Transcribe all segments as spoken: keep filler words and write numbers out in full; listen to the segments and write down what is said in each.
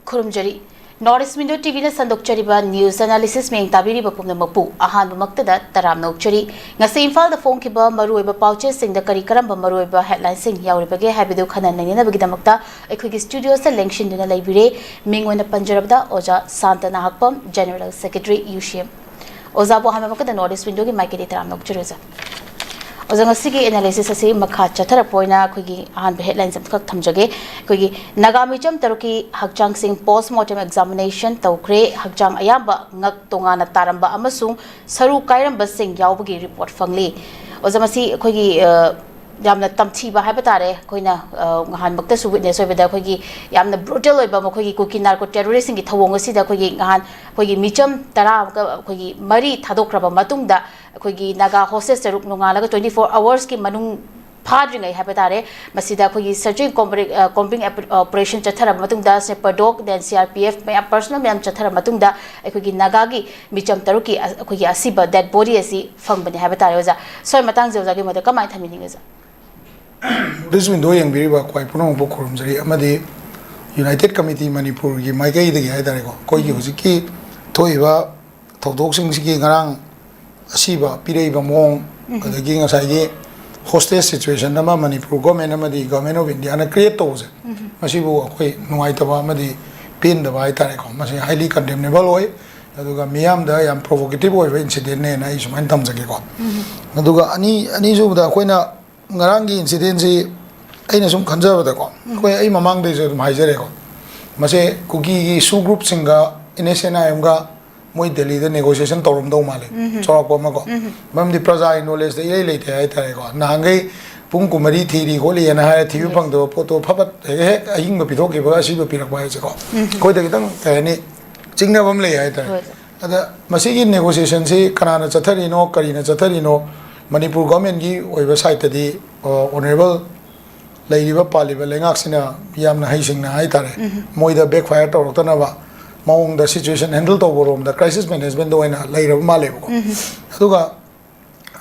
ꯈꯨꯔꯨꯝꯖꯔꯤ꯫ North East Window T V ꯅ ꯁꯟꯗꯣꯛꯆꯔꯤꯕ news analysis ꯃꯤꯠꯌꯦꯡ ꯇꯥꯕꯤꯔꯤꯕ ꯄꯨꯝꯅꯃꯛꯄꯨ ꯑꯍꯥꯟꯕꯃꯛꯇꯗ ꯇꯔꯥꯝꯅ ꯑꯣꯛꯆꯔꯤ꯫ ꯉꯁꯤ ꯏꯝꯐꯥꯜꯗ ꯐꯣꯡꯈꯤꯕ ꯃꯔꯨꯑꯣꯏꯕ ꯄꯥꯎꯆꯦꯁꯤꯡꯗ ꯀꯔꯤ ꯀꯔꯝꯕ ꯃꯔꯨꯑꯣꯏꯕ headlineꯁꯤꯡ ꯌꯥꯎꯔꯤꯕꯒꯦ ꯍꯥꯏꯕꯗꯨ ꯈꯟꯅ ꯅꯩꯅꯅꯕꯒꯤꯗꯃꯛꯇ ꯑꯩꯈꯣꯏꯒꯤ studioꯁꯇ ꯂꯦꯡꯁꯤꯟꯗꯨꯅ ꯂꯩꯕꯤꯔꯦ꯫ ꯃꯤꯡ ꯑꯣꯏꯅ ꯄꯟꯖꯔꯕꯗ ꯑꯣꯖꯥ ꯁꯥꯟꯇ ꯅꯍꯥꯛꯄꯝ, General Secretary, U C M꯫ ꯑꯣꯖꯥꯕꯨ ꯑꯍꯥꯟꯕꯃꯛꯇꯗ North East Windowꯒꯤ ꯃꯥꯏꯀꯩꯗꯒꯤ ꯇꯔꯥꯝꯅ ꯑꯣꯛꯆꯔꯤ ꯑꯣꯖꯥ꯫ ꯑꯣꯖꯥ, ꯉꯁꯤꯒꯤ analysis ꯑꯁꯤ ꯃꯈꯥ ꯆꯠꯊꯔꯛꯄ ꯑꯣꯏꯅ ꯑꯩꯈꯣꯏꯒꯤ ꯑꯍꯥꯟꯕ headlines ꯑꯃꯈꯛ ꯊꯝꯖꯒꯦ꯫ ꯑꯩꯈꯣꯏꯒꯤ ꯅꯥꯒꯥ ꯃꯤꯆꯝ ꯇꯔꯨꯛꯀꯤ ꯍꯛꯆꯥꯡꯁꯤꯡ post mortem examination ꯇꯧꯈ꯭ꯔꯦ꯫ ꯍꯛꯆꯥꯡ ꯑꯌꯥꯝꯕ ꯉꯛ ꯇꯣꯉꯥꯟꯅ ꯇꯥꯔꯝꯕ ꯑꯃꯁꯨꯡ ꯁꯔꯨ ꯀꯥꯏꯔꯝꯕꯁꯤꯡ ꯌꯥꯎꯕꯒꯤ report ꯐꯪꯂꯤ꯫ ꯑꯣꯖꯥ, ꯃꯁꯤ ꯑꯩꯈꯣꯏꯒꯤ, ꯑ, ꯌꯥꯝꯅ ꯇꯝꯊꯤꯕ ꯍꯥꯏꯕ ꯇꯥꯔꯦ꯫ ꯑꯩꯈꯣꯏꯅ, ꯑ, ꯅꯍꯥꯟꯃꯛꯇꯁꯨ witness ꯑꯣꯏꯕꯗ ꯑꯩꯈꯣꯏꯒꯤ ꯌꯥꯝꯅ brutal ꯑꯣꯏꯕ ꯃꯈꯣꯏꯒꯤ ꯀꯨꯀꯤ narco terroristꯁꯤꯡꯒꯤ ꯊꯧꯑꯣꯡ ꯑꯁꯤꯗ ꯑꯩꯈꯣꯏꯒꯤ ꯅꯍꯥꯟ ꯑꯩꯈꯣꯏꯒꯤ ꯃꯤꯆꯝ ꯇꯔꯥ ꯑꯃꯒ ꯑꯩꯈꯣꯏꯒꯤ ꯃꯔꯤ ꯊꯥꯗꯣꯛꯈ꯭ꯔꯕ ꯃꯇꯨꯡꯗ ꯑꯩꯈꯣꯏꯒꯤ ꯅꯥꯒꯥ hostage ꯇꯔꯨꯛ ꯅꯣꯡꯉꯥꯜꯂꯒ twenty four hoursꯀꯤ ꯃꯅꯨꯡ ꯐꯥꯗ꯭ꯔꯤꯉꯩ ꯍꯥꯏꯕ ꯇꯥꯔꯦ, ꯃꯁꯤꯗ ꯑꯩꯈꯣꯏꯒꯤ searching combing, ꯑ, combing operation ꯆꯠꯊꯔꯕ ꯃꯇꯨꯡꯗ sniper dog, then C R P F ꯃꯌꯥꯝ, personnel ꯃꯌꯥꯝ ꯆꯠꯊꯔꯕ ꯃꯇꯨꯡꯗ ꯑꯩꯈꯣꯏꯒꯤ ꯅꯥꯒꯥꯒꯤ ꯃꯤꯆꯝ ꯇꯔꯨꯛꯀꯤ ꯑ-, ꯑꯩꯈꯣꯏꯒꯤ ꯑꯁꯤꯕ dead body ꯑꯁꯤ ꯐꯪꯕꯅꯤ ꯍꯥꯏꯕ ꯇꯥꯔꯦ꯫ ꯑꯣꯖꯥ, ꯁ꯭ꯋꯥꯏ ꯃꯇꯥꯡꯁꯦ ꯑꯣꯖꯥꯒꯤ ꯃꯣꯠꯇ ꯀꯃꯥꯏꯅ ꯊꯝꯕꯤꯅꯤꯡꯉꯤ ꯑꯣꯖꯥ? North East Window ꯌꯦꯡꯕꯤꯔꯤꯕ ꯈ꯭ꯋꯥꯏ ꯄꯨꯝꯅꯃꯛꯄꯨ ꯈꯨꯔꯨꯝꯖꯔꯤ꯫ ꯑꯃꯗꯤ United Committee ꯃꯅꯤꯄꯨꯔꯒꯤ ꯃꯥꯏꯀꯩꯗꯒꯤ ꯍꯥꯏ ꯇꯥꯔꯦꯀꯣ, ꯑꯩꯈꯣꯏꯒꯤ ꯍꯧꯖꯤꯛꯀꯤ ꯊꯣꯛꯏꯕ ꯊꯧꯗꯣꯛꯁꯤꯡꯁꯤꯒꯤ ꯉꯔꯥꯡ ꯑꯁꯤꯕ ꯄꯤꯔꯛꯏꯕ ꯃꯑꯣꯡ, ꯑꯗꯒꯤ ꯉꯁꯥꯏꯒꯤ hostage situation ꯑꯃ ꯃꯅꯤꯄꯨꯔ government ꯑꯃꯗꯤ Government of Indiaꯅ create ꯇꯧꯕꯁꯦ, ꯃꯁꯤꯕꯨ ꯑꯩꯈꯣꯏ ꯅꯨꯡꯉꯥꯏꯇꯕ ꯑꯃꯗꯤ ꯄꯦꯟꯗꯕ ꯍꯥꯏ ꯇꯥꯔꯦꯀꯣ, ꯃꯁꯤ highly condemnable ꯑꯣꯏ꯫ ꯑꯗꯨꯒ ꯃꯤꯌꯥꯝꯗ ꯌꯥꯝ provocative ꯑꯣꯏꯕ incidentꯅꯦꯅ ꯑꯩ ꯁꯨꯃꯥꯏꯅ ꯊꯝꯖꯒꯦꯀꯣ꯫ ꯑꯗꯨꯒ ꯑꯅꯤ-, ꯑꯅꯤꯁꯨꯕꯗ ꯑꯩꯈꯣꯏꯅ ꯉꯔꯥꯡꯒꯤ incidentꯁꯤ ꯑꯩꯅ ꯁꯨꯝ ꯈꯟꯖꯕꯗꯀꯣ, ꯑꯩꯈꯣꯏ, ꯑꯩ ꯃꯃꯥꯡꯗꯩꯁꯨ ꯑꯗꯨꯝ ꯍꯥꯏꯖꯔꯦꯀꯣ, ꯃꯁꯦ ꯀꯨꯀꯤꯒꯤ SoO groupꯁꯤꯡꯒ NSCN-IMꯒ ꯃꯣꯏ ꯗꯦꯜꯂꯤꯗ negotiation ꯇꯧꯔꯝꯗꯧ ꯃꯥꯜꯂꯦ, ꯆꯥꯎꯔꯥꯛꯄ ꯑꯃꯀꯣ꯫ ꯃꯔꯝꯗꯤ ꯄ꯭ꯔꯖꯥꯒꯤ knowledgeꯇ ꯏꯔꯩ ꯂꯩꯇꯦ ꯍꯥꯏꯇꯥꯔꯦꯀꯣ꯫ ꯅꯍꯥꯟꯈꯩ ꯄꯨꯡ ꯀꯨꯟꯃꯔꯤ ꯊꯤꯔꯤ ꯈꯣꯠꯂꯤꯅ ꯍꯥꯏꯔ ꯊꯤꯕ ꯐꯪꯗꯕ ꯄꯣꯠꯇꯣ ꯐꯕꯠ ꯍꯦꯛ, ꯍꯦꯛ ꯑꯍꯤꯡꯕ ꯄꯤꯊꯣꯛꯈꯤꯕꯒ ꯑꯁꯤꯕ ꯄꯤꯔꯛꯄ ꯍꯥꯏꯁꯦꯀꯣ, ꯑꯩꯈꯣꯏꯗ ꯈꯤꯇꯪ, ꯀꯩ ꯍꯥꯏꯅꯤ, ꯆꯤꯡꯅꯕ ꯑꯃ ꯂꯩ ꯍꯥꯏꯇꯥꯔꯦ꯫ ꯑꯗ ꯃꯁꯤꯒꯤ negotiationꯁꯤ ꯀꯅꯥꯅ ꯆꯠꯊꯔꯤꯅꯣ, ꯀꯔꯤꯅ ꯆꯠꯊꯔꯤꯅꯣ, ꯃꯅꯤꯄꯨꯔ governmentꯀꯤ ꯑꯣꯏꯕ sideꯇꯗꯤ, ꯑ, honourable ꯂꯩꯔꯤꯕ ꯄꯥꯜꯂꯤꯕ ꯂꯩꯉꯥꯛꯁꯤꯅ ꯌꯥꯝꯅ ꯍꯩꯁꯤꯡꯅ ꯍꯥꯏꯇꯥꯔꯦ, ꯃꯣꯏꯗ backfire ꯇꯧꯔꯛꯇꯅꯕ ꯃꯑꯣꯡꯗ situation handle ꯇꯧꯕꯔꯣꯝꯗ, crisis managementꯇ ꯑꯣꯏꯅ ꯂꯩꯔꯕ ꯃꯥꯜꯂꯦꯕꯀꯣ꯫ ꯑꯗꯨꯒ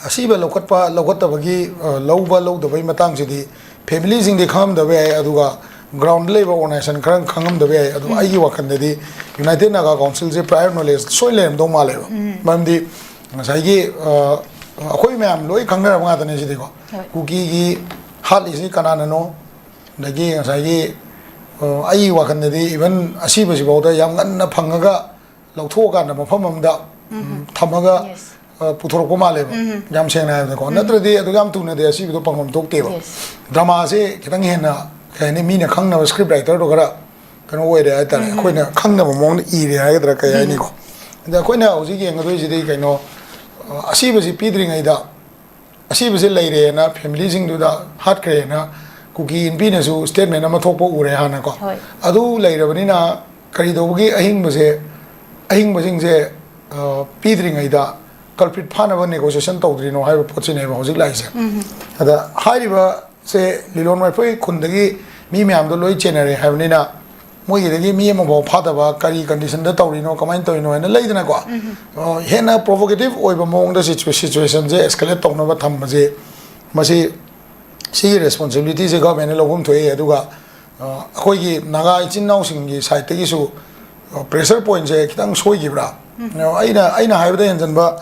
ꯑꯁꯤꯕ ꯂꯧꯈꯠꯄ ꯂꯧꯈꯠꯇꯕꯒꯤ, ꯑ, ꯂꯧꯕ ꯂꯧꯗꯕꯒꯤ ꯃꯇꯥꯡꯁꯤꯗꯤ familyꯁꯤꯡꯗꯤ ꯈꯪꯉꯝꯗꯕ ꯌꯥꯏ, ꯑꯗꯨꯒ ꯒ꯭ꯔꯥꯎꯟꯗ ꯂꯩꯕ ꯑꯣꯔꯒꯅꯥꯏꯖꯦꯁꯟ ꯈꯔ ꯈꯪꯉꯝꯗꯕ ꯌꯥꯏ꯫ ꯑꯗꯣ ꯑꯩꯒꯤ ꯋꯥꯈꯜꯗꯗꯤ ꯌꯨꯅꯥꯏꯇꯦꯗ ꯅꯥꯒꯥ ꯀꯥꯎꯟꯁꯤꯜꯁꯦ ꯄ꯭ꯔꯥꯏꯌꯣꯔ ꯅꯣꯂꯦꯖ ꯁꯣꯏ ꯂꯩꯔꯝꯗꯧ ꯃꯥꯜꯂꯦꯕ꯫ ꯃꯔꯝꯗꯤ ꯉꯁꯥꯏꯒꯤ ꯑ, ꯑꯩꯈꯣꯏ ꯃꯌꯥꯝ ꯂꯣꯏ ꯈꯪꯅꯔꯕ ꯉꯥꯛꯇꯅꯦ ꯁꯤꯗꯤꯀꯣ꯫ ꯍꯣꯏ꯫ ꯀꯨꯀꯤꯒꯤ ꯍꯥꯠꯂꯤꯁꯤ ꯀꯅꯥꯅꯅꯣ? ꯑꯗꯒꯤ ꯉꯁꯥꯏꯒꯤ ꯑ, ꯑꯩꯒꯤ ꯋꯥꯈꯜꯗꯗꯤ ꯏꯚꯟ ꯑꯁꯤꯕꯁꯤꯐꯥꯎꯗ ꯌꯥꯝ ꯉꯟꯅ ꯐꯪꯉꯒ ꯂꯧꯊꯣꯛꯑꯀꯥꯟꯗ ꯃꯐꯝ ꯑꯃꯗ ꯎꯝ, ꯊꯝꯃꯒ ꯌꯦꯁ꯫ ꯑ, ꯄꯨꯊꯣꯔꯛꯄ ꯃꯥꯜꯂꯦꯕ꯫ ꯎꯝ꯫ ꯌꯥꯝ ꯁꯦꯡꯅ ꯍꯥꯏꯕꯗꯀꯣ꯫ ꯎꯝ꯫ ꯅꯠꯇ꯭ꯔꯗꯤ ꯑꯗꯨ ꯌꯥꯝ ꯊꯨꯅꯗꯤ ꯑꯁꯤꯕꯗꯣ ꯐꯪꯐꯝ ꯊꯣꯛꯇꯦꯕ꯫ ꯌꯦꯁ꯫ ꯗ꯭ꯔꯃꯥꯁꯦ ꯈꯤꯇꯪ ꯍꯦꯟꯅ ꯀꯩ ꯍꯥꯏꯅꯤ, ꯃꯤꯅ ꯈꯪꯅꯕ ꯁ꯭ꯀ꯭ꯔꯤꯞ ꯔꯥꯏꯇꯔꯗꯣ ꯈꯔ ꯀꯩꯅꯣ ꯑꯣꯏꯔꯦ ꯍꯥꯏꯇꯥꯔꯦ꯫ ꯎꯝ꯫ ꯑꯩꯈꯣꯏꯅ ꯈꯪꯗꯕ ꯃꯑꯣꯡꯗ ꯏꯔꯦ ꯍꯥꯏꯒꯗ꯭ꯔꯥ ꯀꯩ ꯎꯝ꯫ ꯍꯥꯏꯅꯤꯀꯣ꯫ ꯑꯗ ꯑꯩꯈꯣꯏꯅ ꯍꯧꯖꯤꯛ ꯌꯦꯡꯒꯗꯣꯏꯁꯤꯗꯤ ꯀꯩꯅꯣ, ꯑ, ꯑꯁꯤꯕꯁꯤ ꯄꯤꯗ꯭ꯔꯤꯉꯩꯗ, ꯑꯁꯤꯕꯁꯦ ꯂꯩꯔꯦꯅ ꯐꯦꯃꯤꯂꯤꯁꯤꯡꯗꯨꯗ ꯍꯥꯠꯈ꯭ꯔꯦꯅ ꯀꯨꯀꯤ ꯏꯟꯄꯤꯅꯁꯨ ꯁ꯭ꯇꯦꯠꯃꯦꯟ ꯑꯃ ꯊꯣꯛꯄ ꯎꯔꯦ ꯍꯥꯟꯅꯀꯣ꯫ ꯍꯣꯏ꯫ ꯑꯗꯨ ꯂꯩꯔꯕꯅꯤꯅ ꯀꯔꯤ ꯇꯧꯕꯒꯤ ꯑꯍꯤꯡꯕꯁꯦ, ꯑꯍꯤꯡꯕꯁꯤꯡꯁꯦ, ꯑ, ꯄꯤꯗ꯭ꯔꯤꯉꯩꯗ ꯀꯜꯄ꯭ꯔꯤꯠ ꯐꯥꯅꯕ ꯅꯦꯒꯣꯁꯤꯌꯦꯁꯟ ꯇꯧꯗ꯭ꯔꯤꯅꯣ ꯍꯥꯏꯕ ꯄꯣꯠꯁꯤꯅꯦꯕ ꯍꯧꯖꯤꯛ ꯂꯥꯛꯏꯁꯦ꯫ ꯎꯝ꯫ ꯑꯗ ꯍꯥꯏꯔꯤꯕꯁꯦ ꯂꯤꯂꯣꯡ ꯋꯥꯏꯐꯣꯏ ꯈꯨꯟꯗꯒꯤ ꯃꯤ ꯃꯌꯥꯝꯗꯣ ꯂꯣꯏ ꯆꯦꯟꯅꯔꯦ ꯍꯥꯏꯕꯅꯤꯅ ꯃꯣꯏꯒꯤꯗꯒꯤ ꯃꯤ ꯑꯃꯐꯥꯎ ꯐꯥꯗꯕ, ꯀꯔꯤ ꯀꯟꯗꯤꯁꯟꯗ ꯇꯧꯔꯤꯅꯣ, ꯀꯃꯥꯏꯅ ꯇꯧꯔꯤꯅꯣ ꯍꯥꯏꯅ ꯂꯩꯗꯅꯀꯣ꯫ ꯎꯝ꯫ ꯑ, ꯍꯦꯟꯅ ꯄ꯭ꯔꯣꯚꯣꯀꯦꯇꯤꯚ ꯑꯣꯏꯕ ꯃꯑꯣꯡꯗ ꯁꯤꯆꯨ-, ꯁꯤꯆꯨꯋꯦꯁꯟꯁꯦ ꯑꯦꯁꯀꯦꯂꯦꯠ ꯇꯧꯅꯕ ꯊꯝꯕꯁꯦ, ꯃꯁꯤ, ꯁꯤꯒꯤ ꯔꯦꯁꯄꯣꯟꯁꯤꯕꯤꯂꯤꯇꯤꯁꯦ ꯒꯚꯔꯟꯃꯦꯟꯅ ꯂꯧꯐꯝ ꯊꯣꯛꯏ꯫ ꯑꯗꯨꯒ, ꯑ, ꯑꯩꯈꯣꯏꯒꯤ ꯅꯥꯒꯥ ꯏꯆꯤꯟ ꯏꯅꯥꯎꯁꯤꯡꯒꯤ ꯁꯥꯏꯠꯇꯒꯤꯁꯨ, ꯑ, ꯄ꯭ꯔꯦꯁꯔ ꯄꯣꯏꯟꯠꯁꯦ ꯈꯤꯇꯪ ꯁꯣꯏꯈꯤꯕ꯭ꯔꯥ? ꯎꯝ꯫ ꯑ, ꯑꯩꯅ, ꯑꯩꯅ ꯍꯥꯏꯕꯗ ꯍꯦꯟꯖꯟꯕ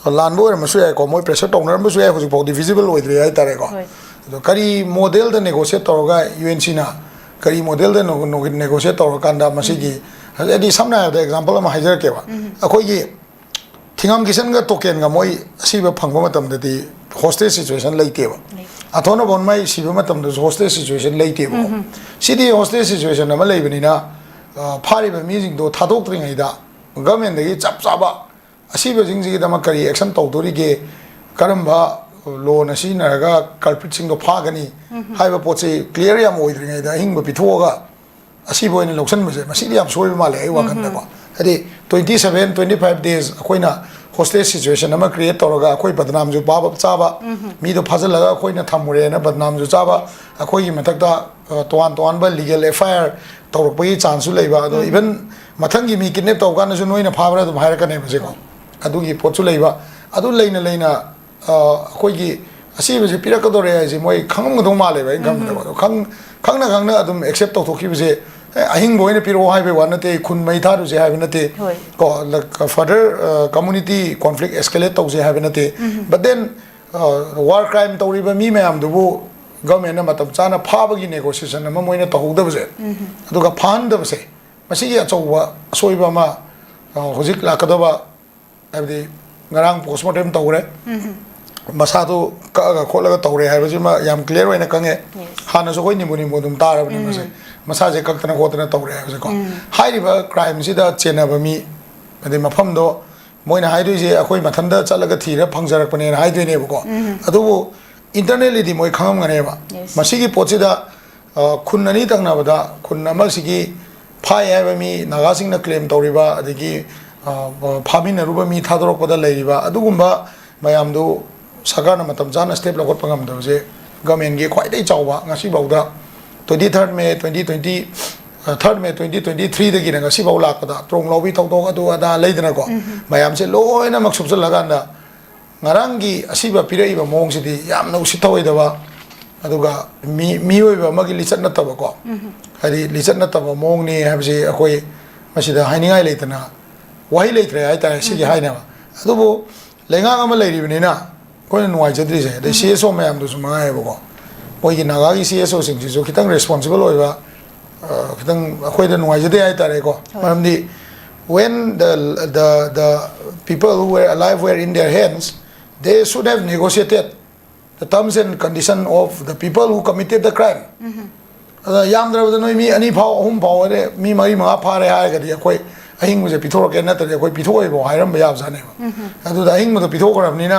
ꯂꯥꯟꯕ ꯑꯣꯏꯔꯝꯕꯁꯨ ꯌꯥꯏꯀꯣ, ꯃꯣꯏ ꯄ꯭ꯔꯦꯁꯔ ꯇꯧꯅꯔꯝꯕꯁꯨ ꯌꯥꯏ, ꯍꯧꯖꯤꯛꯐꯥꯎꯗꯤ ꯚꯤꯖꯤꯕꯜ ꯑꯣꯏꯗ꯭ꯔꯤ ꯍꯥꯏꯇꯥꯔꯦꯀꯣ꯫ ꯍꯣꯏ꯫ ꯑꯗꯣ ꯀꯔꯤ ꯃꯣꯗꯦꯜꯗ ꯅꯦꯒꯣꯁꯤꯌꯦꯠ ꯇꯧꯔꯒ ꯌꯨ ꯑꯦꯟ ꯁꯤꯅ ꯀꯔꯤ ꯃꯣꯗꯦꯜꯗ ꯅꯣ-, ꯅꯣ-, ꯅꯦꯒꯣꯁꯤꯌꯦꯠ ꯇꯧꯔꯀꯥꯟꯗ ꯃꯁꯤꯒꯤ, ꯎꯝ꯫ ꯍꯥꯏꯗꯤ ꯁꯝꯅ ꯍꯥꯏꯔꯕꯗ ꯑꯦꯛꯖꯥꯝꯄꯜ ꯑꯃ ꯍꯥꯏꯖꯔꯛꯀꯦꯕ꯫ ꯎꯝ꯫ ꯑꯩꯈꯣꯏꯒꯤ ꯊꯤꯉꯝ ꯀꯤꯁꯟꯒ ꯇꯣꯀꯦꯟꯒ ꯃꯣꯏ ꯑꯁꯤꯕ ꯐꯪꯕ ꯃꯇꯝꯗꯗꯤ ꯍꯣꯁꯇꯦꯖ ꯁꯤꯆꯨꯋꯦꯁꯟ ꯂꯩꯇꯦꯕ꯫ ꯂꯩꯇꯦ꯫ ꯑꯊꯣꯅ ꯕꯣꯟꯃꯩ ꯁꯤꯕ ꯃꯇꯝꯗꯁꯨ ꯍꯣꯁꯇꯦꯖ ꯁꯤꯆꯨꯋꯦꯁꯟ ꯂꯩꯇꯦꯕꯀꯣ꯫ ꯎꯝ꯫ ꯁꯤꯗꯤ ꯍꯣꯁꯇꯦꯖ ꯁꯤꯆꯨꯋꯦꯁꯟ ꯑꯃ ꯂꯩꯕꯅꯤꯅ, ꯑ, ꯐꯥꯔꯤꯕ ꯃꯤꯁꯤꯡꯗꯣ ꯊꯥꯗꯣꯛꯇ꯭ꯔꯤꯉꯩꯗ ꯒꯚꯔꯟꯃꯦꯟꯠꯗꯒꯤ ꯆꯞ ꯆꯥꯕ ꯑꯁꯤꯕꯁꯤꯡꯁꯤꯒꯤꯗꯃꯛ ꯀꯔꯤ ꯑꯦꯛꯁꯟ ꯇꯧꯗꯣꯔꯤꯒꯦ, ꯀꯔꯝꯕ ꯂꯣꯅ ꯁꯤꯖꯤꯟꯅꯔꯒ ꯀꯜꯄ꯭ꯔꯤꯠꯁꯤꯡꯗꯣ ꯐꯥꯒꯅꯤ ꯎꯝ꯫ ꯍꯥꯏꯕ ꯄꯣꯠꯁꯤ ꯀ꯭ꯂꯤꯌꯥꯔ ꯌꯥꯝ ꯑꯣꯏꯗ꯭ꯔꯤꯉꯩꯗ ꯑꯍꯤꯡꯕ ꯄꯤꯊꯣꯛꯑꯒ ꯑꯁꯤꯕ ꯑꯣꯏꯅ ꯂꯧꯁꯤꯟꯕꯁꯦ ꯃꯁꯤꯗꯤ ꯌꯥꯝ ꯁꯣꯏꯕ ꯃꯥꯜꯂꯦ ꯑꯩ ꯋꯥꯈꯜꯗꯀꯣ꯫ ꯎꯝ꯫ ꯍꯥꯏꯗꯤ twenty seven, twenty five days ꯑꯩꯈꯣꯏꯅ ꯍꯣꯁꯇꯦꯖ ꯁꯤꯆꯨꯋꯦꯁꯟ ꯑꯃ ꯀ꯭ꯔꯤꯌꯦꯠ ꯇꯧꯔꯒ ꯑꯩꯈꯣꯏ ꯕꯗꯅꯥꯝꯁꯨ ꯄꯥꯕ ꯆꯥꯕ, ꯎꯝ꯫ ꯃꯤꯗꯣ ꯐꯥꯖꯤꯜꯂꯒ ꯑꯩꯈꯣꯏꯅ ꯊꯝꯃꯨꯔꯦꯅ ꯕꯗꯅꯥꯝꯁꯨ ꯆꯥꯕ, ꯑꯩꯈꯣꯏꯒꯤ ꯃꯊꯛꯇ, ꯑ, ꯇꯣꯉꯥꯟ ꯇꯣꯉꯥꯟꯕ ꯂꯤꯒꯦꯜ ꯑꯦꯐ ꯑꯥꯏ ꯑꯥꯔ ꯇꯧꯔꯛꯄꯒꯤ ꯆꯥꯟꯁꯁꯨ ꯂꯩꯕ꯫ ꯑꯗꯣ ꯎꯝ꯫ ꯏꯚꯟ ꯃꯊꯪꯒꯤ ꯃꯤ ꯀꯤꯗꯅꯦꯞ ꯇꯧꯕ ꯀꯥꯟꯗꯁꯨ ꯅꯣꯏꯅ ꯐꯥꯕ꯭ꯔꯥ ꯑꯗꯨꯝ ꯍꯥꯏꯔꯛꯀꯅꯦꯕ ꯁꯦꯀꯣ꯫ ꯑꯗꯨꯒꯤ ꯄꯣꯠꯁꯨ ꯂꯩꯕ꯫ ꯑꯗꯨ ꯂꯩꯅ ꯂꯩꯅ, ꯑ, ꯑꯩꯈꯣꯏꯒꯤ ꯑꯁꯤꯕꯁꯦ ꯄꯤꯔꯛꯀꯗꯧꯔꯦ ꯍꯥꯏꯁꯦ ꯃꯣꯏ ꯈꯪꯉꯝꯒꯗꯧ ꯃꯥꯜꯂꯦꯕ, ꯑꯩꯅ ꯈꯟꯕꯗꯀꯣ꯫ ꯑꯗꯣ ꯈꯪ-, ꯈꯪꯅ ꯈꯪꯅ ꯑꯗꯨꯝ accept ꯇꯧꯊꯣꯛꯈꯤꯕꯁꯦ, "ꯑꯦ, ꯑꯍꯤꯡꯕ ꯑꯣꯏꯅ ꯄꯤꯔꯛꯑꯣ" ꯍꯥꯏꯕꯩ ꯋꯥ ꯅꯠꯇꯦ, "ꯈꯨꯟ ꯃꯩ ꯊꯥꯔꯨꯁꯦ" ꯍꯥꯏꯕ ꯅꯠꯇꯦ꯫ ꯍꯣꯏ꯫ ꯀꯣ, ꯐꯔꯗꯔ ꯀꯝꯃꯨꯅꯤꯇꯤ ꯀꯣꯟꯐ꯭ꯂꯤꯛ ꯑꯦꯁꯀꯦꯂꯦꯠ ꯇꯧꯁꯦ ꯍꯥꯏꯕ ꯅꯠꯇꯦ꯫ But then, ꯋꯥꯔ ꯀ꯭ꯔꯥꯏꯝ ꯇꯧꯔꯤꯕ ꯃꯤ ꯃꯌꯥꯝꯗꯨꯕꯨ ꯒꯚꯔꯟꯃꯦꯟꯅ ꯃꯇꯝ ꯆꯥꯅ ꯐꯥꯕꯒꯤ ꯅꯦꯒꯣꯁꯤꯌꯦꯁꯟ ꯑꯃ ꯃꯣꯏꯅ ꯇꯧꯍꯧꯗꯕꯁꯦ, ꯑꯗꯨꯒ ꯐꯥꯍꯟꯗꯕꯁꯦ, ꯃꯁꯤꯒꯤ ꯑꯆꯧꯕ ꯑꯁꯣꯏꯕ ꯑꯃ, ꯑ, ꯍꯧꯖꯤꯛ ꯂꯥꯛꯀꯗꯕ, ꯍꯥꯏꯕꯗꯤ ꯉꯔꯥꯡ ꯄꯣꯁꯃꯣꯔꯇꯦꯝ ꯇꯧꯈ꯭ꯔꯦ, ꯃꯁꯥꯗꯨ ꯀꯛꯑꯒ ꯈꯣꯠꯂꯒ ꯇꯧꯔꯦ ꯍꯥꯏꯕꯁꯤꯃ ꯌꯥꯝ ꯀ꯭ꯂꯤꯌꯥꯔ ꯑꯣꯏꯅ ꯈꯪꯉꯦ꯫ Yes. ꯍꯥꯟꯅꯁꯨ ꯑꯩꯈꯣꯏ ꯅꯤꯝꯕꯨ ꯅꯤꯝꯕꯨ ꯑꯗꯨꯝ ꯇꯥꯔꯕꯅꯤ ꯃꯁꯦ, ꯃꯁꯥꯁꯦ ꯀꯛꯇꯅ ꯈꯣꯠꯇꯅ ꯇꯧꯔꯦ ꯍꯥꯏꯕꯁꯦꯀꯣ꯫ ꯍꯥꯏꯔꯤꯕ ꯀ꯭ꯔꯥꯏꯝꯁꯤꯗ ꯆꯦꯟꯅꯕ ꯃꯤ, ꯑꯗꯩ ꯃꯐꯝꯗꯣ ꯃꯣꯏꯅ ꯍꯥꯏꯗꯣꯏꯁꯦ ꯑꯩꯈꯣꯏ ꯃꯊꯟꯇ ꯆꯠꯂꯒ ꯊꯤꯔ ꯐꯪꯖꯔꯛꯄꯅꯦꯅ ꯍꯥꯏꯗꯣꯏꯅꯦꯕꯀꯣ꯫ ꯑꯗꯨꯕꯨ internally ꯗꯤ ꯃꯣꯏ ꯈꯪꯉꯝꯒꯅꯦꯕ꯫ Yes. ꯃꯁꯤꯒꯤ ꯄꯣꯠꯁꯤꯗ, ꯑ, ꯈꯨꯟ ꯑꯅꯤ ꯊꯪꯅꯕꯗ ꯈꯨꯟ ꯑꯃꯁꯤꯒꯤ ꯐꯥꯏ ꯍꯥꯏꯕ ꯃꯤ, ꯅꯥꯒꯥꯁꯤꯡꯅ ꯀ꯭ꯂꯦꯝ ꯇꯧꯔꯤꯕ, ꯑꯗꯒꯤ, ꯑ, ꯐꯥꯃꯤꯟꯅꯔꯨꯕ ꯃꯤ ꯊꯥꯗꯣꯔꯛꯄꯗ ꯂꯩꯔꯤꯕ ꯑꯗꯨꯒꯨꯝꯕ ꯃꯌꯥꯝꯗꯨ ꯁꯔꯀꯥꯔꯅ ꯃꯇꯝ ꯆꯥꯅ ꯁ꯭ꯇꯦꯞ ꯂꯧꯈꯠꯄ ꯉꯝꯗꯕꯁꯦ ꯒꯃꯦꯟꯒꯤ ꯈ꯭ꯋꯥꯏꯗꯒꯤ ꯆꯥꯎꯕ, ꯉꯁꯤꯐꯥꯎꯗ twenty third May twenty twenty, ꯑ, third May twenty twenty three ꯗꯒꯤꯅ ꯉꯁꯤꯐꯥꯎ ꯂꯥꯛꯄꯗ ꯇ꯭ꯔꯣꯡ ꯂꯥꯎꯕꯤ ꯊꯧꯗꯣꯛ ꯑꯗꯨ ꯑꯗꯥ ꯂꯩꯗꯅꯀꯣ, ꯃꯌꯥꯝꯁꯦ ꯂꯣꯏꯅꯃꯛ ꯁꯨꯞꯆꯜꯂꯀꯥꯟꯗ ꯉꯔꯥꯡꯒꯤ ꯑꯁꯤꯕ ꯄꯤꯔꯛꯏꯕ ꯃꯑꯣꯡꯁꯤꯗꯤ ꯌꯥꯝꯅ ꯎꯁꯤꯠ ꯊꯑꯣꯏꯗꯕ, ꯑꯗꯨꯒ ꯃꯤ-, ꯃꯤꯑꯣꯏꯕ ꯑꯃꯒꯤ ꯂꯤꯆꯠ ꯅꯠꯇꯕꯀꯣ, ꯍꯥꯏꯗꯤ ꯂꯤꯆꯠ ꯅꯠꯇꯕ ꯃꯑꯣꯡꯅꯤ ꯍꯥꯏꯕꯁꯤ ꯑꯩꯈꯣꯏ ꯃꯁꯤꯗ ꯍꯥꯏꯅꯤꯡꯉꯥꯏ ꯂꯩꯇꯅ, ꯋꯥꯍꯩ ꯂꯩꯇ꯭ꯔꯦ ꯍꯥꯏꯇꯥꯔꯦ ꯁꯤꯒꯤ ꯍꯥꯏꯅꯕ꯫ ꯑꯗꯨꯕꯨ ꯂꯩꯉꯥꯛ ꯑꯃ ꯂꯩꯔꯤꯕꯅꯤꯅ ꯑꯩꯈꯣꯏꯅ ꯅꯨꯡꯉꯥꯏꯖꯗ꯭ꯔꯤꯁꯦ, ꯑꯗꯩ C S O ꯃꯌꯥꯝꯗꯨꯁꯨ ꯃꯉꯥꯏꯌꯦꯕꯀꯣ, ꯃꯣꯏꯒꯤ ꯅꯥꯒꯥꯒꯤ C S O ꯁꯤꯡꯁꯤꯁꯨ ꯈꯤꯇꯪ ꯔꯦꯁꯄꯣꯟꯁꯤꯕꯜ ꯑꯣꯏꯕ, ꯑ, ꯈꯤꯇꯪ ꯑꯩꯈꯣꯏꯗ ꯅꯨꯡꯉꯥꯏꯖꯗꯦ ꯍꯥꯏꯇꯥꯔꯦꯀꯣ꯫ ꯃꯔꯝꯗꯤ when the, the, the people who were alive were in their hands, they should have negotiated the terms and condition of the people who committed the crime. ꯑꯗ ꯌꯥꯝꯗ꯭ꯔꯕꯗ ꯅꯣꯏ ꯃꯤ ꯑꯅꯤ ꯐꯥꯎ, ꯑꯍꯨꯝ ꯐꯥꯎ, ꯑꯗꯩ ꯃꯤ ꯃꯔꯤ ꯃꯉꯥ ꯐꯥꯔꯦ ꯍꯥꯏꯔꯒꯗꯤ ꯑꯩꯈꯣꯏ ꯑꯍꯤꯡꯕꯁꯦ ꯄꯤꯊꯣꯔꯛꯀꯦ, ꯅꯠꯇ꯭ꯔꯗꯤ ꯑꯩꯈꯣꯏ ꯄꯤꯊꯣꯛꯑꯣꯏꯕꯣ ꯍꯥꯏꯔꯝꯕ ꯌꯥꯕꯖꯥꯠꯅꯦꯕ꯫ ꯑꯗꯨꯗ ꯑꯍꯤꯡꯕꯗꯣ ꯄꯤꯊꯣꯛꯈ꯭ꯔꯕꯅꯤꯅ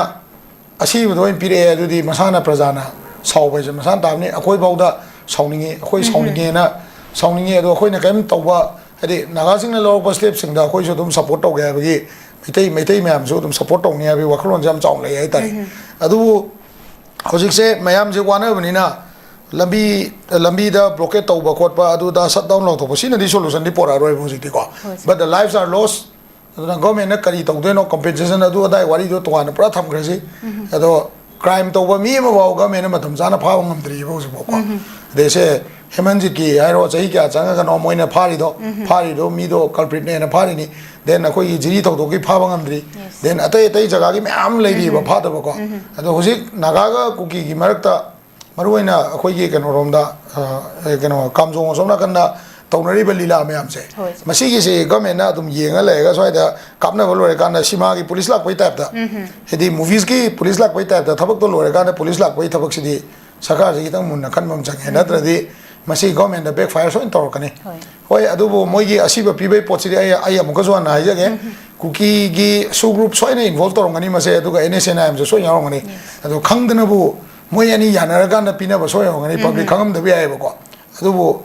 ꯑꯁꯤꯕꯗꯣ ꯑꯣꯏꯅ ꯄꯤꯔꯛꯑꯦ, ꯑꯗꯨꯗꯤ ꯃꯁꯥꯅ, ꯄ꯭ꯔꯖꯥꯅ ꯁꯥꯎꯕ ꯍꯥꯏꯁꯦ ꯃꯁꯥꯅ ꯇꯥꯕꯅꯤ꯫ ꯑꯩꯈꯣꯏꯐꯥꯎꯗ ꯁꯥꯎꯅꯤꯡꯉꯤ, ꯑꯩꯈꯣꯏ ꯁꯥꯎꯅꯤꯡꯉꯦꯅ ꯁꯥꯎꯅꯤꯡꯉꯤ, ꯑꯗꯣ ꯑꯩꯈꯣꯏꯅ ꯀꯔꯤꯝ ꯇꯧꯕ, ꯍꯥꯏꯗꯤ ꯅꯥꯒꯥꯁꯤꯡꯅ ꯂꯧꯔꯛꯄ ꯁ꯭ꯇꯦꯞꯁꯤꯡꯗ ꯑꯩꯈꯣꯏꯁꯨ ꯑꯗꯨꯝ ꯁꯞꯄꯣꯔꯠ ꯇꯧꯒꯦ ꯍꯥꯏꯕꯒꯤ, ꯃꯩꯇꯩ, ꯃꯩꯇꯩ ꯃꯌꯥꯝꯁꯨ ꯑꯗꯨꯝ ꯁꯞꯄꯣꯔꯠ ꯇꯧꯅꯤ ꯍꯥꯏꯕꯒꯤ ꯋꯥꯈꯜꯂꯣꯟꯁꯦ ꯌꯥꯝ ꯆꯥꯎꯅ ꯂꯩ ꯍꯥꯏꯇꯥꯔꯦ꯫ ꯑꯗꯨꯕꯨ ꯍꯧꯖꯤꯛꯁꯦ ꯃꯌꯥꯝꯁꯦ ꯋꯥꯅꯕꯅꯤꯅ ꯂꯝꯕꯤ, ꯂꯝꯕꯤꯗ ꯕ꯭ꯂꯣꯀꯦꯠ ꯇꯧꯕ ꯈꯣꯠꯄ, ꯑꯗꯨꯗ ꯁꯠ ꯗꯥꯎꯟ ꯂꯧꯊꯣꯛꯄ, ꯁꯤꯅꯗꯤ ꯁꯣꯂꯨꯁꯟꯗꯤ ꯄꯨꯔꯛꯑꯔꯣꯏꯕ ꯍꯧꯖꯤꯛꯇꯤꯀꯣ꯫ But the lives are lost. ꯑꯗꯨꯅ ꯒꯣꯔꯃꯦꯟꯅ ꯀꯔꯤ ꯇꯧꯗꯣꯏꯅꯣ, ꯀꯝꯄꯦꯟꯁꯦꯁꯟ ꯑꯗꯨ ꯑꯗꯥꯏ ꯋꯥꯔꯤꯗꯣ ꯇꯣꯉꯥꯟꯅ ꯄꯨꯔꯥ ꯊꯝꯈ꯭ꯔꯁꯤ꯫ ꯑꯗꯣ ꯀ꯭ꯔꯥꯏꯝ ꯇꯧꯕ ꯃꯤ ꯑꯃꯐꯥꯎ ꯒꯃꯦꯟꯅ ꯃꯇꯝ ꯆꯥꯅ ꯐꯥꯕ ꯉꯝꯗ꯭ꯔꯤꯕ ꯍꯧꯖꯤꯛꯐꯥꯎꯀꯣ꯫ ꯑꯗꯩꯁꯦ ꯍꯦꯃꯟꯖꯤꯠꯀꯤ ꯍꯥꯏꯔꯣ, ꯆꯍꯤ ꯀꯌꯥ ꯆꯪꯉꯒꯅꯣ ꯃꯣꯏꯅ ꯐꯥꯔꯤꯗꯣ? ꯐꯥꯔꯤꯗꯣ ꯃꯤꯗꯣ ꯀꯜꯄ꯭ꯔꯤꯠꯅꯦꯅ ꯐꯥꯔꯤꯅꯤ꯫ ꯗꯦꯟ ꯑꯩꯈꯣꯏꯒꯤ ꯖꯤꯔꯤ ꯊꯧꯗꯣꯛꯀꯤ ꯐꯥꯕ ꯉꯝꯗ꯭ꯔꯤ꯫ ꯗꯦꯟ ꯑꯇꯩ ꯑꯇꯩ ꯖꯒꯥꯒꯤ ꯃꯌꯥꯝ ꯂꯩꯔꯤꯕ ꯐꯥꯗꯕꯀꯣ꯫ ꯑꯗꯣ ꯍꯧꯖꯤꯛ ꯅꯥꯒꯥꯒ ꯀꯨꯀꯤꯒꯤ ꯃꯔꯛꯇ, ꯃꯔꯨꯑꯣꯏꯅ ꯑꯩꯈꯣꯏꯒꯤ ꯀꯩꯅꯣꯔꯣꯝꯗ, ꯑ, ꯀꯩꯅꯣ, ꯀꯥꯝꯖꯣꯡ ꯑꯁꯣꯝ ꯅꯥꯀꯟꯗ ꯇꯧꯅꯔꯤꯕ ꯂꯤꯂꯥ ꯃꯌꯥꯝꯁꯦ, ꯍꯣꯏ꯫ ꯃꯁꯤꯒꯤꯁꯦ ꯒꯃꯦꯟꯅ ꯑꯗꯨꯝ ꯌꯦꯡꯉ ꯂꯩꯔꯒ ꯁ꯭ꯋꯥꯏꯗ ꯀꯥꯞꯅꯕ ꯂꯣꯏꯔꯀꯥꯟꯗ ꯁꯤꯃꯥꯒꯤ ꯄꯨꯂꯤꯁ ꯂꯥꯛꯄꯩ ꯇꯥꯏꯞꯇ, ꯍꯥꯏꯗꯤ ꯃꯨꯚꯤꯁꯀꯤ ꯄꯨꯂꯤꯁ ꯂꯥꯛꯄꯩ ꯇꯥꯏꯞꯇ ꯊꯕꯛꯇꯣ ꯂꯣꯏꯔꯀꯥꯟꯗ ꯄꯨꯂꯤꯁ ꯂꯥꯛꯄꯒꯤ ꯊꯕꯛꯁꯤꯗꯤ ꯁꯔꯀꯥꯔꯁꯤ ꯈꯤꯇꯪ ꯃꯨꯟꯅ ꯈꯟꯕ ꯑꯃ ꯆꯪꯉꯦ꯫ ꯅꯠꯇ꯭ꯔꯗꯤ ꯃꯁꯤ ꯒꯣꯔꯃꯦꯟꯗ ꯕꯦꯛ ꯐꯥꯏꯌꯔ ꯁꯣꯏꯅ ꯇꯧꯔꯛꯀꯅꯤ꯫ ꯍꯣꯏ꯫ ꯍꯣꯏ, ꯑꯗꯨꯕꯨ ꯃꯣꯏꯒꯤ ꯑꯁꯤꯕ ꯄꯤꯕꯩ ꯄꯣꯠꯁꯤꯗꯤ ꯑꯩ, ꯑꯩ ꯑꯃꯨꯛꯀꯁꯨ ꯍꯟꯅ ꯍꯥꯏꯖꯒꯦ, ꯀꯨꯀꯤꯒꯤ ꯁꯨ ꯒ꯭ꯔꯨꯞ ꯁꯣꯏꯅ ꯏꯟꯚꯣꯜꯕ ꯇꯧꯔꯝꯒꯅꯤ ꯃꯁꯦ, ꯑꯗꯨꯒ ꯑꯦꯟ ꯑꯦꯁ ꯑꯦꯟ ꯑꯥꯏ ꯑꯦꯝꯁꯨ ꯁꯣꯏꯅ ꯌꯥꯎꯔꯝꯒꯅꯤ꯫ ꯑꯗꯣ ꯈꯪꯗꯅꯕꯨ ꯃꯣꯏ ꯑꯅꯤ ꯌꯥꯅꯔꯀꯥꯟꯗ ꯄꯤꯅꯕ ꯁꯣꯏ ꯑꯣꯏꯔꯝꯒꯅꯤ, ꯄꯕ꯭ꯂꯤꯛ ꯈꯪꯉꯝꯗꯕ ꯌꯥꯏꯑꯕꯀꯣ꯫ ꯑꯗꯨꯕꯨ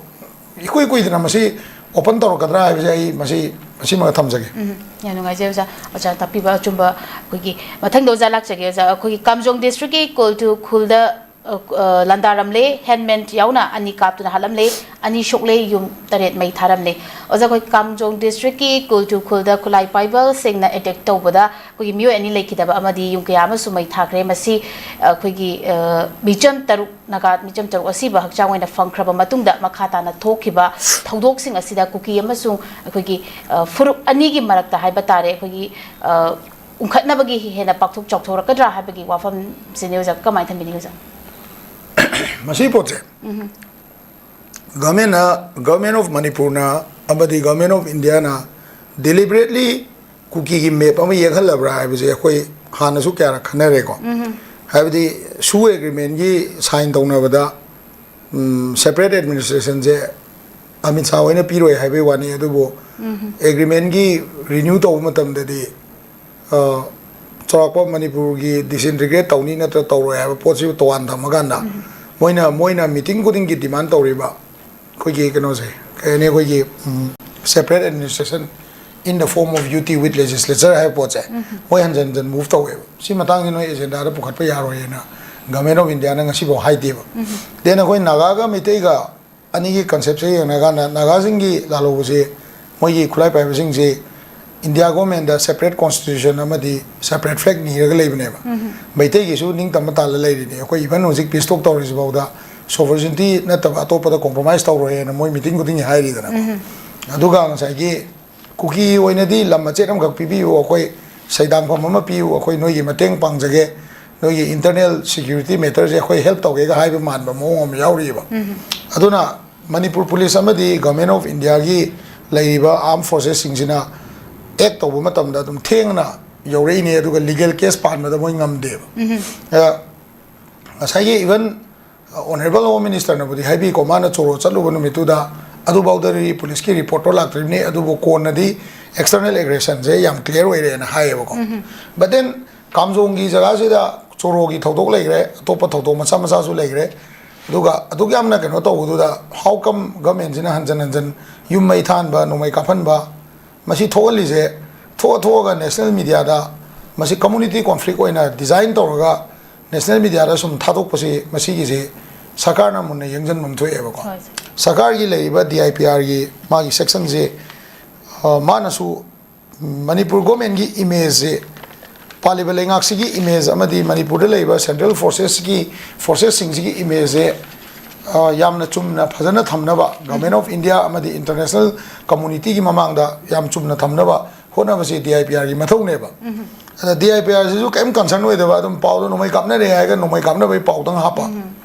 ꯏꯀꯨꯏ ꯀꯨꯏꯗꯅ ꯃꯁꯤ ꯑꯣꯄꯟ ꯇꯧꯔꯛꯀꯗ꯭ꯔꯥ ꯍꯥꯏꯕꯁꯦ ꯑꯩ ꯃꯁꯤ, ꯃꯁꯤꯃꯒ ꯊꯝꯖꯒꯦ꯫ ꯎꯝ, ꯌꯥꯝ ꯅꯨꯡꯉꯥꯏꯖꯩ ꯑꯣꯖꯥ꯫ ꯑꯣꯖꯥ ꯇꯥꯛꯄꯤꯕ ꯑꯆꯨꯝꯕ꯫ ꯑꯩꯈꯣꯏꯒꯤ ꯃꯊꯪꯗ ꯑꯣꯖꯥ ꯂꯥꯛꯆꯒꯦ꯫ ꯑꯣꯖꯥ, ꯑꯩꯈꯣꯏꯒꯤ ꯀꯥꯝꯖꯣꯡ ꯗꯤꯁꯇ꯭ꯔꯤꯛꯀꯤ ꯀꯣꯜꯇꯨ ꯈꯨꯜꯗ, ꯑ, ꯑ, ꯂꯥꯟꯗꯥꯔꯝꯂꯦ, ꯍꯦꯟꯃꯦꯟ ꯌꯥꯎꯅ ꯑꯅꯤ ꯀꯥꯞꯇꯨꯅ ꯍꯥꯠꯂꯝꯂꯦ, ꯑꯅꯤ ꯁꯣꯛꯂꯦ, ꯌꯨꯝ ꯇꯔꯦꯠ ꯃꯩ ꯊꯥꯔꯝꯂꯦ꯫ ꯑꯣꯖꯥ, ꯑꯩꯈꯣꯏ ꯀꯥꯝꯖꯣꯡ ꯗꯤꯁꯇ꯭ꯔꯤꯛꯀꯤ ꯀꯣꯜꯇꯨ ꯈꯨꯜꯗ ꯈꯨꯠꯂꯥꯏ ꯄꯥꯏꯕꯁꯤꯡꯅ ꯑꯦꯇꯦꯛ ꯇꯧꯕꯗ ꯑꯩꯈꯣꯏꯒꯤ ꯃꯤꯑꯣꯏ ꯑꯅꯤ ꯂꯩꯈꯤꯗꯕ ꯑꯃꯗꯤ ꯌꯨꯝ ꯀꯌꯥ ꯑꯃꯁꯨ ꯃꯩ ꯊꯥꯈ꯭ꯔꯦ꯫ ꯃꯁꯤ, ꯑ, ꯑꯩꯈꯣꯏꯒꯤ, ꯑ, ꯃꯤꯆꯝ ꯇꯔꯨꯛ ꯅꯥꯒꯥ ꯃꯤꯆꯝ ꯇꯔꯨꯛ ꯑꯁꯤꯕ ꯍꯛꯆꯥꯡ ꯑꯣꯏꯅ ꯐꯪꯈ꯭ꯔꯕ ꯃꯇꯨꯡꯗ ꯃꯈꯥ ꯇꯥꯅ ꯊꯣꯛꯈꯤꯕ ꯊꯧꯗꯣꯛꯁꯤꯡ ꯑꯁꯤꯗ ꯀꯨꯀꯤ ꯑꯃꯁꯨꯡ ꯑꯩꯈꯣꯏꯒꯤ, ꯑ, ꯐꯨꯔꯨꯞ ꯑꯅꯤꯒꯤ ꯃꯔꯛꯇ ꯍꯥꯏꯕ ꯇꯥꯔꯦ, ꯑꯩꯈꯣꯏꯒꯤ, ꯑ, ꯎꯪꯈꯠꯅꯕꯒꯤ ꯍꯦꯟꯅ ꯄꯥꯛꯊꯣꯛ ꯆꯥꯎꯊꯣꯔꯛꯀꯗ꯭ꯔꯥ ꯍꯥꯏꯕꯒꯤ ꯋꯥꯐꯝꯁꯤꯅꯤ ꯑꯣꯖꯥ, ꯀꯃꯥꯏꯅ ꯊꯝꯕꯤꯅꯤꯡꯉꯤ ꯑꯣꯖꯥ? ꯃꯁꯤ ꯄꯣꯠꯁꯦ ꯒꯚꯔꯟꯃꯦꯟꯅ, ꯒꯚꯔꯟꯃꯦꯟ ꯑꯣꯐ ꯃꯅꯤꯄꯨꯔꯅ ꯑꯃꯗꯤ ꯒꯚꯔꯟꯃꯦꯟ ꯑꯣꯐ ꯏꯟꯗꯤꯌꯥꯅ ꯗꯤꯂꯤꯕꯔꯦꯠꯂꯤ ꯀꯨꯀꯤꯒꯤ ꯃꯦꯞ ꯑꯃ ꯌꯦꯛꯍꯜꯂꯕ꯭ꯔꯥ ꯍꯥꯏꯕꯁꯦ ꯑꯩꯈꯣꯏ ꯍꯥꯟꯅꯁꯨ ꯀꯌꯥꯔꯛ ꯈꯟꯅꯔꯦꯀꯣ꯫ ꯍꯥꯏꯕꯗꯤ ꯁꯨ ꯑꯦꯒ꯭ꯔꯤꯃꯦꯟꯒꯤ ꯁꯥꯏꯟ ꯇꯧꯅꯕꯗ, ꯎꯝ, ꯁꯦꯄꯔꯦꯠ ꯑꯦꯗꯃꯤꯅꯤꯁꯇ꯭ꯔꯦꯁꯟꯁꯦ ꯑꯃꯤꯠ ꯁꯥꯍ ꯍꯣꯏꯅ ꯄꯤꯔꯣꯏ ꯍꯥꯏꯕꯒꯤ ꯋꯥꯅꯤ, ꯑꯗꯨꯕꯨ ꯑꯦꯒ꯭ꯔꯤꯃꯦꯟꯒꯤ ꯔꯤꯅ꯭ꯌꯨ ꯇꯧꯕ ꯃꯇꯝꯗꯗꯤ, ꯑ, ꯆꯥꯎꯔꯥꯛꯄ ꯃꯅꯤꯄꯨꯔꯒꯤ ꯗꯤꯁꯏꯟꯇꯤꯒ꯭ꯔꯦꯠ ꯇꯧꯅꯤ ꯅꯠꯇ꯭ꯔ ꯇꯧꯔꯣꯏ ꯍꯥꯏꯕ ꯄꯣꯠꯁꯤ ꯇꯣꯉꯥꯟ ꯊꯝꯃꯀꯥꯟꯗ, ꯃꯣꯏꯅ, ꯃꯣꯏꯅ ꯃꯤꯇꯤꯡ ꯈꯨꯗꯤꯡꯒꯤ ꯗꯤꯃꯥꯟ ꯇꯧꯔꯤꯕ ꯑꯩꯈꯣꯏꯒꯤ ꯀꯩꯅꯣꯁꯦ, ꯀꯩ ꯍꯥꯏꯅꯤ, ꯑꯩꯈꯣꯏꯒꯤ, ꯎꯝ, separate administration in the form of UT with legislature ꯍꯥꯏꯕ ꯄꯣꯠꯁꯦ, ꯃꯣꯏ ꯍꯟꯖꯟ ꯍꯟꯖꯟ ꯃꯨꯚ ꯇꯧꯋꯦꯕ꯫ ꯁꯤ ꯃꯇꯥꯡꯁꯤ ꯅꯣꯏ ꯑꯦꯖꯦꯟꯗꯥꯗ ꯄꯨꯈꯠꯄ ꯌꯥꯔꯣꯏꯅ ꯒꯚꯔꯟꯃꯦꯟ ꯑꯣꯐ ꯏꯟꯗꯤꯌꯥꯅ ꯉꯁꯤꯐꯥꯎ ꯍꯥꯏꯗꯦꯕ꯫ ꯗꯦꯟ ꯑꯩꯈꯣꯏ ꯅꯥꯒꯥꯒ ꯃꯩꯇꯩꯒ ꯑꯅꯤꯒꯤ ꯀꯟꯁꯦꯞꯁꯦ ꯌꯦꯡꯅꯔꯀꯥꯟꯗ, ꯅꯥꯒꯥꯁꯤꯡꯒꯤ ꯂꯥꯜꯍꯧꯕꯁꯤ, ꯃꯣꯏꯒꯤ ꯈꯨꯠꯂꯥꯏ ꯄꯥꯏꯕꯁꯤꯡꯁꯤ ꯏꯟꯗꯤꯌꯥ ꯒꯣꯔꯃꯦꯟꯗ ꯁꯦꯄꯔꯦꯠ ꯀꯣꯟꯁꯇꯤꯇ꯭ꯌꯨꯁꯟ ꯑꯃꯗꯤ ꯁꯦꯄꯔꯦꯠ ꯐ꯭ꯂꯦꯒ ꯅꯤꯔꯒ ꯂꯩꯕꯅꯦꯕ꯫ ꯃꯩꯇꯩꯒꯤꯁꯨ ꯅꯤꯡꯇꯝꯕ ꯇꯥꯜꯂ ꯂꯩꯔꯤꯅꯤ꯫ ꯑꯩꯈꯣꯏ ꯏꯚꯟ ꯍꯧꯖꯤꯛ ꯄꯤꯁ ꯇꯣꯛ ꯇꯧꯔꯤꯁꯤꯐꯥꯎꯗ ꯁꯣꯚꯔꯖꯤꯟꯇꯤ ꯅꯠꯇꯕ ꯑꯇꯣꯞꯄꯗ ꯀꯣꯝꯄ꯭ꯔꯣꯃꯥꯏꯁ ꯇꯧꯔꯣꯏꯅ ꯃꯣꯏ ꯃꯤꯇꯤꯡ ꯈꯨꯗꯤꯡꯒꯤ ꯍꯥꯏꯔꯤꯗꯅ꯫ ꯑꯗꯨꯒ ꯉꯁꯥꯏꯒꯤ ꯀꯨꯀꯤ ꯑꯣꯏꯅꯗꯤ ꯂꯝ ꯃꯆꯦꯠ ꯑꯃꯈꯛ ꯄꯤꯕꯤꯌꯨ, ꯑꯩꯈꯣꯏ ꯁꯩꯗꯥꯡꯐꯝ ꯑꯃ ꯄꯤꯌꯨ, ꯑꯩꯈꯣꯏ ꯅꯣꯏꯒꯤ ꯃꯇꯦꯡ ꯄꯥꯡꯖꯒꯦ, ꯅꯣꯏꯒꯤ ꯏꯟꯇꯔꯅꯦꯜ ꯁꯦꯀ꯭ꯌꯨꯔꯤꯇꯤ ꯃꯦꯇꯔꯁꯦ ꯑꯩꯈꯣꯏ ꯍꯦꯜꯞ ꯇꯧꯒꯦꯒ ꯍꯥꯏꯕ ꯃꯥꯟꯕ ꯃꯑꯣꯡ ꯑꯃ ꯌꯥꯎꯔꯤꯑꯕ꯫ ꯑꯗꯨꯅ ꯃꯅꯤꯄꯨꯔ ꯄꯨꯂꯤꯁ ꯑꯃꯗꯤ ꯒꯚꯔꯟꯃꯦꯟ ꯑꯣꯐ ꯏꯟꯗꯤꯌꯥꯒꯤ ꯂꯩꯔꯤꯕ ꯑꯥꯔꯝ ꯐꯣꯔꯁꯦꯁꯁꯤꯡꯁꯤꯅ ꯑꯦꯛ ꯇꯧꯕ ꯃꯇꯝꯗ ꯑꯗꯨꯝ ꯊꯦꯡꯅ ꯌꯧꯔꯛꯏꯅꯦ, ꯑꯗꯨꯒ ꯂꯤꯒꯦꯜ ꯀꯦꯁ ꯄꯥꯟꯕꯗ ꯃꯣꯏ ꯉꯝꯗꯦꯕ꯫ ꯑ, ꯉꯁꯥꯏꯒꯤ ꯏꯚꯟ ꯑꯣꯅꯔꯦꯕꯜ ꯍꯣꯝ ꯃꯤꯅꯤꯁꯇꯔꯅꯕꯨꯗꯤ ꯍꯥꯏꯕꯤꯀꯣ, ꯃꯥꯅ ꯆꯣꯔꯣ ꯆꯠꯂꯨꯕ ꯅꯨꯃꯤꯠꯇꯨꯗ ꯑꯗꯨꯐꯥꯎꯗ ꯔꯤ-, ꯄꯨꯂꯤꯁꯀꯤ ꯔꯤꯄꯣꯔꯠꯇꯣ ꯂꯥꯛꯇ꯭ꯔꯤꯕꯅꯤ, ꯑꯗꯨꯕꯨ ꯀꯣꯟꯅꯗꯤ ꯑꯦꯛꯁꯇꯔꯅꯦꯜ ꯑꯦꯒ꯭ꯔꯦꯁꯟꯁꯦ ꯌꯥꯝ ꯀ꯭ꯂꯤꯌꯥꯔ ꯑꯣꯏꯔꯦꯅ ꯍꯥꯏꯌꯦꯕꯀꯣ꯫ But then ꯀꯥꯝꯖꯣꯡꯒꯤ ꯖꯒꯥꯁꯤꯗ ꯆꯣꯔꯣꯒꯤ ꯊꯧꯗꯣꯛ ꯂꯩꯈ꯭ꯔꯦ, ꯑꯇꯣꯞꯄ ꯊꯧꯗꯣꯛ ꯃꯆꯥ ꯃꯆꯥꯁꯨ ꯂꯩꯈ꯭ꯔꯦ꯫ ꯑꯗꯨꯒ ꯑꯗꯨꯛ ꯌꯥꯝꯅ ꯀꯩꯅꯣ ꯇꯧꯕꯗꯨꯗ, how come ꯒꯚꯔꯟꯃꯦꯟꯁꯤꯅ ꯍꯟꯖꯟ ꯍꯟꯖꯟ ꯌꯨꯝ ꯃꯩ ꯊꯥꯍꯟꯕ, ꯅꯣꯡꯃꯩ ꯀꯥꯞꯍꯟꯕ, ꯃꯁꯤ ꯊꯣꯛꯍꯜꯂꯤꯁꯦ? ꯊꯣꯛꯑ ꯊꯣꯛꯑꯒ ꯅꯦꯁꯅꯦꯜ ꯃꯤꯗꯤꯌꯥꯗ ꯃꯁꯤ ꯀꯝꯃꯨꯅꯤꯇꯤ ꯀꯣꯟꯐ꯭ꯂꯤꯛ ꯑꯣꯏꯅ ꯗꯤꯖꯥꯏꯟ ꯇꯧꯔꯒ ꯅꯦꯁꯅꯦꯜ ꯃꯤꯗꯤꯌꯥꯗ ꯁꯨꯝ ꯊꯥꯗꯣꯛꯄꯁꯤ, ꯃꯁꯤꯒꯤꯁꯤ ꯁꯔꯀꯥꯔꯅ ꯃꯨꯟꯅ ꯌꯦꯡꯁꯤꯟꯐꯝ ꯊꯣꯛꯑꯦꯕꯀꯣ꯫ ꯍꯣꯏ, ꯁꯔ꯫ ꯁꯔꯀꯥꯔꯒꯤ ꯂꯩꯔꯤꯕ ꯗꯤ ꯑꯥꯏ ꯄꯤ ꯑꯥꯔꯒꯤ ꯃꯥꯒꯤ ꯁꯦꯛꯁꯟꯁꯤ, ꯑ, ꯃꯥꯅꯁꯨ ꯃꯅꯤꯄꯨꯔ ꯒꯣꯔꯃꯦꯟꯒꯤ ꯏꯃꯦꯖꯁꯤ, ꯄꯥꯜꯂꯤꯕ ꯂꯩꯉꯥꯛꯁꯤꯒꯤ ꯏꯃꯦꯖ ꯑꯃꯗꯤ ꯃꯅꯤꯄꯨꯔꯗ ꯂꯩꯔꯤꯕ ꯁꯦꯟꯇ꯭ꯔꯦꯜ ꯐꯣꯔꯁꯦꯁꯀꯤ, ꯐꯣꯔꯁꯦꯁꯁꯤꯡꯁꯤꯒꯤ ꯏꯃꯦꯖꯁꯦ, ꯑ, ꯌꯥꯝꯅ ꯆꯨꯝꯅ ꯐꯖꯅ ꯊꯝꯅꯕ, ꯒꯚꯔꯟꯃꯦꯟ ꯑꯣꯐ ꯏꯟꯗꯤꯌꯥ ꯑꯃꯗꯤ ꯏꯟꯇꯔꯅꯦꯁꯅꯦꯜ ꯀꯝꯃꯨꯅꯤꯇꯤꯒꯤ ꯃꯃꯥꯡꯗ ꯌꯥꯝ ꯆꯨꯝꯅ ꯊꯝꯅꯕ ꯍꯣꯠꯅꯕꯁꯤ ꯗꯤ ꯑꯥꯏ ꯄꯤ ꯑꯥꯔꯒꯤ ꯃꯊꯧꯅꯦꯕ꯫ ꯑꯗ ꯗꯤ ꯑꯥꯏ ꯄꯤ ꯑꯥꯔꯁꯤꯁꯨ ꯀꯔꯤꯝ ꯀꯟꯁꯔꯟ ꯑꯣꯏꯗꯕ, ꯑꯗꯨꯝ ꯄꯥꯎꯗꯣ ꯅꯣꯡꯃꯩ ꯀꯥꯞꯅꯔꯦ ꯍꯥꯏꯔꯒ ꯅꯣꯡꯃꯩ ꯀꯥꯞꯅꯕꯒꯤ ꯄꯥꯎꯗꯪ ꯍꯥꯞꯄ꯫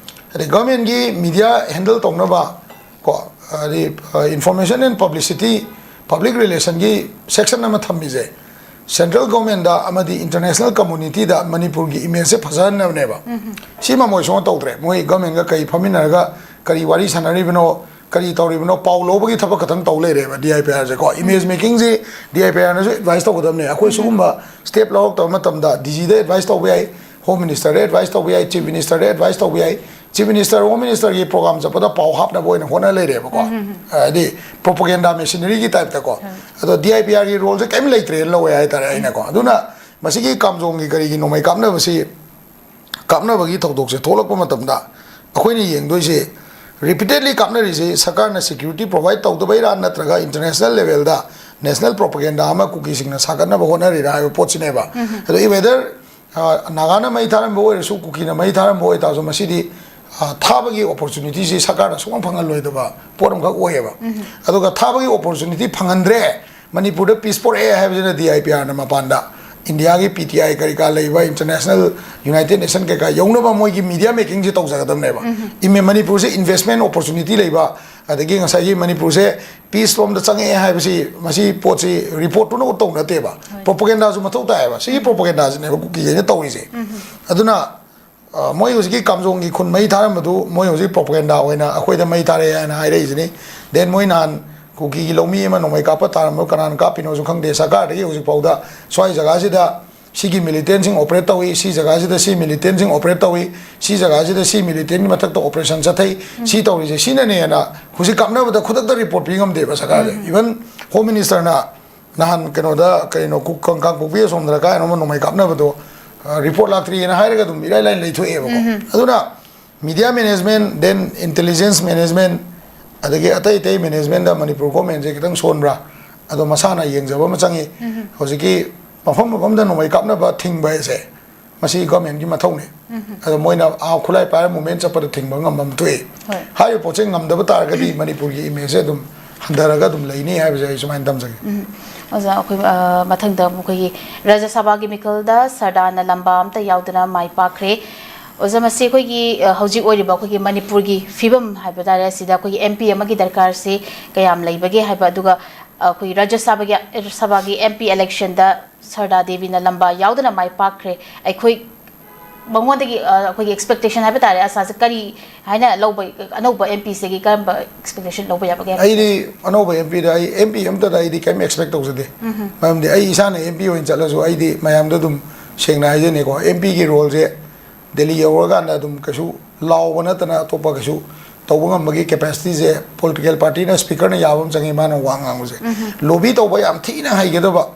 ꯑꯗꯩ ꯒꯚꯔꯟꯃꯦꯟꯒꯤ ꯃꯤꯗꯤꯌꯥ ꯍꯦꯟꯗꯜ ꯇꯧꯅꯕ ꯀꯣ, ꯍꯥꯏꯗꯤ, ꯑ, information and publicity, public relationꯒꯤ ꯁꯦꯛꯁꯟ ꯑꯃ ꯊꯝꯃꯤꯁꯦ, ꯁꯦꯟꯇ꯭ꯔꯦꯜ ꯒꯣꯔꯃꯦꯟꯗ ꯑꯃꯗꯤ ꯏꯟꯇꯔꯅꯦꯁꯅꯦꯜ ꯀꯝꯃꯨꯅꯤꯇꯤꯗ ꯃꯅꯤꯄꯨꯔꯒꯤ ꯏꯃꯦꯖꯁꯦ ꯐꯖꯍꯟꯅꯕꯅꯦꯕ꯫ ꯁꯤꯃ ꯃꯣꯏ ꯁꯨꯡꯇꯧ ꯇꯧꯗ꯭ꯔꯦ꯫ ꯃꯣꯏ ꯒꯣꯔꯃꯦꯟꯒ ꯀꯔꯤ ꯐꯝꯃꯤꯟꯅꯔꯒ ꯀꯔꯤ ꯋꯥꯔꯤ ꯁꯥꯟꯅꯔꯤꯕꯅꯣ, ꯀꯔꯤ ꯇꯧꯔꯤꯕꯅꯣ, ꯄꯥꯎ ꯂꯧꯕꯒꯤ ꯊꯕꯛ ꯈꯛꯇꯪ ꯇꯧ ꯂꯩꯔꯦꯕ D I P ꯑꯥꯔꯁꯦꯀꯣ꯫ Image ꯃꯦꯀꯤꯡꯁꯤ D I P ꯑꯥꯔꯅꯁꯨ advice ꯇꯧꯒꯗꯕꯅꯦ꯫ ꯑꯩꯈꯣꯏ ꯁꯤꯒꯨꯝꯕ ꯁ꯭ꯇꯦꯞ ꯂꯧꯔꯛꯇꯕ ꯃꯇꯝꯗ ꯗꯤ ꯖꯤꯗ ꯑꯦꯗꯚꯥꯏꯁ ꯇꯧꯕ ꯌꯥꯏ, ꯍꯣꯝ ꯃꯤꯅꯤꯁꯇꯔꯗ ꯑꯦꯗꯚꯥꯏꯁ ꯇꯧꯕ ꯌꯥꯏ, ꯆꯤꯐ ꯃꯤꯅꯤꯁꯇꯔꯗ ꯑꯦꯗꯚꯥꯏꯁ ꯇꯧꯕ ꯌꯥꯏ꯫ ꯆꯤꯐ ꯃꯤꯅꯤꯁꯇꯔ, ꯍꯣꯝ ꯃꯤꯅꯤꯁꯇꯔꯒꯤ ꯄ꯭ꯔꯣꯒ꯭ꯔꯥꯝ ꯆꯠꯄꯗ ꯄꯥꯎ ꯍꯥꯞꯅꯕ ꯑꯣꯏꯅ ꯍꯣꯠꯅ ꯂꯩꯔꯦꯕꯀꯣ꯫ ꯍꯥꯏꯗꯤ ꯄ꯭ꯔꯣꯄꯒꯦꯟꯗꯥ ꯃꯦꯁꯤꯅꯔꯤꯒꯤ ꯇꯥꯏꯞꯇꯀꯣ꯫ ꯑꯗꯣ ꯗꯤ ꯑꯥꯏ ꯄꯤ ꯑꯥꯔꯒꯤ ꯔꯣꯜꯁꯦ ꯀꯔꯤꯝ ꯂꯩꯇ꯭ꯔꯦꯅ ꯂꯧꯋꯦ ꯍꯥꯏꯇꯥꯔꯦ ꯑꯩꯅꯀꯣ꯫ ꯑꯗꯨꯅ ꯃꯁꯤꯒꯤ ꯀꯥꯝꯖꯣꯡꯒꯤ ꯀꯔꯤꯒꯤ ꯅꯣꯡꯃꯩ ꯀꯥꯞꯅꯕꯁꯤ, ꯀꯥꯞꯅꯕꯒꯤ ꯊꯧꯗꯣꯛꯁꯦ ꯊꯣꯛꯂꯛꯄ ꯃꯇꯝꯗ ꯑꯩꯈꯣꯏꯅ ꯌꯦꯡꯗꯣꯏꯁꯦ, ꯔꯤꯄꯤꯇꯦꯗꯂꯤ ꯀꯥꯞꯅꯔꯤꯁꯦ ꯁꯔꯀꯥꯔꯅ ꯁꯦꯀ꯭ꯌꯨꯔꯤꯇꯤ ꯄ꯭ꯔꯣꯚꯥꯏꯗ ꯇꯧꯗꯕꯩꯔꯥ, ꯅꯠꯇ꯭ꯔꯒ ꯏꯟꯇꯔꯅꯦꯁꯅꯦꯜ ꯂꯦꯚꯦꯜꯗ ꯅꯦꯁꯅꯦꯜ ꯄ꯭ꯔꯣꯄꯒꯦꯟꯗꯥ ꯑꯃ ꯀꯨꯀꯤꯁꯤꯡꯅ ꯁꯥꯒꯠꯅꯕ ꯍꯣꯠꯅꯔꯤꯔꯥ ꯍꯥꯏꯕ ꯄꯣꯠꯁꯤꯅꯦꯕ꯫ ꯑꯗꯣ ꯏ ꯋꯦꯗꯔ ꯅꯥꯒꯥꯅ ꯃꯩ ꯊꯥꯔꯝꯕ ꯑꯣꯏꯔꯁꯨ, ꯀꯨꯀꯤꯅ ꯃꯩ ꯊꯥꯔꯝꯕ ꯑꯣꯏꯇꯥꯔꯁꯨ, ꯃꯁꯤꯗꯤ ꯑ, ꯊꯥꯕꯒꯤ ꯑꯣꯄꯣꯔꯆꯨꯅꯤꯇꯤꯁꯤ ꯁꯔꯀꯥꯔꯅ ꯁꯨꯡꯐꯪ ꯐꯪꯍꯜꯂꯣꯏꯗꯕ ꯄꯣꯠ ꯑꯃꯈꯛ ꯑꯣꯏꯌꯦꯕ꯫ ꯑꯗꯨꯒ ꯊꯥꯕꯒꯤ ꯑꯣꯄꯣꯔꯆꯨꯅꯤꯇꯤ ꯐꯪꯍꯟꯗ꯭ꯔꯦ, ꯃꯅꯤꯄꯨꯔꯗ ꯄꯤꯁ ꯄꯣꯔꯛꯑꯦ ꯍꯥꯏꯕꯁꯤꯅ ꯗꯤ ꯑꯥꯏ ꯄꯤ ꯑꯥꯔꯅ ꯃꯄꯥꯟꯗ, ꯏꯟꯗꯤꯌꯥꯒꯤ ꯄꯤ ꯇꯤ ꯑꯥꯏ ꯀꯔꯤ ꯀꯥ ꯂꯩꯕ, ꯏꯟꯇꯔꯅꯦꯁꯅꯦꯜ ꯌꯨꯅꯥꯏꯇꯦꯗ ꯅꯦꯁꯟ ꯀꯩꯀꯥ ꯌꯧꯅꯕ ꯃꯣꯏꯒꯤ ꯃꯤꯗꯤꯌꯥ ꯃꯦꯀꯤꯡꯁꯦ ꯇꯧꯖꯒꯗꯕꯅꯦꯕ꯫ ꯏꯃꯦ-, ꯃꯅꯤꯄꯨꯔꯁꯦ ꯏꯟꯚꯦꯁꯃꯦꯟ ꯑꯣꯄꯣꯔꯆꯨꯅꯤꯇꯤ ꯂꯩꯕ, ꯑꯗꯒꯤ ꯉꯁꯥꯏꯒꯤ ꯃꯅꯤꯄꯨꯔꯁꯦ ꯄꯤꯁ ꯂꯣꯝꯗ ꯆꯪꯉꯛꯑꯦ ꯍꯥꯏꯕꯁꯤ, ꯃꯁꯤ ꯄꯣꯠꯁꯤ ꯔꯤꯄꯣꯔꯠꯇꯨꯅ ꯎꯠꯇꯧ ꯅꯠꯇꯦꯕ꯫ ꯍꯣꯏ꯫ ꯄ꯭ꯔꯣꯄꯒꯦꯟꯗꯥꯁꯨ ꯃꯊꯧ ꯇꯥꯏꯌꯦꯕ꯫ ꯁꯤꯒꯤ ꯄ꯭ꯔꯣꯄꯒꯦꯟꯗꯥꯁꯤꯅꯦꯕ ꯀꯨꯀꯤꯈꯩꯅ ꯇꯧꯔꯤꯁꯦ꯫ ꯑꯗꯨꯅ ꯑ, ꯃꯣꯏ ꯍꯧꯖꯤꯛꯀꯤ ꯀꯥꯝꯖꯣꯡꯒꯤ ꯈꯨꯟ ꯃꯩ ꯊꯥꯔꯝꯕꯗꯨ ꯃꯣꯏ ꯍꯧꯖꯤꯛ ꯄ꯭ꯔꯣꯄꯒꯦꯟꯗꯥ ꯑꯣꯏꯅ ꯑꯩꯈꯣꯏꯗ ꯃꯩ ꯊꯥꯔꯛꯑꯦ ꯍꯥꯏꯅ ꯍꯥꯏꯔꯛꯏꯁꯤꯅꯤ꯫ ꯗꯦꯟ ꯃꯣꯏ ꯅꯍꯥꯟ ꯀꯨꯀꯤꯒꯤ ꯂꯧꯃꯤ ꯑꯃ ꯅꯣꯡꯃꯩ ꯀꯥꯞꯄ ꯇꯥꯔꯝꯕꯗꯨ ꯀꯅꯥꯅ ꯀꯥꯞꯄꯤꯅꯣꯁꯨ ꯈꯪꯗꯦ꯫ ꯁꯔꯀꯥꯔꯗꯒꯤ ꯍꯧꯖꯤꯛꯐꯥꯎꯗ ꯁ꯭ꯋꯥꯏ ꯖꯒꯥꯁꯤꯗ ꯁꯤꯒꯤ ꯃꯤꯂꯤꯇꯦꯟꯁꯤꯡ ꯑꯣꯄꯔꯦꯠ ꯇꯧꯏ, ꯁꯤ ꯖꯒꯥꯁꯤꯗ ꯁꯤ ꯃꯤꯂꯤꯇꯦꯟꯁꯤꯡ ꯑꯣꯄꯔꯦꯠ ꯇꯧꯏ, ꯁꯤ ꯖꯒꯥꯁꯤꯗ ꯁꯤ ꯃꯤꯂꯤꯇꯦꯟꯒꯤ ꯃꯊꯛꯇ ꯑꯣꯄꯔꯦꯁꯟ ꯆꯠꯊꯩ, ꯁꯤ ꯇꯧꯔꯤꯁꯦ ꯁꯤꯅꯅꯦꯅ ꯍꯧꯖꯤꯛ ꯀꯥꯞꯅꯕꯗ ꯈꯨꯗꯛꯇ ꯔꯤꯄꯣꯔꯠ ꯄꯤ ꯉꯝꯗꯦꯕ ꯁꯔꯀꯥꯔꯁꯦ꯫ ꯏꯚꯟ ꯍꯣꯝ ꯃꯤꯅꯤꯁꯇꯔꯅ ꯅꯍꯥꯟ ꯀꯩꯅꯣꯗ, ꯀꯩꯅꯣ, ꯀꯨ-, ꯀꯥꯡ-, ꯀꯥꯡꯄꯣꯛꯄꯤ ꯑꯁꯣꯝꯗꯔ ꯀꯥꯏꯅꯣ ꯑꯃ ꯅꯣꯡꯃꯩ ꯀꯥꯞꯅꯕꯗꯣ, ꯑ, ꯔꯤꯄꯣꯔꯠ ꯂꯥꯛꯇ꯭ꯔꯤꯅ ꯍꯥꯏꯔꯒ ꯑꯗꯨꯝ ꯏꯔꯥꯏ ꯂꯥꯏꯅ ꯂꯩꯊꯣꯛꯑꯦꯕꯀꯣ꯫ ꯑꯗꯨꯅ media management, then intelligence management, ꯑꯗꯒꯤ ꯑꯇꯩ ꯑꯇꯩ ꯃꯦꯅꯦꯖꯃꯦꯟꯗ ꯃꯅꯤꯄꯨꯔ ꯒꯣꯔꯃꯦꯟꯁꯦ ꯈꯤꯇꯪ ꯁꯣꯟꯕ꯭ꯔꯥ, ꯑꯗꯣ ꯃꯁꯥꯅ ꯌꯦꯡꯖꯕ ꯑꯃ ꯆꯪꯉꯤ꯫ ꯍꯧꯖꯤꯛꯀꯤ ꯃꯐꯝ ꯃꯐꯝꯗ ꯅꯣꯡꯃꯩ ꯀꯥꯞꯅꯕ ꯊꯤꯡꯕ ꯍꯥꯏꯁꯦ, ꯃꯁꯤ ꯒꯣꯔꯃꯦꯟꯒꯤ ꯃꯊꯧꯅꯤ꯫ ꯑꯗꯣ ꯃꯣꯏꯅ ꯑꯥ ꯈꯨꯠꯂꯥꯏ ꯄꯥꯏꯔ ꯃꯨꯞꯃꯦꯟ ꯆꯠꯄꯗ ꯊꯤꯡꯕ ꯉꯝꯕ ꯑꯃ ꯊꯣꯛꯏ꯫ ꯍꯣꯏ꯫ ꯍꯥꯏꯔꯤꯕ ꯄꯣꯠꯁꯦ ꯉꯝꯗꯕ ꯇꯥꯔꯒꯗꯤ ꯃꯅꯤꯄꯨꯔꯒꯤ ꯏꯃꯦꯖꯁꯦ ꯑꯗꯨꯝ ꯍꯟꯊꯔꯒ ꯑꯗꯨꯝ ꯂꯩꯅꯤ ꯍꯥꯏꯕꯁꯦ ꯑꯩ ꯁꯨꯃꯥꯏꯅ ꯊꯝꯖꯒꯦ꯫ ꯎꯝ꯫ ꯑꯣꯖꯥ, ꯑꯩꯈꯣꯏ, ꯑ, ꯃꯊꯪꯗ ꯑꯃꯨꯛ ꯑꯩꯈꯣꯏꯒꯤ ꯔꯥꯖ꯭ꯌ ꯁꯚꯥꯒꯤ ꯃꯤꯈꯜꯗ ꯁꯔꯗꯥꯅ ꯂꯝꯕꯥ ꯑꯃꯠꯇ ꯌꯥꯎꯗꯅ ꯃꯥꯏ ꯄꯥꯛꯈ꯭ꯔꯦ꯫ ꯑꯣꯖꯥ, ꯃꯁꯤ ꯑꯩꯈꯣꯏꯒꯤ, ꯑ, ꯍꯧꯖꯤꯛ ꯑꯣꯏꯔꯤꯕ ꯑꯩꯈꯣꯏꯒꯤ ꯃꯅꯤꯄꯨꯔꯒꯤ ꯐꯤꯕꯝ ꯍꯥꯏꯕ ꯇꯥꯔꯦ, ꯑꯁꯤꯗ ꯑꯩꯈꯣꯏꯒꯤ ꯑꯦꯝ ꯄꯤ ꯑꯃꯒꯤ ꯗꯔꯀꯥꯔꯁꯤ ꯀꯌꯥꯝ ꯂꯩꯕꯒꯦ ꯍꯥꯏꯕ, ꯑꯗꯨꯒ, ꯑ, ꯑꯩꯈꯣꯏꯒꯤ ꯔꯥꯖ꯭ꯌ ꯁꯚꯥꯒꯤ, ꯁꯚꯥꯒꯤ ꯑꯦꯝ ꯄꯤ ꯏꯂꯦꯛꯁꯟꯗ ꯁꯔꯗꯥ ꯗꯦꯕꯤꯅ ꯂꯝꯕꯥ ꯌꯥꯎꯗꯅ ꯃꯥꯏ ꯄꯥꯛꯈ꯭ꯔꯦ꯫ ꯑꯩꯈꯣꯏ ꯃꯉꯣꯟꯗꯒꯤ, ꯑ, ꯑꯩꯈꯣꯏꯒꯤ ꯑꯦꯛꯁꯄꯦꯛꯇꯦꯁꯟ ꯍꯥꯏꯕ ꯇꯥꯔꯦ, ꯑꯁꯥꯁꯦ ꯀꯔꯤ ꯍꯥꯏꯅ ꯂꯧꯕ, ꯑꯅꯧꯕ ꯑꯦꯝ ꯄꯤꯁꯤꯗꯒꯤ ꯀꯔꯝꯕ ꯑꯦꯛꯁꯄꯦꯛꯇꯦꯁꯟ ꯂꯧꯕ ꯌꯥꯕꯒꯦ ꯍꯥꯏꯕ? ꯑꯩꯗꯤ ꯑꯅꯧꯕ ꯑꯦꯝ ꯄꯤꯗ ꯑꯩ, ꯑꯦꯝ ꯄꯤ ꯑꯝꯇꯗ ꯑꯩꯗꯤ ꯀꯔꯤꯝ ꯑꯦꯛꯁꯄꯦꯛ ꯇꯧꯖꯗꯦ꯫ ꯃꯔꯝꯗꯤ ꯑꯩ ꯏꯁꯥꯅ ꯑꯦꯝ ꯄꯤ ꯑꯣꯏꯅ ꯆꯠꯂꯁꯨ ꯑꯩꯗꯤ ꯃꯌꯥꯝꯗ ꯑꯗꯨꯝ ꯁꯦꯡꯅ ꯍꯥꯏꯖꯅꯤꯀꯣ, ꯑꯦꯝ ꯄꯤꯒꯤ ꯔꯣꯜꯁꯦ ꯗꯦꯜꯂꯤ ꯌꯧꯔꯀꯥꯟꯗ ꯑꯗꯨꯝ ꯀꯩꯁꯨ ꯂꯥꯎꯕ ꯅꯠꯇꯅ ꯑꯇꯣꯞꯄ ꯀꯩꯁꯨ ꯇꯧꯕ ꯉꯝꯕꯒꯤ ꯀꯦꯄꯦꯁꯤꯇꯤꯁꯦ ꯄꯣꯂꯤꯇꯤꯀꯦꯜ ꯄꯥꯔꯇꯤꯅ, ꯁ꯭ꯄꯤꯀꯔꯅ ꯌꯥꯕ ꯑꯃ ꯆꯪꯉꯤ, ꯃꯥꯅ ꯋꯥ ꯉꯥꯡꯕꯁꯦ꯫ ꯂꯣꯕꯤ ꯇꯧꯕ ꯌꯥꯝ ꯊꯤꯅ ꯍꯩꯒꯗꯕ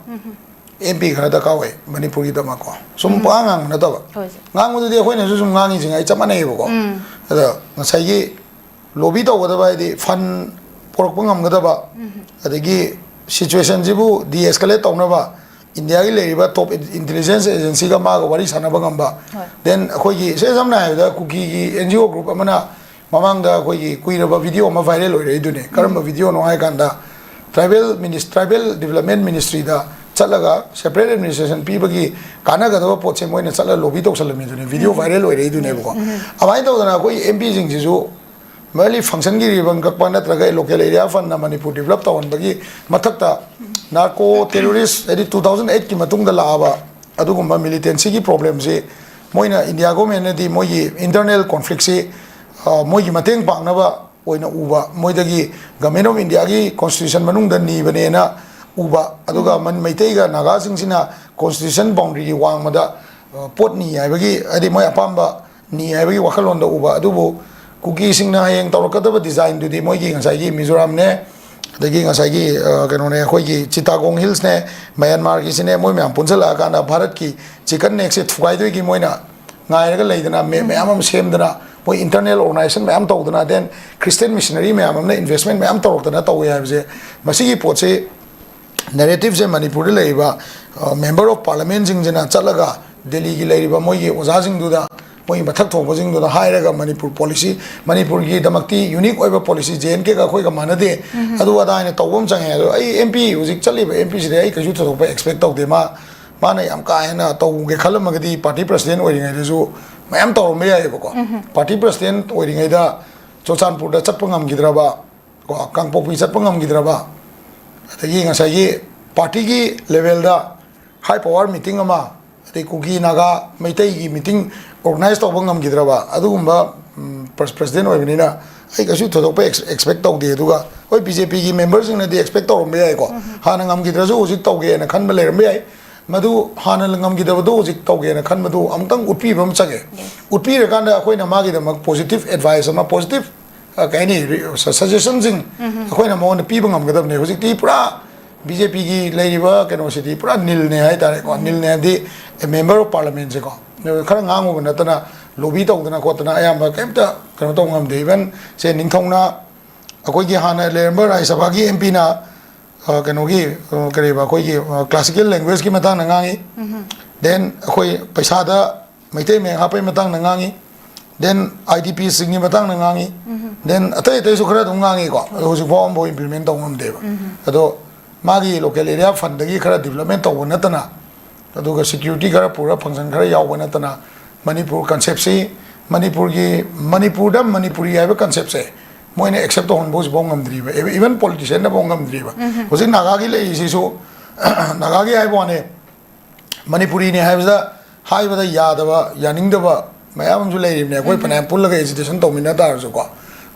ꯑꯦꯝ ꯄꯤ ꯈꯔ ꯗꯔꯀꯥꯔ ꯑꯣꯏ ꯃꯅꯤꯄꯨꯔꯒꯤꯗꯃꯛꯀꯣ꯫ ꯁꯨꯝ ꯄꯉꯥꯡ ꯉꯥꯡꯕ ꯅꯠꯇꯕ꯫ ꯍꯣꯏ, ꯁꯦ꯫ ꯉꯥꯡꯕꯗꯨꯗꯤ ꯑꯩꯈꯣꯏꯅꯁꯨ ꯁꯨꯝ ꯉꯥꯡꯉꯤꯁꯤꯡ ꯑꯩ ꯆꯞ ꯃꯥꯟꯅꯩꯌꯦꯕꯀꯣ꯫ ꯑꯗ ꯉꯁꯥꯏꯒꯤ ꯂꯣꯕꯤ ꯇꯧꯒꯗꯕ ꯍꯥꯏꯗꯤ ꯐꯟ ꯄꯨꯔꯛꯄ ꯉꯝꯒꯗꯕ, ꯑꯗꯒꯤ ꯁꯤꯆꯨꯋꯦꯁꯟꯁꯤꯕꯨ ꯗꯤ ꯑꯦꯁꯀꯦꯂꯦꯠ ꯇꯧꯅꯕ ꯏꯟꯗꯤꯌꯥꯒꯤ ꯂꯩꯔꯤꯕ ꯇꯣꯞ ꯏꯟꯇꯦꯂꯤꯖꯦꯟꯁ ꯑꯦꯖꯦꯟꯁꯤꯒ ꯃꯥꯒ ꯋꯥꯔꯤ ꯁꯥꯟꯅꯕ ꯉꯝꯕ꯫ ꯍꯣꯏ꯫ ꯗꯦꯟ ꯑꯩꯈꯣꯏꯒꯤ ꯏꯁꯝ ꯁꯝꯅ ꯍꯥꯏꯔꯕꯗ ꯀꯨꯀꯤꯒꯤ ꯑꯦꯟ ꯖꯤ ꯑꯣ ꯒ꯭ꯔꯨꯞ ꯑꯃꯅ ꯃꯃꯥꯡꯗ ꯑꯩꯈꯣꯏꯒꯤ ꯀꯨꯏꯔꯕ ꯚꯤꯗꯤꯑꯣ ꯑꯃ ꯚꯥꯏꯔꯦꯜ ꯑꯣꯏꯔꯛꯏꯗꯨꯅꯦ꯫ ꯀꯔꯝꯕ ꯚꯤꯗꯤꯑꯣꯅꯣ ꯍꯥꯏ ꯀꯥꯟꯗ ꯇ꯭ꯔꯥꯏꯕꯦꯜ ꯃꯤꯅꯤꯁ ꯇ꯭ꯔꯥꯏꯕꯦꯜ ꯗꯤꯕꯂꯞꯃꯦꯟ ꯃꯤꯅꯤꯁꯇ꯭ꯔꯤꯗ ꯆꯠꯂꯒ ꯁꯦꯄꯔꯦꯠ ꯑꯦꯗꯃꯤꯅꯤꯁꯇ꯭ꯔꯦꯁꯟ ꯄꯤꯕꯒꯤ ꯀꯥꯟꯅꯒꯗꯕ ꯄꯣꯠꯁꯦ ꯃꯣꯏꯅ ꯆꯠꯂꯒ ꯂꯣꯕꯤ ꯇꯧꯁꯜꯂꯝꯃꯤꯗꯨꯅꯦ꯫ ꯚꯤꯗꯤꯑꯣ ꯚꯥꯏꯔꯦꯜ ꯑꯣꯏꯔꯛꯏꯗꯨꯅꯦꯕꯀꯣ꯫ ꯑꯗꯨꯃꯥꯏꯅ ꯇꯧꯗꯅ ꯑꯩꯈꯣꯏ ꯑꯦꯝ ꯄꯤꯁꯤꯡꯁꯤꯁꯨ ꯃꯔꯂꯤ ꯐꯪꯁꯟꯒꯤ ꯔꯤꯕꯟ ꯀꯛꯄ ꯅꯠꯇ꯭ꯔꯒ ꯂꯣꯀꯦꯜ ꯑꯦꯔꯤꯌꯥ ꯐꯟꯅ ꯃꯅꯤꯄꯨꯔ ꯗꯤꯕꯂꯞ ꯇꯧꯍꯟꯕꯒꯤ ꯃꯊꯛꯇ ꯅꯥꯔꯀꯣ ꯇꯦꯔꯣꯔꯤꯁ ꯍꯥꯏꯗꯤ ꯇꯨ ꯊꯥꯎꯖꯟ ꯑꯩꯠꯀꯤ ꯃꯇꯨꯡꯗ ꯂꯥꯛꯑꯕ ꯑꯗꯨꯒꯨꯝꯕ ꯃꯤꯂꯤꯇꯦꯟꯁꯤꯒꯤ ꯄ꯭ꯔꯣꯕ꯭ꯂꯦꯝꯁꯤ ꯃꯣꯏꯅ ꯏꯟꯗꯤꯌꯥ ꯒꯣꯔꯃꯦꯟꯅꯗꯤ ꯃꯣꯏꯒꯤ ꯏꯟꯇꯔꯅꯦꯜ ꯀꯣꯟꯐ꯭ꯂꯤꯛꯁꯤ ꯃꯣꯏꯒꯤ ꯃꯇꯦꯡ ꯄꯥꯡꯅꯕ ꯑꯣꯏꯅ ꯎꯕ, ꯃꯣꯏꯗꯒꯤ ꯒꯃꯦꯟ ꯑꯣꯐ ꯏꯟꯗꯤꯌꯥꯒꯤ ꯀꯣꯟꯁꯇꯤꯇ꯭ꯌꯨꯁꯟ ꯃꯅꯨꯡꯗ ꯅꯤꯕꯅꯦꯅ ꯎꯕ, ꯑꯗꯨꯒ ꯃꯩꯇꯩꯒ ꯅꯥꯒꯥꯁꯤꯡꯁꯤꯅ ꯀꯣꯟꯁꯇꯤꯇ꯭ꯌꯨꯁꯟ ꯕꯥꯎꯟꯗꯔꯤꯒꯤ ꯋꯥꯡꯃꯗ ꯄꯣꯠ ꯅꯤ ꯍꯥꯏꯕꯒꯤ, ꯍꯥꯏꯗꯤ ꯃꯣꯏ ꯑꯄꯥꯝꯕ ꯅꯤ ꯍꯥꯏꯕꯒꯤ ꯋꯥꯈꯜꯂꯣꯟꯗ ꯎꯕ꯫ ꯑꯗꯨꯕꯨ ꯀꯨꯀꯤꯁꯤꯡꯅ ꯍꯌꯦꯡ ꯇꯧꯔꯛꯀꯗꯕ ꯗꯤꯖꯥꯏꯟꯗꯨꯗꯤ ꯃꯣꯏꯒꯤ ꯉꯁꯥꯏꯒꯤ ꯃꯤꯖꯣꯔꯥꯝꯅꯦ, ꯑꯗꯒꯤ ꯉꯁꯥꯏꯒꯤ ꯀꯩꯅꯣꯅꯦ, ꯑꯩꯈꯣꯏꯒꯤ ꯆꯤꯇꯥꯒꯣꯡ ꯍꯤꯜꯁꯅꯦ, ꯃꯌꯥꯟꯃꯥꯔꯒꯤꯁꯤꯅꯦ, ꯃꯣꯏ ꯃꯌꯥꯝ ꯄꯨꯟꯁꯤꯜꯂꯛꯑꯀꯥꯟꯗ ꯚꯥꯔꯠꯀꯤ ꯆꯤꯀꯟ ꯅꯦꯛꯁꯦ ꯊꯨꯒꯥꯏꯗꯣꯏꯒꯤ ꯃꯣꯏꯅ ꯉꯥꯏꯔꯒ ꯂꯩꯗꯅ, ꯃꯦꯞ ꯃꯌꯥꯝ ꯑꯃ ꯁꯦꯝꯗꯅ, ꯃꯣꯏ ꯏꯟꯇꯔꯅꯦꯜ ꯑꯣꯔꯒꯅꯥꯏꯖꯦꯁꯟ ꯃꯌꯥꯝ ꯇꯧꯗꯅ, ꯗꯦꯟ ꯈ꯭ꯔꯤꯁꯇꯤꯌꯟ ꯃꯤꯁꯅꯔꯤ ꯃꯌꯥꯝ ꯑꯃꯅ ꯏꯟꯚꯦꯁꯃꯦꯟ ꯃꯌꯥꯝ ꯇꯧꯔꯛꯇꯅ ꯇꯧꯋꯦ ꯍꯥꯏꯕꯁꯦ, ꯃꯁꯤꯒꯤ ꯄꯣꯠꯁꯤ ꯅꯦꯔꯦꯇꯤꯞꯁꯦ ꯃꯅꯤꯄꯨꯔꯗ ꯂꯩꯔꯤꯕ ꯃꯦꯝꯕꯔ ꯑꯣꯐ ꯄꯥꯔꯂꯤꯌꯥꯃꯦꯟꯁꯤꯡꯁꯤꯅ ꯆꯠꯂꯒ ꯗꯦꯜꯂꯤꯒꯤ ꯂꯩꯔꯤꯕ ꯃꯣꯏꯒꯤ ꯑꯣꯖꯥꯁꯤꯡꯗꯨꯗ, ꯃꯣꯏꯒꯤ ꯃꯊꯛ ꯊꯣꯡꯕꯁꯤꯡꯗꯨꯗ ꯍꯥꯏꯔꯒ ꯃꯅꯤꯄꯨꯔ ꯄꯣꯂꯤꯁꯤ, ꯃꯅꯤꯄꯨꯔꯒꯤꯗꯃꯛꯇꯤ ꯌꯨꯅꯤꯛ ꯑꯣꯏꯕ ꯄꯣꯂꯤꯁꯤ, ꯖꯦ ꯑꯦꯟ ꯀꯦꯒ ꯑꯩꯈꯣꯏꯒ ꯃꯥꯟꯅꯗꯦ, ꯑꯗꯨ ꯑꯗꯥ ꯍꯥꯏꯅ ꯇꯧꯕ ꯑꯃ ꯆꯪꯉꯦ꯫ ꯑꯗꯣ ꯑꯩ ꯑꯦꯝ ꯄꯤ ꯍꯧꯖꯤꯛ ꯆꯠꯂꯤꯕ ꯑꯦꯝ ꯄꯤꯁꯤꯗꯤ ꯑꯩ ꯀꯩꯁꯨ ꯊꯣꯏꯗꯣꯛꯄ ꯑꯦꯛꯁꯄꯦꯛ ꯇꯧꯗꯦ꯫ ꯃꯥ ꯃꯥꯅ ꯌꯥꯝ ꯀꯥ ꯍꯦꯟꯅ ꯇꯧꯒꯦ ꯈꯜꯂꯝꯃꯒꯗꯤ ꯄꯥꯔꯇꯤ ꯄ꯭ꯔꯁꯤꯗꯦꯟ ꯑꯣꯏꯔꯤꯉꯩꯗꯁꯨ ꯃꯌꯥꯝ ꯇꯧꯔꯝꯕ ꯌꯥꯏꯑꯕꯀꯣ꯫ ꯄꯥꯔꯇꯤ ꯄ꯭ꯔꯁꯤꯗꯦꯟ ꯑꯣꯏꯔꯤꯉꯩꯗ ꯆꯨꯔꯆꯥꯟꯄꯨꯔꯗ ꯆꯠꯄ ꯉꯝꯈꯤꯗ꯭ꯔꯕ, ꯀꯣ, ꯀꯥꯡꯄꯣꯛꯄꯤ ꯆꯠꯄ ꯉꯝꯈꯤꯗ꯭ꯔꯕ, ꯑꯗꯒꯤ ꯉꯁꯥꯏꯒꯤ ꯄꯥꯔꯇꯤꯒꯤ ꯂꯦꯚꯦꯜꯗ ꯍꯥꯏ ꯄꯋꯥꯔ ꯃꯤꯇꯤꯡ ꯑꯃ, ꯑꯗꯩ ꯀꯨꯀꯤ ꯅꯥꯒꯥ ꯃꯩꯇꯩꯒꯤ ꯃꯤꯇꯤꯡ ꯑꯣꯔꯒꯅꯥꯏꯖ ꯇꯧꯕ ꯉꯝꯈꯤꯗ꯭ꯔꯕ ꯑꯗꯨꯒꯨꯝꯕ ꯄ꯭ꯔꯁꯤꯗꯦꯟ ꯑꯣꯏꯕꯅꯤꯅ ꯑꯩ ꯀꯩꯁꯨ ꯊꯣꯏꯗꯣꯛꯄ ꯑꯦꯛꯁꯄꯦꯛ ꯇꯧꯗꯦ꯫ ꯑꯗꯨꯒ ꯍꯣꯏ, ꯕꯤ ꯖꯦ ꯄꯤꯒꯤ ꯃꯦꯝꯕꯔꯁꯤꯡꯅꯗꯤ ꯑꯦꯛꯁꯄꯦꯛ ꯇꯧꯔꯝꯕ ꯌꯥꯏꯀꯣ꯫ ꯍꯥꯟꯅ ꯉꯝꯈꯤꯗ꯭ꯔꯁꯨ ꯍꯧꯖꯤꯛ ꯇꯧꯒꯦꯅ ꯈꯟꯕ ꯂꯩꯔꯝꯕ ꯌꯥꯏ꯫ ꯃꯗꯨ ꯍꯥꯟꯅ ꯉꯝꯈꯤꯗꯕꯗꯨ ꯍꯧꯖꯤꯛ ꯇꯧꯒꯦꯅ ꯈꯟꯕꯗꯨ ꯑꯃꯨꯛꯇꯪ ꯎꯠꯄꯤꯕ ꯑꯃ ꯆꯪꯉꯦ꯫ ꯎꯠꯄꯤꯔꯀꯥꯟꯗ ꯑꯩꯈꯣꯏꯅ ꯃꯥꯒꯤꯗꯃꯛ ꯄꯣꯖꯤꯇꯤꯚ ꯑꯦꯗꯚꯥꯏꯁ ꯑꯃ, ꯄꯣꯖꯤꯇꯤꯚ, ꯑ, ꯀꯩ ꯍꯥꯏꯅꯤ, ꯔꯤ-, ꯁ-, ꯁꯖꯦꯁꯟꯁꯤꯡ ꯑꯩꯈꯣꯏꯅ ꯃꯉꯣꯟꯗ ꯄꯤꯕ ꯉꯝꯒꯗꯕꯅꯦ꯫ ꯍꯧꯖꯤꯛꯇꯤ ꯄꯨꯔꯥ ꯕꯤ ꯖꯦ ꯄꯤꯒꯤ ꯂꯩꯔꯤꯕ ꯀꯩꯅꯣꯁꯤꯗꯤ ꯄꯨꯔꯥ ꯅꯤꯜꯅꯦ ꯍꯥꯏꯇꯥꯔꯦꯀꯣ꯫ ꯅꯤꯜꯅꯦ ꯍꯥꯏꯕꯗꯤ ꯃꯦꯝꯕꯔ ꯑꯣꯐ ꯄꯥꯔꯂꯤꯌꯥꯃꯦꯟꯁꯦꯀꯣ, ꯈꯔ ꯉꯥꯡꯉꯨꯕ ꯅꯠꯇꯅ ꯂꯣꯕꯤ ꯇꯧꯗꯅ ꯈꯣꯠꯇꯅ ꯑꯌꯥꯝꯕ ꯀꯩꯝꯇ ꯀꯩꯅꯣ ꯇꯧꯕ ꯉꯝꯗꯦ꯫ ꯏꯚꯟ ꯁꯦ ꯅꯤꯡꯊꯧꯅ ꯑꯩꯈꯣꯏꯒꯤ ꯍꯥꯟꯅ ꯂꯩꯔꯝꯕ ꯔꯥꯖ꯭ꯌ ꯁꯚꯥꯒꯤ ꯑꯦꯝ ꯄꯤꯅ ꯑ, ꯀꯩꯅꯣꯒꯤ, ꯑ, ꯀꯔꯤꯕ, ꯑꯩꯈꯣꯏꯒꯤ, ꯑ, classical language ꯀꯤ ꯃꯇꯥꯡꯗ ꯉꯥꯡꯉꯤ꯫ Then ꯑꯩꯈꯣꯏ ꯄꯩꯁꯥꯗ ꯃꯩꯇꯩ ꯃꯌꯦꯛ ꯍꯥꯞꯄꯒꯤ ꯃꯇꯥꯡꯗ ꯉꯥꯡꯉꯤ꯫ Then I D Ps ꯁꯤꯡꯒꯤ ꯃꯇꯥꯡꯗ ꯉꯥꯡꯉꯤ꯫ Then ꯑꯇꯩ ꯑꯇꯩꯁꯨ ꯈꯔ ꯑꯗꯨꯝ ꯉꯥꯡꯉꯤꯀꯣ, ꯑꯗꯣ ꯍꯧꯖꯤꯛꯐꯥꯎ ꯑꯃꯐꯥꯎ implement ꯇꯧꯕ ꯉꯝꯗꯦꯕ꯫ ꯑꯗꯣ ꯃꯥꯒꯤ local area fund ꯗꯒꯤ ꯈꯔ development ꯇꯧꯕ ꯅꯠꯇꯅ, ꯑꯗꯨꯒ security ꯈꯔ ꯄꯨꯔ function ꯈꯔ ꯌꯥꯎꯕ ꯅꯠꯇꯅ, ꯃꯅꯤꯄꯨꯔ concept ꯁꯤ, ꯃꯅꯤꯄꯨꯔꯒꯤ, ꯃꯅꯤꯄꯨꯔꯗ ꯃꯅꯤꯄꯨꯔꯤ ꯍꯥꯏꯕ concept ꯁꯦ ꯃꯣꯏꯅ accept ꯇꯧꯍꯟꯕ ꯍꯧꯖꯤꯛꯐꯥꯎ ꯉꯝꯗ꯭ꯔꯤꯕ, even politician ꯅꯐꯥꯎ ꯉꯝꯗ꯭ꯔꯤꯕ꯫ ꯍꯧꯖꯤꯛ ꯅꯥꯒꯥꯒꯤ ꯂꯩꯔꯤꯁꯤꯁꯨ, ꯅꯥꯒꯥꯒꯤ ꯍꯥꯏꯕ ꯋꯥꯅꯦ, ꯃꯅꯤꯄꯨꯔꯤꯅꯤ ꯍꯥꯏꯕꯗ, ꯍꯥꯏꯕꯗ ꯌꯥꯗꯕ, ꯌꯥꯅꯤꯡꯗꯕ ꯃꯌꯥꯝ ꯑꯃꯁꯨ ꯂꯩꯔꯤꯕꯅꯦ꯫ ꯑꯩꯈꯣꯏ ꯐꯅꯌꯥꯝ ꯄꯨꯜꯂꯒ agitation ꯇꯧꯃꯤꯟꯅ ꯇꯥꯔꯁꯨꯀꯣ,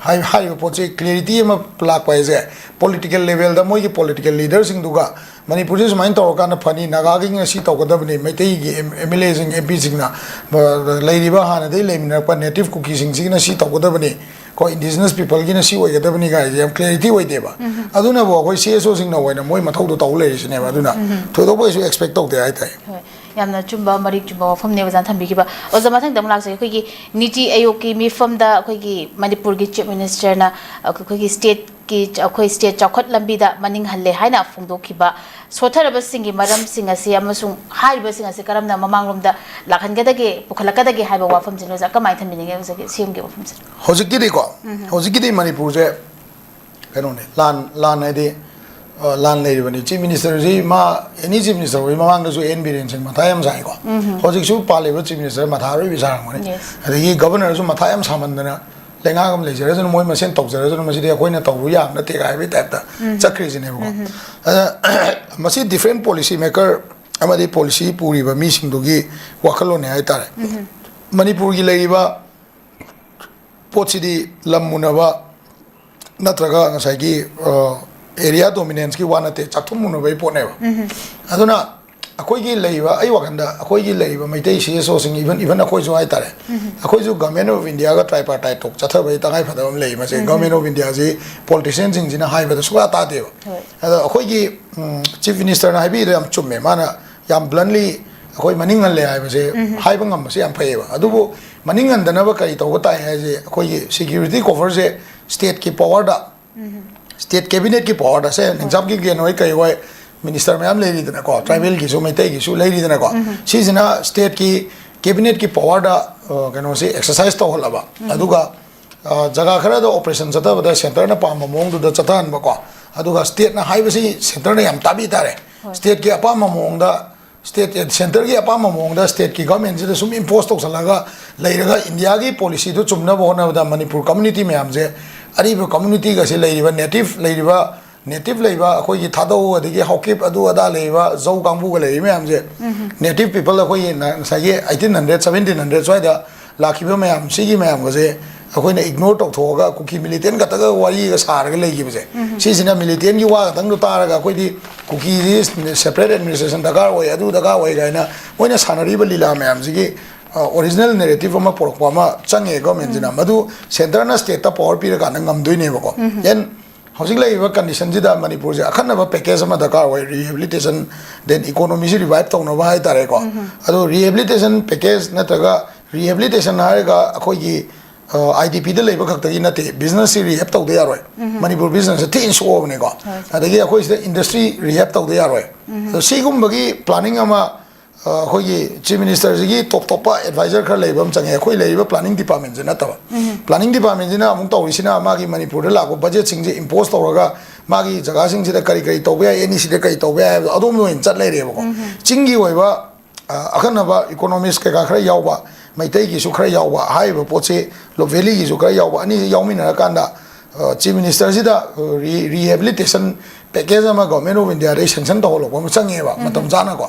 ꯍꯥꯏ-, ꯍꯥꯏꯔꯤꯕ ꯄꯣꯠꯁꯦ clarity ꯑꯃ ꯂꯥꯛꯄ ꯍꯥꯏꯁꯦ political level ꯗ ꯃꯣꯏꯒꯤ political leader ꯁꯤꯡꯗꯨꯒ, ꯃꯅꯤꯄꯨꯔꯁꯤ ꯁꯨꯃꯥꯏꯅ ꯇꯧꯔꯀꯥꯟꯗ ꯐꯅꯤ, ꯅꯥꯒꯥꯒꯤꯅ ꯁꯤ ꯇꯧꯒꯗꯕꯅꯤ, ꯃꯩꯇꯩꯒꯤ M-, M L A ꯁꯤꯡ, M P ꯁꯤꯡꯅ, ꯑ, ꯂꯩꯔꯤꯕ ꯍꯥꯟꯅꯗꯒꯤ ꯂꯩꯃꯤꯟꯅꯔꯛꯄ native ꯀꯨꯀꯤꯁꯤꯡꯁꯤꯒꯤꯅ ꯁꯤ ꯇꯧꯒꯗꯕꯅꯤ, ꯑꯩꯈꯣꯏ indigenous people ꯒꯤꯅ ꯁꯤ ꯑꯣꯏꯒꯗꯕꯅꯤ ꯀꯥꯏꯁꯦ ꯌꯥꯝ clarity ꯑꯣꯏꯗꯦꯕ꯫ ꯑꯗꯨꯅꯕꯨ ꯑꯩꯈꯣꯏ C S O ꯁꯤꯡꯅ ꯑꯣꯏꯅ ꯃꯣꯏ ꯃꯊꯧꯗꯣ ꯇꯧ ꯂꯩꯔꯤꯁꯤꯅꯦꯕ꯫ ꯑꯗꯨꯅ ꯊꯣꯏꯗꯣꯛꯄ ꯀꯩꯁꯨ expect ꯇꯧꯗꯦ ꯍꯥꯏꯇꯥꯔꯦ꯫ ꯍꯣꯏ, ꯌꯥꯝꯅ ꯑꯆꯨꯝꯕ, ꯃꯔꯤꯛ ꯆꯨꯝꯕ ꯋꯥꯐꯝꯅꯦ ꯑꯣꯖꯥꯅ ꯊꯝꯕꯤꯈꯤꯕ꯫ ꯑꯣꯖꯥ, ꯃꯊꯪꯗ ꯑꯃꯨꯛ ꯂꯥꯛꯆꯒꯦ꯫ ꯑꯩꯈꯣꯏꯒꯤ ꯅꯤꯇꯤ ꯑꯥꯌꯣꯒꯀꯤ ꯃꯤꯐꯝꯗ ꯑꯩꯈꯣꯏꯒꯤ ꯃꯅꯤꯄꯨꯔꯒꯤ Chief Minister ꯅ ꯑꯩꯈꯣꯏꯒꯤ state ꯀꯤ, ꯑꯩꯈꯣꯏ state ꯆꯥꯎꯈꯠ ꯂꯝꯕꯤꯗ ꯃꯅꯤꯡ ꯍꯜꯂꯦ ꯍꯥꯏꯅ ꯐꯣꯡꯗꯣꯛꯈꯤꯕ ꯁꯣꯠꯊꯔꯕꯁꯤꯡꯒꯤ ꯃꯔꯝꯁꯤꯡ ꯑꯁꯤ ꯑꯃꯁꯨꯡ ꯍꯥꯏꯔꯤꯕꯁꯤꯡ ꯑꯁꯤ ꯀꯔꯝꯅ ꯃꯃꯥꯡꯂꯣꯝꯗ ꯂꯥꯛꯍꯟꯒꯗꯒꯦ, ꯄꯨꯈꯠꯂꯛꯀꯗꯒꯦ ꯍꯥꯏꯕ ꯋꯥꯐꯝꯁꯤꯅ ꯑꯣꯖꯥ ꯀꯃꯥꯏꯅ ꯊꯝꯕꯤꯅꯤꯡꯉꯦ? ꯑꯣꯖꯥꯒꯤ C M ꯒꯤ ꯋꯥꯐꯝꯁꯦ꯫ ꯍꯧꯖꯤꯛꯀꯤꯗꯤꯀꯣ, ꯍꯧꯖꯤꯛꯀꯤꯗꯤ ꯃꯅꯤꯄꯨꯔꯁꯦ ꯀꯩꯅꯣꯅꯦ, ꯂꯥꯟ, ꯂꯥꯟ ꯍꯥꯏꯗꯤ, ꯑ, ꯂꯥꯟ ꯂꯩꯔꯤꯕꯅꯤ꯫ Chief Minister ꯁꯤ ꯃꯥ, any Chief Minister ꯑꯣꯏ, ꯃꯃꯥꯡꯗꯁꯨ N ꯕꯤꯔꯦꯟ ꯁꯤꯡ ꯃꯊꯥ ꯌꯥꯝ ꯁꯥꯏꯀꯣ꯫ ꯍꯧꯖꯤꯛꯁꯨ ꯄꯥꯜꯂꯤꯕ Chief Minister ꯃꯊꯥ ꯑꯔꯣꯏꯕꯤ ꯁꯥꯔꯝꯒꯅꯤ꯫ Yes. ꯑꯗꯒꯤ Governor ꯁꯨ ꯃꯊꯥ ꯌꯥꯝ ꯁꯥꯃꯟꯗꯅ ꯂꯩꯉꯥꯛ ꯑꯃ ꯂꯩꯖꯔꯁꯅꯨ, ꯃꯣꯏ ꯃꯁꯦꯟ ꯇꯧꯖꯔꯁꯅꯨ, ꯃꯁꯤꯗꯤ ꯑꯩꯈꯣꯏꯅ ꯇꯧꯔꯨ ꯌꯥꯕ ꯅꯠꯇꯦ ꯍꯥꯏꯕꯒꯤ type ꯇ ꯆꯠꯈ꯭ꯔꯤꯁꯤꯅꯦꯕꯀꯣ꯫ ꯑꯗ, ꯃꯁꯤ different policy maker ꯑꯃꯗꯤ policy ꯄꯨꯔꯤꯕ ꯃꯤꯁꯤꯡꯗꯨꯒꯤ ꯋꯥꯈꯜꯂꯣꯟꯅꯦ ꯍꯥꯏꯇꯥꯔꯦ꯫ ꯃꯅꯤꯄꯨꯔꯒꯤ ꯂꯩꯔꯤꯕ ꯄꯣꯠꯁꯤꯗꯤ ꯂꯝ ꯃꯨꯟꯅꯕ ꯅꯠꯇ꯭ꯔꯒ ꯉꯁꯥꯏꯒꯤ, ꯑ, area dominance ꯀꯤ ꯋꯥ ꯅꯠꯇꯦ, ꯆꯥꯛꯊꯨꯝ ꯃꯨꯟꯅꯕꯒꯤ ꯄꯣꯠꯅꯦꯕ꯫ ꯑꯗꯨꯅ ꯑꯩꯈꯣꯏꯒꯤ ꯂꯩꯔꯤꯕ, ꯑꯩ ꯋꯥꯈꯜꯗ ꯑꯩꯈꯣꯏꯒꯤ ꯂꯩꯔꯤꯕ ꯃꯩꯇꯩ C S O ꯁꯤꯡ, even, even ꯑꯩꯈꯣꯏꯁꯨ ꯍꯥꯏꯇꯥꯔꯦ, ꯑꯩꯈꯣꯏꯁꯨ Government of India ꯒ tripartite talk ꯆꯠꯊꯕꯒꯤ ꯇꯉꯥꯏ ꯐꯗꯕ ꯑꯃ ꯂꯩ꯫ ꯃꯁꯦ Government of India ꯁꯤ politician ꯁꯤꯡꯁꯤꯅ ꯍꯥꯏꯕꯗ ꯁꯨꯡꯇꯥ ꯇꯥꯗꯦꯕ꯫ ꯍꯣꯏ꯫ ꯑꯗꯣ ꯑꯩꯈꯣꯏꯒꯤ, ꯎꯝ, Chief Minister ꯅ ꯍꯥꯏꯕꯤꯔꯤꯗꯣ ꯌꯥꯝ ꯆꯨꯝꯃꯦ꯫ ꯃꯥꯅ ꯌꯥꯝ bluntly ꯑꯩꯈꯣꯏ ꯃꯅꯤꯡ ꯍꯜꯂꯦ ꯍꯥꯏꯕꯁꯦ ꯍꯥꯏꯕ ꯉꯝꯕꯁꯦ ꯌꯥꯝ ꯐꯩꯌꯦꯕ꯫ ꯑꯗꯨꯕꯨ ꯃꯅꯤꯡ ꯍꯟꯗꯅꯕ ꯀꯔꯤ ꯇꯧꯕ ꯇꯥꯏ ꯍꯥꯏꯁꯦ, ꯑꯩꯈꯣꯏꯒꯤ security cover ꯁꯦ state ꯀꯤ power ꯗ ꯁ꯭ꯇꯦꯠ ꯀꯦꯕꯤꯅꯦꯠꯀꯤ ꯄꯋꯥꯔꯗ ꯁꯦ ꯅꯤꯡꯆꯥꯞꯀꯤ ꯀꯩꯅꯣ ꯍꯣꯏ ꯀꯩ ꯍꯣꯏ ꯃꯤꯅꯤꯁꯇꯔ ꯃꯌꯥꯝ ꯂꯩꯔꯤꯗꯅꯀꯣ, ꯇ꯭ꯔꯥꯏꯕꯦꯜꯒꯤꯁꯨ ꯃꯩꯇꯩꯒꯤꯁꯨ ꯂꯩꯔꯤꯗꯅꯀꯣ, ꯁꯤꯁꯤꯅ ꯁ꯭ꯇꯦꯠꯀꯤ ꯀꯦꯕꯤꯅꯦꯠꯀꯤ ꯄꯋꯥꯔꯗ ꯀꯩꯅꯣꯁꯤ ꯑꯦꯛꯁꯔꯁꯥꯏꯁ ꯇꯧꯍꯜꯂꯕ, ꯑꯗꯨꯒ ꯑ, ꯖꯒꯥ ꯈꯔꯗ ꯑꯣꯄꯔꯦꯁꯟ ꯆꯠꯊꯕꯗ ꯁꯦꯟꯇꯔꯅ ꯄꯥꯝꯕ ꯃꯑꯣꯡꯗꯨꯗ ꯆꯠꯊꯍꯟꯕꯀꯣ꯫ ꯑꯗꯨꯒ ꯁ꯭ꯇꯦꯠꯅ ꯍꯥꯏꯕꯁꯤ ꯁꯦꯟꯇꯔꯅ ꯌꯥꯝ ꯇꯥꯕꯤ ꯇꯥꯔꯦ꯫ ꯁ꯭ꯇꯦꯠꯀꯤ ꯑꯄꯥꯝꯕ ꯃꯑꯣꯡꯗ, ꯁ꯭ꯇꯦꯠ ꯁꯦꯟꯇꯔꯒꯤ ꯑꯄꯥꯝꯕ ꯃꯑꯣꯡꯗ ꯁ꯭ꯇꯦꯠꯀꯤ ꯒꯚꯔꯟꯃꯦꯟꯁꯤꯗ ꯁꯨꯝ ꯏꯝꯄꯣꯁ ꯇꯧꯁꯜꯂꯒ ꯂꯩꯔꯒ ꯏꯟꯗꯤꯌꯥꯒꯤ ꯄꯣꯂꯤꯁꯤꯗꯨ ꯆꯨꯝꯅꯕ ꯍꯣꯠꯅꯕꯗ ꯃꯅꯤꯄꯨꯔ ꯀꯝꯃ꯭ꯌꯨꯅꯤꯇꯤ ꯃꯌꯥꯝꯁꯦ, ꯑꯔꯤꯕ ꯀꯝꯃ꯭ꯌꯨꯅꯤꯇꯤꯒꯁꯦ ꯂꯩꯔꯤꯕ ꯅꯦꯇꯤꯞ ꯂꯩꯔꯤꯕ ꯅꯦꯇꯤꯞ ꯂꯩꯕ ꯑꯩꯈꯣꯏꯒꯤ ꯊꯥꯗꯧ, ꯑꯗꯒꯤ ꯍꯥꯎꯀꯤꯞ, ꯑꯗꯨ ꯑꯗꯥ ꯂꯩꯔꯤꯕ ꯖꯧ ꯀꯥꯡꯕꯨꯒ ꯂꯩꯔꯤ ꯃꯌꯥꯝꯁꯦ, ꯅꯦꯇꯤꯞ ꯄꯤꯄꯜ ꯑꯩꯈꯣꯏꯒꯤ ꯅ-, ꯉꯁꯥꯏꯒꯤ ꯑꯩꯇꯤꯟ ꯍꯟꯗ꯭ꯔꯦꯠ, ꯁꯕꯦꯟꯇꯤꯟ ꯍꯟꯗ꯭ꯔꯦꯠ ꯁ꯭ꯋꯥꯏꯗ ꯂꯥꯛꯈꯤꯕ ꯃꯌꯥꯝ, ꯁꯤꯒꯤ ꯃꯌꯥꯝꯒꯁꯦ ꯑꯩꯈꯣꯏꯅ ꯏꯒꯅꯣꯔ ꯇꯧꯊꯣꯛꯑꯒ ꯀꯨꯀꯤ ꯃꯤꯂꯤꯇꯦꯟ ꯈꯛꯇꯒ ꯋꯥꯔꯤꯒ ꯁꯥꯔꯒ ꯂꯩꯈꯤꯕꯁꯦ, ꯁꯤꯁꯤꯅ ꯃꯤꯂꯤꯇꯦꯟꯒꯤ ꯋꯥ ꯈꯛꯇꯪꯗꯣ ꯇꯥꯔꯒ ꯑꯩꯈꯣꯏꯗꯤ ꯀꯨꯀꯤꯁꯤ ꯁꯦꯄꯔꯦꯠ ꯑꯦꯗꯃꯤꯅꯤꯁꯇ꯭ꯔꯦꯁꯟ ꯗꯔꯀꯥꯔ ꯑꯣꯏ, ꯑꯗꯨ ꯗꯔꯀꯥꯔ ꯑꯣꯏ ꯀꯥꯏꯅ ꯃꯣꯏꯅ ꯁꯥꯟꯅꯔꯤꯕ ꯂꯤꯂꯥ ꯃꯌꯥꯝꯁꯤꯒꯤ ꯑꯣꯔꯤꯖꯤꯅꯦꯜ ꯅꯦꯔꯦꯇꯤꯞ ꯑꯃ ꯄꯨꯔꯛꯄ ꯑꯃ ꯆꯪꯉꯦ ꯒꯣꯔꯃꯦꯟꯁꯤꯅ꯫ ꯃꯗꯨ ꯁꯦꯟꯇꯔꯅ ꯁ꯭ꯇꯦꯠꯇ ꯄꯋꯥꯔ ꯄꯤꯔꯀꯥꯟꯗ ꯉꯝꯗꯣꯏꯅꯦꯕꯀꯣ꯫ Then ꯍꯧꯖꯤꯛ ꯂꯩꯔꯤꯕ ꯀꯟꯗꯤꯁꯟꯁꯤꯗ ꯃꯅꯤꯄꯨꯔꯁꯦ ꯑꯈꯟꯅꯕ ꯄꯦꯀꯦꯖ ꯑꯃ ꯗꯔꯀꯥꯔ ꯑꯣꯏ, ꯔꯤꯍꯦꯕꯤꯂꯤꯇꯦꯁꯟ, then ꯏꯀꯣꯅꯣꯃꯤꯁꯤ ꯔꯤꯚꯥꯏꯚ ꯇꯧꯅꯕ ꯍꯥꯏ ꯇꯥꯔꯦꯀꯣ꯫ ꯑꯗꯣ ꯔꯤꯍꯦꯕꯤꯂꯤꯇꯦꯁꯟ ꯄꯦꯀꯦꯖ ꯅꯠꯇ꯭ꯔꯒ ꯔꯤꯍꯦꯕꯤꯂꯤꯇꯦꯁꯟ ꯍꯥꯏꯔꯒ ꯑꯩꯈꯣꯏꯒꯤ ꯑꯥꯏ ꯗꯤ ꯄꯤꯗ ꯂꯩꯕ ꯈꯛꯇꯒꯤ ꯅꯠꯇꯦ, ꯕꯤꯖꯤꯅꯦꯁꯁꯤ ꯔꯤꯍꯦꯕ ꯇꯧꯗ ꯌꯥꯔꯣꯏ꯫ ꯃꯅꯤꯄꯨꯔ ꯕꯤꯖꯤꯅꯦꯁꯁꯦ ꯊꯤꯅ ꯁꯣꯛꯑꯕꯅꯤꯀꯣ꯫ ꯑꯗꯒꯤ ꯑꯩꯈꯣꯏ ꯁꯤꯗ ꯏꯟꯗꯁꯇ꯭ꯔꯤ ꯔꯤꯍꯦꯕ ꯇꯧꯗ ꯌꯥꯔꯣꯏ꯫ ꯑꯗꯣ ꯁꯤꯒꯨꯝꯕꯒꯤ ꯄ꯭ꯂꯥꯅꯤꯡ ꯑꯃ ꯑ, ꯑꯩꯈꯣꯏꯒꯤ ꯆꯤꯐ ꯃꯤꯅꯤꯁꯇꯔꯁꯤꯒꯤ ꯇꯣꯞ ꯇꯣꯞꯄ ꯑꯦꯗꯚꯥꯏꯖꯔ ꯈꯔ ꯂꯩꯕ ꯑꯃ ꯆꯪꯉꯦ꯫ ꯑꯩꯈꯣꯏ ꯂꯩꯔꯤꯕ ꯄ꯭ꯂꯥꯅꯤꯡ ꯗꯤꯄꯥꯔꯠꯃꯦꯟꯁꯤ ꯅꯠꯇꯕ꯫ ꯄ꯭ꯂꯥꯅꯤꯡ ꯗꯤꯄꯥꯔꯠꯃꯦꯟꯁꯤꯅ ꯑꯃꯨꯛ ꯇꯧꯔꯤꯁꯤꯅ ꯃꯥꯒꯤ ꯃꯅꯤꯄꯨꯔꯗ ꯂꯥꯛꯄ ꯕꯖꯦꯠꯁꯤꯡꯁꯦ ꯏꯝꯄꯣꯁ ꯇꯧꯔꯒ ꯃꯥꯒꯤ ꯖꯒꯥꯁꯤꯡꯁꯤꯗ ꯀꯔꯤ ꯀꯔꯤ ꯇꯧꯕ ꯌꯥꯏ, ꯑꯦꯟ ꯏ ꯁꯤꯗ ꯀꯔꯤ ꯇꯧꯕ ꯌꯥꯏ ꯍꯥꯏꯕꯗꯣ ꯑꯗꯣꯝꯗ ꯑꯣꯏꯅ ꯆꯠ ꯂꯩꯔꯦꯕꯀꯣ꯫ ꯆꯤꯡꯒꯤ ꯑꯣꯏꯕ, ꯑ, ꯑꯈꯟꯅꯕ ꯏꯀꯣꯅꯣꯃꯤꯁ ꯀꯩꯀꯥ ꯈꯔ ꯌꯥꯎꯕ, ꯃꯩꯇꯩꯒꯤꯁꯨ ꯈꯔ ꯌꯥꯎꯕ, ꯍꯥꯏꯔꯤꯕ ꯄꯣꯠꯁꯤ ꯂꯣ ꯚꯦꯂꯤꯒꯤꯁꯨ ꯈꯔ ꯌꯥꯎꯕ, ꯑꯅꯤꯁꯤ ꯌꯥꯎꯃꯤꯟꯅꯔꯀꯥꯟꯗ ꯑ, ꯆꯤꯐ ꯃꯤꯅꯤꯁꯇꯔꯁꯤꯗ, ꯑ, ꯔꯤ-, ꯔꯤꯍꯦꯕꯤꯂꯤꯇꯦꯁꯟ ꯄꯦꯀꯦꯖ ꯑꯃ ꯒꯚꯔꯟꯃꯦꯟ ꯑꯣꯐ ꯏꯟꯗꯤꯌꯥꯗꯒꯤ ꯁꯦꯡꯁꯟ ꯇꯧꯍꯜꯂꯛꯄ ꯑꯃ ꯆꯪꯉꯦꯕ, ꯃꯇꯝ ꯆꯥꯅꯀꯣ꯫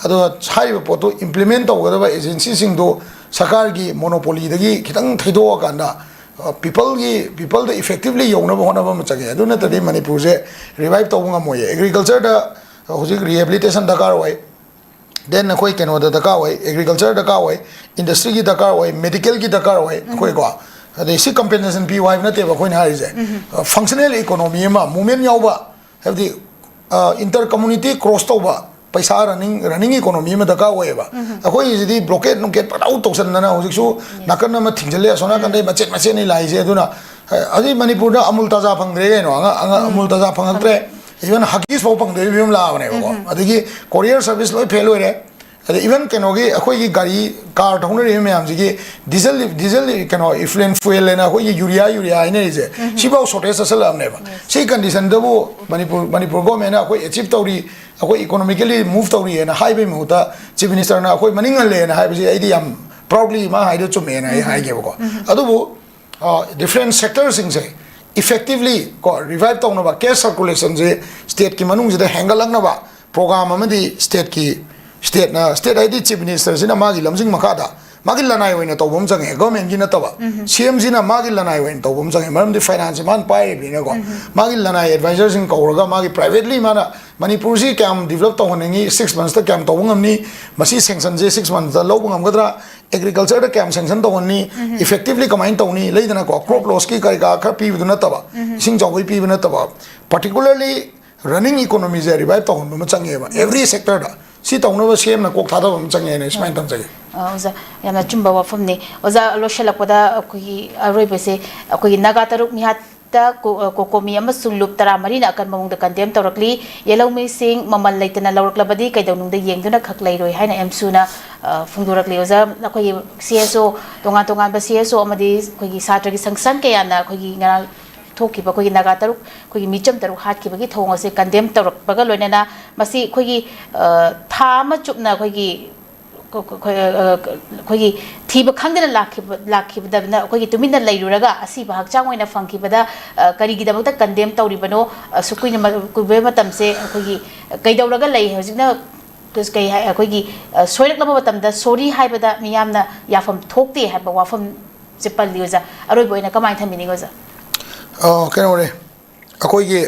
ꯑꯗꯣ ꯍꯥꯏꯔꯤꯕ ꯄꯣꯠꯇꯣ ꯏꯝꯄ꯭ꯂꯤꯃꯦꯟ ꯇꯧꯒꯗꯕ ꯑꯦꯖꯦꯟꯁꯤꯁꯤꯡꯗꯣ ꯁꯔꯀꯥꯔꯒꯤ ꯃꯣꯅꯣꯄꯣꯂꯤꯗꯒꯤ ꯈꯤꯇꯪ ꯊꯩꯗꯣꯛꯑꯀꯥꯟꯗ, ꯑ, ꯄꯤꯄꯜꯒꯤ, ꯄꯤꯄꯜꯗ ꯏꯐꯦꯛꯇꯤꯚꯂꯤ ꯌꯧꯅꯕ ꯍꯣꯠꯅꯕ ꯑꯃ ꯆꯪꯉꯦ꯫ ꯑꯗꯨ ꯅꯠꯇ꯭ꯔꯗꯤ ꯃꯅꯤꯄꯨꯔꯁꯦ ꯔꯤꯚꯥꯏꯚ ꯇꯧꯕ ꯉꯝꯃꯣꯏꯌꯦ꯫ ꯑꯦꯒ꯭ꯔꯤꯀꯜꯆꯔꯗ ꯍꯧꯖꯤꯛ ꯔꯤꯍꯦꯕꯤꯂꯤꯇꯦꯁꯟ ꯗꯔꯀꯥꯔ ꯑꯣꯏ꯫ Then ꯑꯩꯈꯣꯏ ꯀꯩꯅꯣꯗ ꯗꯔꯀꯥꯔ ꯑꯣꯏ, ꯑꯦꯒ꯭ꯔꯤꯀꯜꯆꯔ ꯗꯔꯀꯥꯔ ꯑꯣꯏ, ꯏꯟꯗꯁꯇ꯭ꯔꯤꯒꯤ ꯗꯔꯀꯥꯔ ꯑꯣꯏ, ꯃꯦꯗꯤꯀꯦꯜꯒꯤ ꯗꯔꯀꯥꯔ ꯑꯣꯏ ꯑꯩꯈꯣꯏꯀꯣ꯫ ꯑꯗꯩ ꯁꯤ ꯀꯝꯄꯦꯟꯁꯦꯁꯟ ꯄꯤꯌꯨ ꯍꯥꯏꯕ ꯅꯠꯇꯦꯕ ꯑꯩꯈꯣꯏꯅ ꯍꯥꯏꯔꯤꯁꯦ꯫ ꯐꯪꯁꯅꯦꯜ ꯏꯀꯣꯅꯣꯃꯤ ꯑꯃ, ꯃꯨꯞꯃꯦꯟ ꯌꯥꯎꯕ, ꯍꯥꯏꯕꯗꯤ, ꯑ, ꯏꯟꯇꯔ ꯀꯝꯃꯨꯅꯤꯇꯤ ꯀ꯭ꯔꯣꯁ ꯇꯧꯕ, ꯄꯩꯁꯥ ꯔꯟꯅꯤꯡ, ꯔꯟꯅꯤꯡ ꯏꯀꯣꯅꯣꯃꯤ ꯑꯃ ꯗꯔꯀꯥꯔ ꯑꯣꯏꯌꯦꯕ꯫ ꯑꯩꯈꯣꯏꯒꯤꯁꯤꯗꯤ ꯕ꯭ꯂꯣꯀꯦꯠ ꯅꯨꯡꯀꯦꯠ ꯄꯪꯇꯧ ꯇꯧꯁꯟꯗꯅ ꯍꯧꯖꯤꯛꯁꯨ ꯅꯥꯀꯟ ꯑꯃ ꯊꯤꯡꯖꯤꯜꯂꯦ, ꯑꯁꯣꯝ ꯅꯥꯀꯟꯗꯩ ꯃꯆꯦꯠ ꯃꯆꯦꯠꯅꯤ ꯂꯥꯛꯏꯁꯦ꯫ ꯑꯗꯨꯅ ꯑꯗꯨꯗꯤ ꯃꯅꯤꯄꯨꯔꯗ ꯑꯃꯨꯜ ꯇꯥꯖꯥ ꯐꯪꯗ꯭ꯔꯦ ꯀꯩꯅꯣ, ꯑꯉꯥꯡ ꯑꯃꯨꯜ ꯇꯥꯖꯥ ꯐꯪꯉꯛꯇ꯭ꯔꯦ꯫ ꯏꯚꯟ ꯍꯒꯤꯁ ꯐꯥꯎ ꯐꯪꯗꯕꯒꯤ ꯐꯤꯕꯝ ꯂꯥꯛꯑꯕꯅꯦꯕꯀꯣ꯫ ꯑꯗꯒꯤ ꯀꯣꯔꯤꯌꯔ ꯁꯔꯚꯤꯁ ꯂꯣꯏ ꯐꯦꯜ ꯑꯣꯏꯔꯦ꯫ ꯑꯗ ꯏꯚꯟ ꯀꯩꯅꯣꯒꯤ ꯑꯩꯈꯣꯏꯒꯤ ꯒꯥꯔꯤ, ꯀꯥꯔ ꯊꯧꯅꯔꯤꯕ ꯃꯌꯥꯝꯁꯤꯒꯤ ꯗꯤꯖꯜ, ꯗꯤꯖꯜ ꯀꯩꯅꯣ, ꯏꯐ꯭ꯂꯨꯌꯦꯟ ꯐꯨꯌꯦꯜ ꯍꯥꯏꯅ ꯑꯩꯈꯣꯏꯒꯤ ꯌꯨꯔꯤꯌꯥ, ꯌꯨꯔꯤꯌꯥ ꯍꯥꯏꯅꯔꯤꯁꯦ, ꯁꯤꯐꯥꯎ ꯁꯣꯔꯇꯦꯖ ꯆꯠꯁꯜꯂꯛꯑꯕꯅꯦꯕ꯫ ꯁꯤ ꯀꯟꯗꯤꯁꯟꯗꯕꯨ ꯃꯅꯤꯄꯨꯔ, ꯃꯅꯤꯄꯨꯔ ꯒꯣꯔꯃꯦꯟꯅ ꯑꯩꯈꯣꯏ ꯑꯦꯆꯤꯞ ꯇꯧꯔꯤ, ꯑꯩꯈꯣꯏ ꯏꯀꯣꯅꯣꯃꯤꯀꯦꯜꯂꯤ ꯃꯨꯚ ꯇꯧꯔꯤꯑꯅ ꯍꯥꯏꯕꯒꯤ ꯃꯍꯨꯠꯇ ꯆꯤꯐ ꯃꯤꯅꯤꯁꯇꯔꯅ ꯑꯩꯈꯣꯏ ꯃꯅꯤꯡ ꯍꯜꯂꯦꯅ ꯍꯥꯏꯕꯁꯤ ꯑꯩꯗꯤ ꯌꯥꯝ ꯄ꯭ꯔꯥꯎꯗꯂꯤ ꯃꯥ ꯍꯥꯏꯗꯣ ꯆꯨꯝꯃꯦꯅ ꯑꯩ ꯍꯥꯏꯒꯦꯕꯀꯣ꯫ ꯑꯗꯨꯕꯨ ꯗꯤꯐ꯭ꯔꯦꯟ ꯁꯦꯛꯇꯔꯁꯤꯡꯁꯦ ꯏꯐꯦꯛꯇꯤꯚꯂꯤ ꯀꯣ ꯔꯤꯚꯥꯏꯚ ꯇꯧꯅꯕ, ꯀꯦꯁ ꯁꯔꯀꯨꯂꯦꯁꯟꯁꯦ ꯁ꯭ꯇꯦꯠꯀꯤ ꯃꯅꯨꯡꯁꯤꯗ ꯍꯦꯟꯒꯠꯂꯛꯅꯕ ꯄ꯭ꯔꯣꯒ꯭ꯔꯥꯝ ꯑꯃꯗꯤ ꯁ꯭ꯇꯦꯠꯀꯤ, ꯁ꯭ꯇꯦꯠꯅ, ꯁ꯭ꯇꯦꯠ ꯍꯥꯏꯗꯤ ꯆꯤꯐ ꯃꯤꯅꯤꯁꯇꯔꯁꯤꯅ ꯃꯥꯒꯤ ꯂꯝꯖꯤꯡ ꯃꯈꯥꯗ ꯃꯥꯒꯤ ꯂꯅꯥꯏ ꯑꯣꯏꯅ ꯇꯧꯕ ꯑꯃ ꯆꯪꯉꯦ, ꯒꯚꯔꯟꯃꯦꯟꯠꯀꯤ ꯅꯠꯇꯕ꯫ ꯁꯤ ꯑꯦꯝꯁꯤꯅ ꯃꯥꯒꯤ ꯂꯅꯥꯏ ꯑꯣꯏꯅ ꯇꯧꯕ ꯑꯃ ꯆꯪꯉꯦ, ꯃꯔꯝꯗꯤ ꯐꯥꯏꯅꯥꯟꯁꯁꯦ ꯃꯥꯅ ꯄꯥꯏꯔꯤꯕꯅꯤꯅꯀꯣ꯫ ꯃꯥꯒꯤ ꯂꯅꯥꯏ ꯑꯦꯗꯚꯥꯏꯖꯔꯁꯤꯡ ꯀꯧꯔꯒ ꯃꯥꯒꯤ ꯄ꯭ꯔꯥꯏꯚꯦꯠꯂꯤ ꯃꯥꯅ ꯃꯅꯤꯄꯨꯔꯁꯤ ꯀꯌꯥꯝ ꯗꯤꯕꯂꯞ ꯇꯧꯍꯟꯅꯤꯡꯉꯤ, ꯁꯤꯛꯁ ꯃꯟꯁꯇ ꯀꯌꯥꯝ ꯇꯧꯕ ꯉꯝꯅꯤ, ꯃꯁꯤ ꯁꯦꯡꯁꯟꯁꯦ ꯁꯤꯛꯁ ꯃꯟꯁꯇ ꯂꯧꯕ ꯉꯝꯒꯗ꯭ꯔꯥ, ꯑꯦꯒ꯭ꯔꯤꯀꯜꯆꯔꯗ ꯀꯌꯥꯝ ꯁꯦꯡꯁꯟ ꯇꯧꯍꯟꯅꯤ, ꯏꯐꯦꯛꯇꯤꯚꯂꯤ ꯀꯃꯥꯏꯅ ꯇꯧꯅꯤ, ꯂꯩꯗꯅꯀꯣ, ꯀ꯭ꯔꯣꯞ ꯂꯣꯁꯀꯤ ꯀꯔꯤ ꯀꯔꯥ ꯈꯔ ꯄꯤꯕꯗꯨ ꯅꯠꯇꯕ, ꯏꯁꯤꯡ ꯆꯥꯎꯕꯒꯤ ꯄꯤꯕ ꯅꯠꯇꯕ, ꯄꯥꯔꯇꯤꯀꯨꯂꯔꯂꯤ ꯔꯟꯅꯤꯡ ꯏꯀꯣꯅꯣꯃꯤꯁꯦ ꯔꯤꯚꯥꯏꯚ ꯇꯧꯍꯟꯕ ꯑꯃ ꯆꯪꯉꯦꯕ꯫ ꯑꯦꯚ꯭ꯔꯤ ꯁꯦꯛꯇꯔꯗ ꯁꯤ ꯇꯧꯅꯕ ꯁꯤ ꯑꯦꯝꯅ ꯀꯣꯛ ꯊꯥꯗꯕ ꯑꯃ ꯆꯪꯉꯦꯅ ꯁꯨꯃꯥꯏꯅ ꯊꯝꯖꯒꯦ꯫ ꯑ, ꯑꯣꯖꯥ, ꯌꯥꯝꯅ ꯑꯆꯨꯝꯕ ꯋꯥꯐꯝꯅꯤ꯫ ꯑꯣꯖꯥ, ꯂꯣꯏꯁꯤꯜꯂꯛꯄꯗ ꯑꯩꯈꯣꯏꯒꯤ ꯑꯔꯣꯏꯕꯁꯦ, ꯑꯩꯈꯣꯏꯒꯤ ꯅꯥꯒꯥ ꯇꯔꯨꯛ ꯃꯤꯍꯥꯠꯇ ꯀꯣ-, ꯀꯣꯀꯣꯃꯤ ꯑꯃꯁꯨꯡ ꯂꯨꯞ ꯇꯔꯥꯃꯔꯤꯅ ꯑꯀꯟꯕ ꯃꯑꯣꯡꯗ ꯀꯟꯗꯦꯝ ꯇꯧꯔꯛꯂꯤ꯫ ꯌꯦꯜꯍꯧꯃꯤꯁꯤꯡ ꯃꯃꯜ ꯂꯩꯇꯅ ꯂꯧꯔꯛꯂꯕꯗꯤ ꯀꯩꯗꯧꯅꯨꯡꯗ ꯌꯦꯡꯗꯨꯅ ꯈꯛ ꯂꯩꯔꯣꯏ ꯍꯥꯏꯅ ꯑꯦꯝꯁꯨꯅ, ꯑ, ꯐꯣꯡꯗꯣꯔꯛꯂꯤ꯫ ꯑꯣꯖꯥ, ꯑꯩꯈꯣꯏꯒꯤ ꯁꯤ ꯑꯦꯁ ꯑꯣ, ꯇꯣꯉꯥꯟ ꯇꯣꯉꯥꯟꯕ ꯁꯤ ꯑꯦꯁ ꯑꯣ ꯑꯃꯗꯤ ꯑꯩꯈꯣꯏꯒꯤ ꯁꯥꯇ꯭ꯔꯒꯤ ꯁꯪꯁꯟ ꯀꯌꯥꯅ ꯑꯩꯈꯣꯏꯒꯤ ꯉꯔꯥꯡ ꯊꯣꯛꯈꯤꯕ ꯑꯩꯈꯣꯏꯒꯤ ꯅꯥꯒꯥ ꯇꯔꯨꯛ, ꯑꯩꯈꯣꯏꯒꯤ ꯃꯤꯆꯝ ꯇꯔꯨꯛ ꯍꯥꯠꯈꯤꯕꯒꯤ ꯊꯧꯑꯣꯡ ꯑꯁꯦ ꯀꯟꯗꯦꯝ ꯇꯧꯔꯛꯄꯒ ꯂꯣꯏꯅꯅ ꯃꯁꯤ ꯑꯩꯈꯣꯏꯒꯤ, ꯑ, ꯊꯥ ꯑꯃ ꯆꯨꯞꯅ ꯑꯩꯈꯣꯏꯒꯤ, ꯑꯩꯈꯣꯏ, ꯑ, ꯑꯩꯈꯣꯏꯒꯤ ꯊꯤꯕ ꯈꯪꯗꯅ ꯂꯥꯛꯈꯤꯕ, ꯂꯥꯛꯈꯤꯕꯗ ꯑꯩꯈꯣꯏꯒꯤ ꯇꯨꯃꯤꯟꯅ ꯂꯩꯔꯨꯔꯒ ꯑꯁꯤꯕ ꯍꯛꯆꯥꯡ ꯑꯣꯏꯅ ꯐꯪꯈꯤꯕꯗ, ꯑ, ꯀꯔꯤꯒꯤꯗꯃꯛꯇ ꯀꯟꯗꯦꯝ ꯇꯧꯔꯤꯕꯅꯣ? ꯑꯁꯨꯛ ꯀꯨꯏꯅ ꯃ-, ꯀꯨꯏꯕ ꯃꯇꯝꯁꯦ ꯑꯩꯈꯣꯏꯒꯤ ꯀꯩꯗꯧꯔꯒ ꯂꯩ? ꯍꯧꯖꯤꯛꯅ ꯀꯩ ꯍꯥꯏ, ꯑꯩꯈꯣꯏꯒꯤ, ꯑ, ꯁꯣꯏꯔꯛꯂꯕ ꯃꯇꯝꯗ ꯁꯣꯔꯤ ꯍꯥꯏꯕꯗ ꯃꯤꯌꯥꯝꯅ ꯌꯥꯐꯝ ꯊꯣꯛꯇꯦ ꯍꯥꯏꯕ ꯋꯥꯐꯝꯁꯦ ꯄꯜꯂꯤ, ꯑꯣꯖꯥ꯫ ꯑꯔꯣꯏꯕ ꯑꯣꯏꯅ ꯀꯃꯥꯏꯅ ꯊꯝꯕꯤꯅꯤꯡꯉꯤ, ꯑꯣꯖꯥ? ꯑ, ꯀꯩꯅꯣꯅꯦ, ꯑꯩꯈꯣꯏꯒꯤ,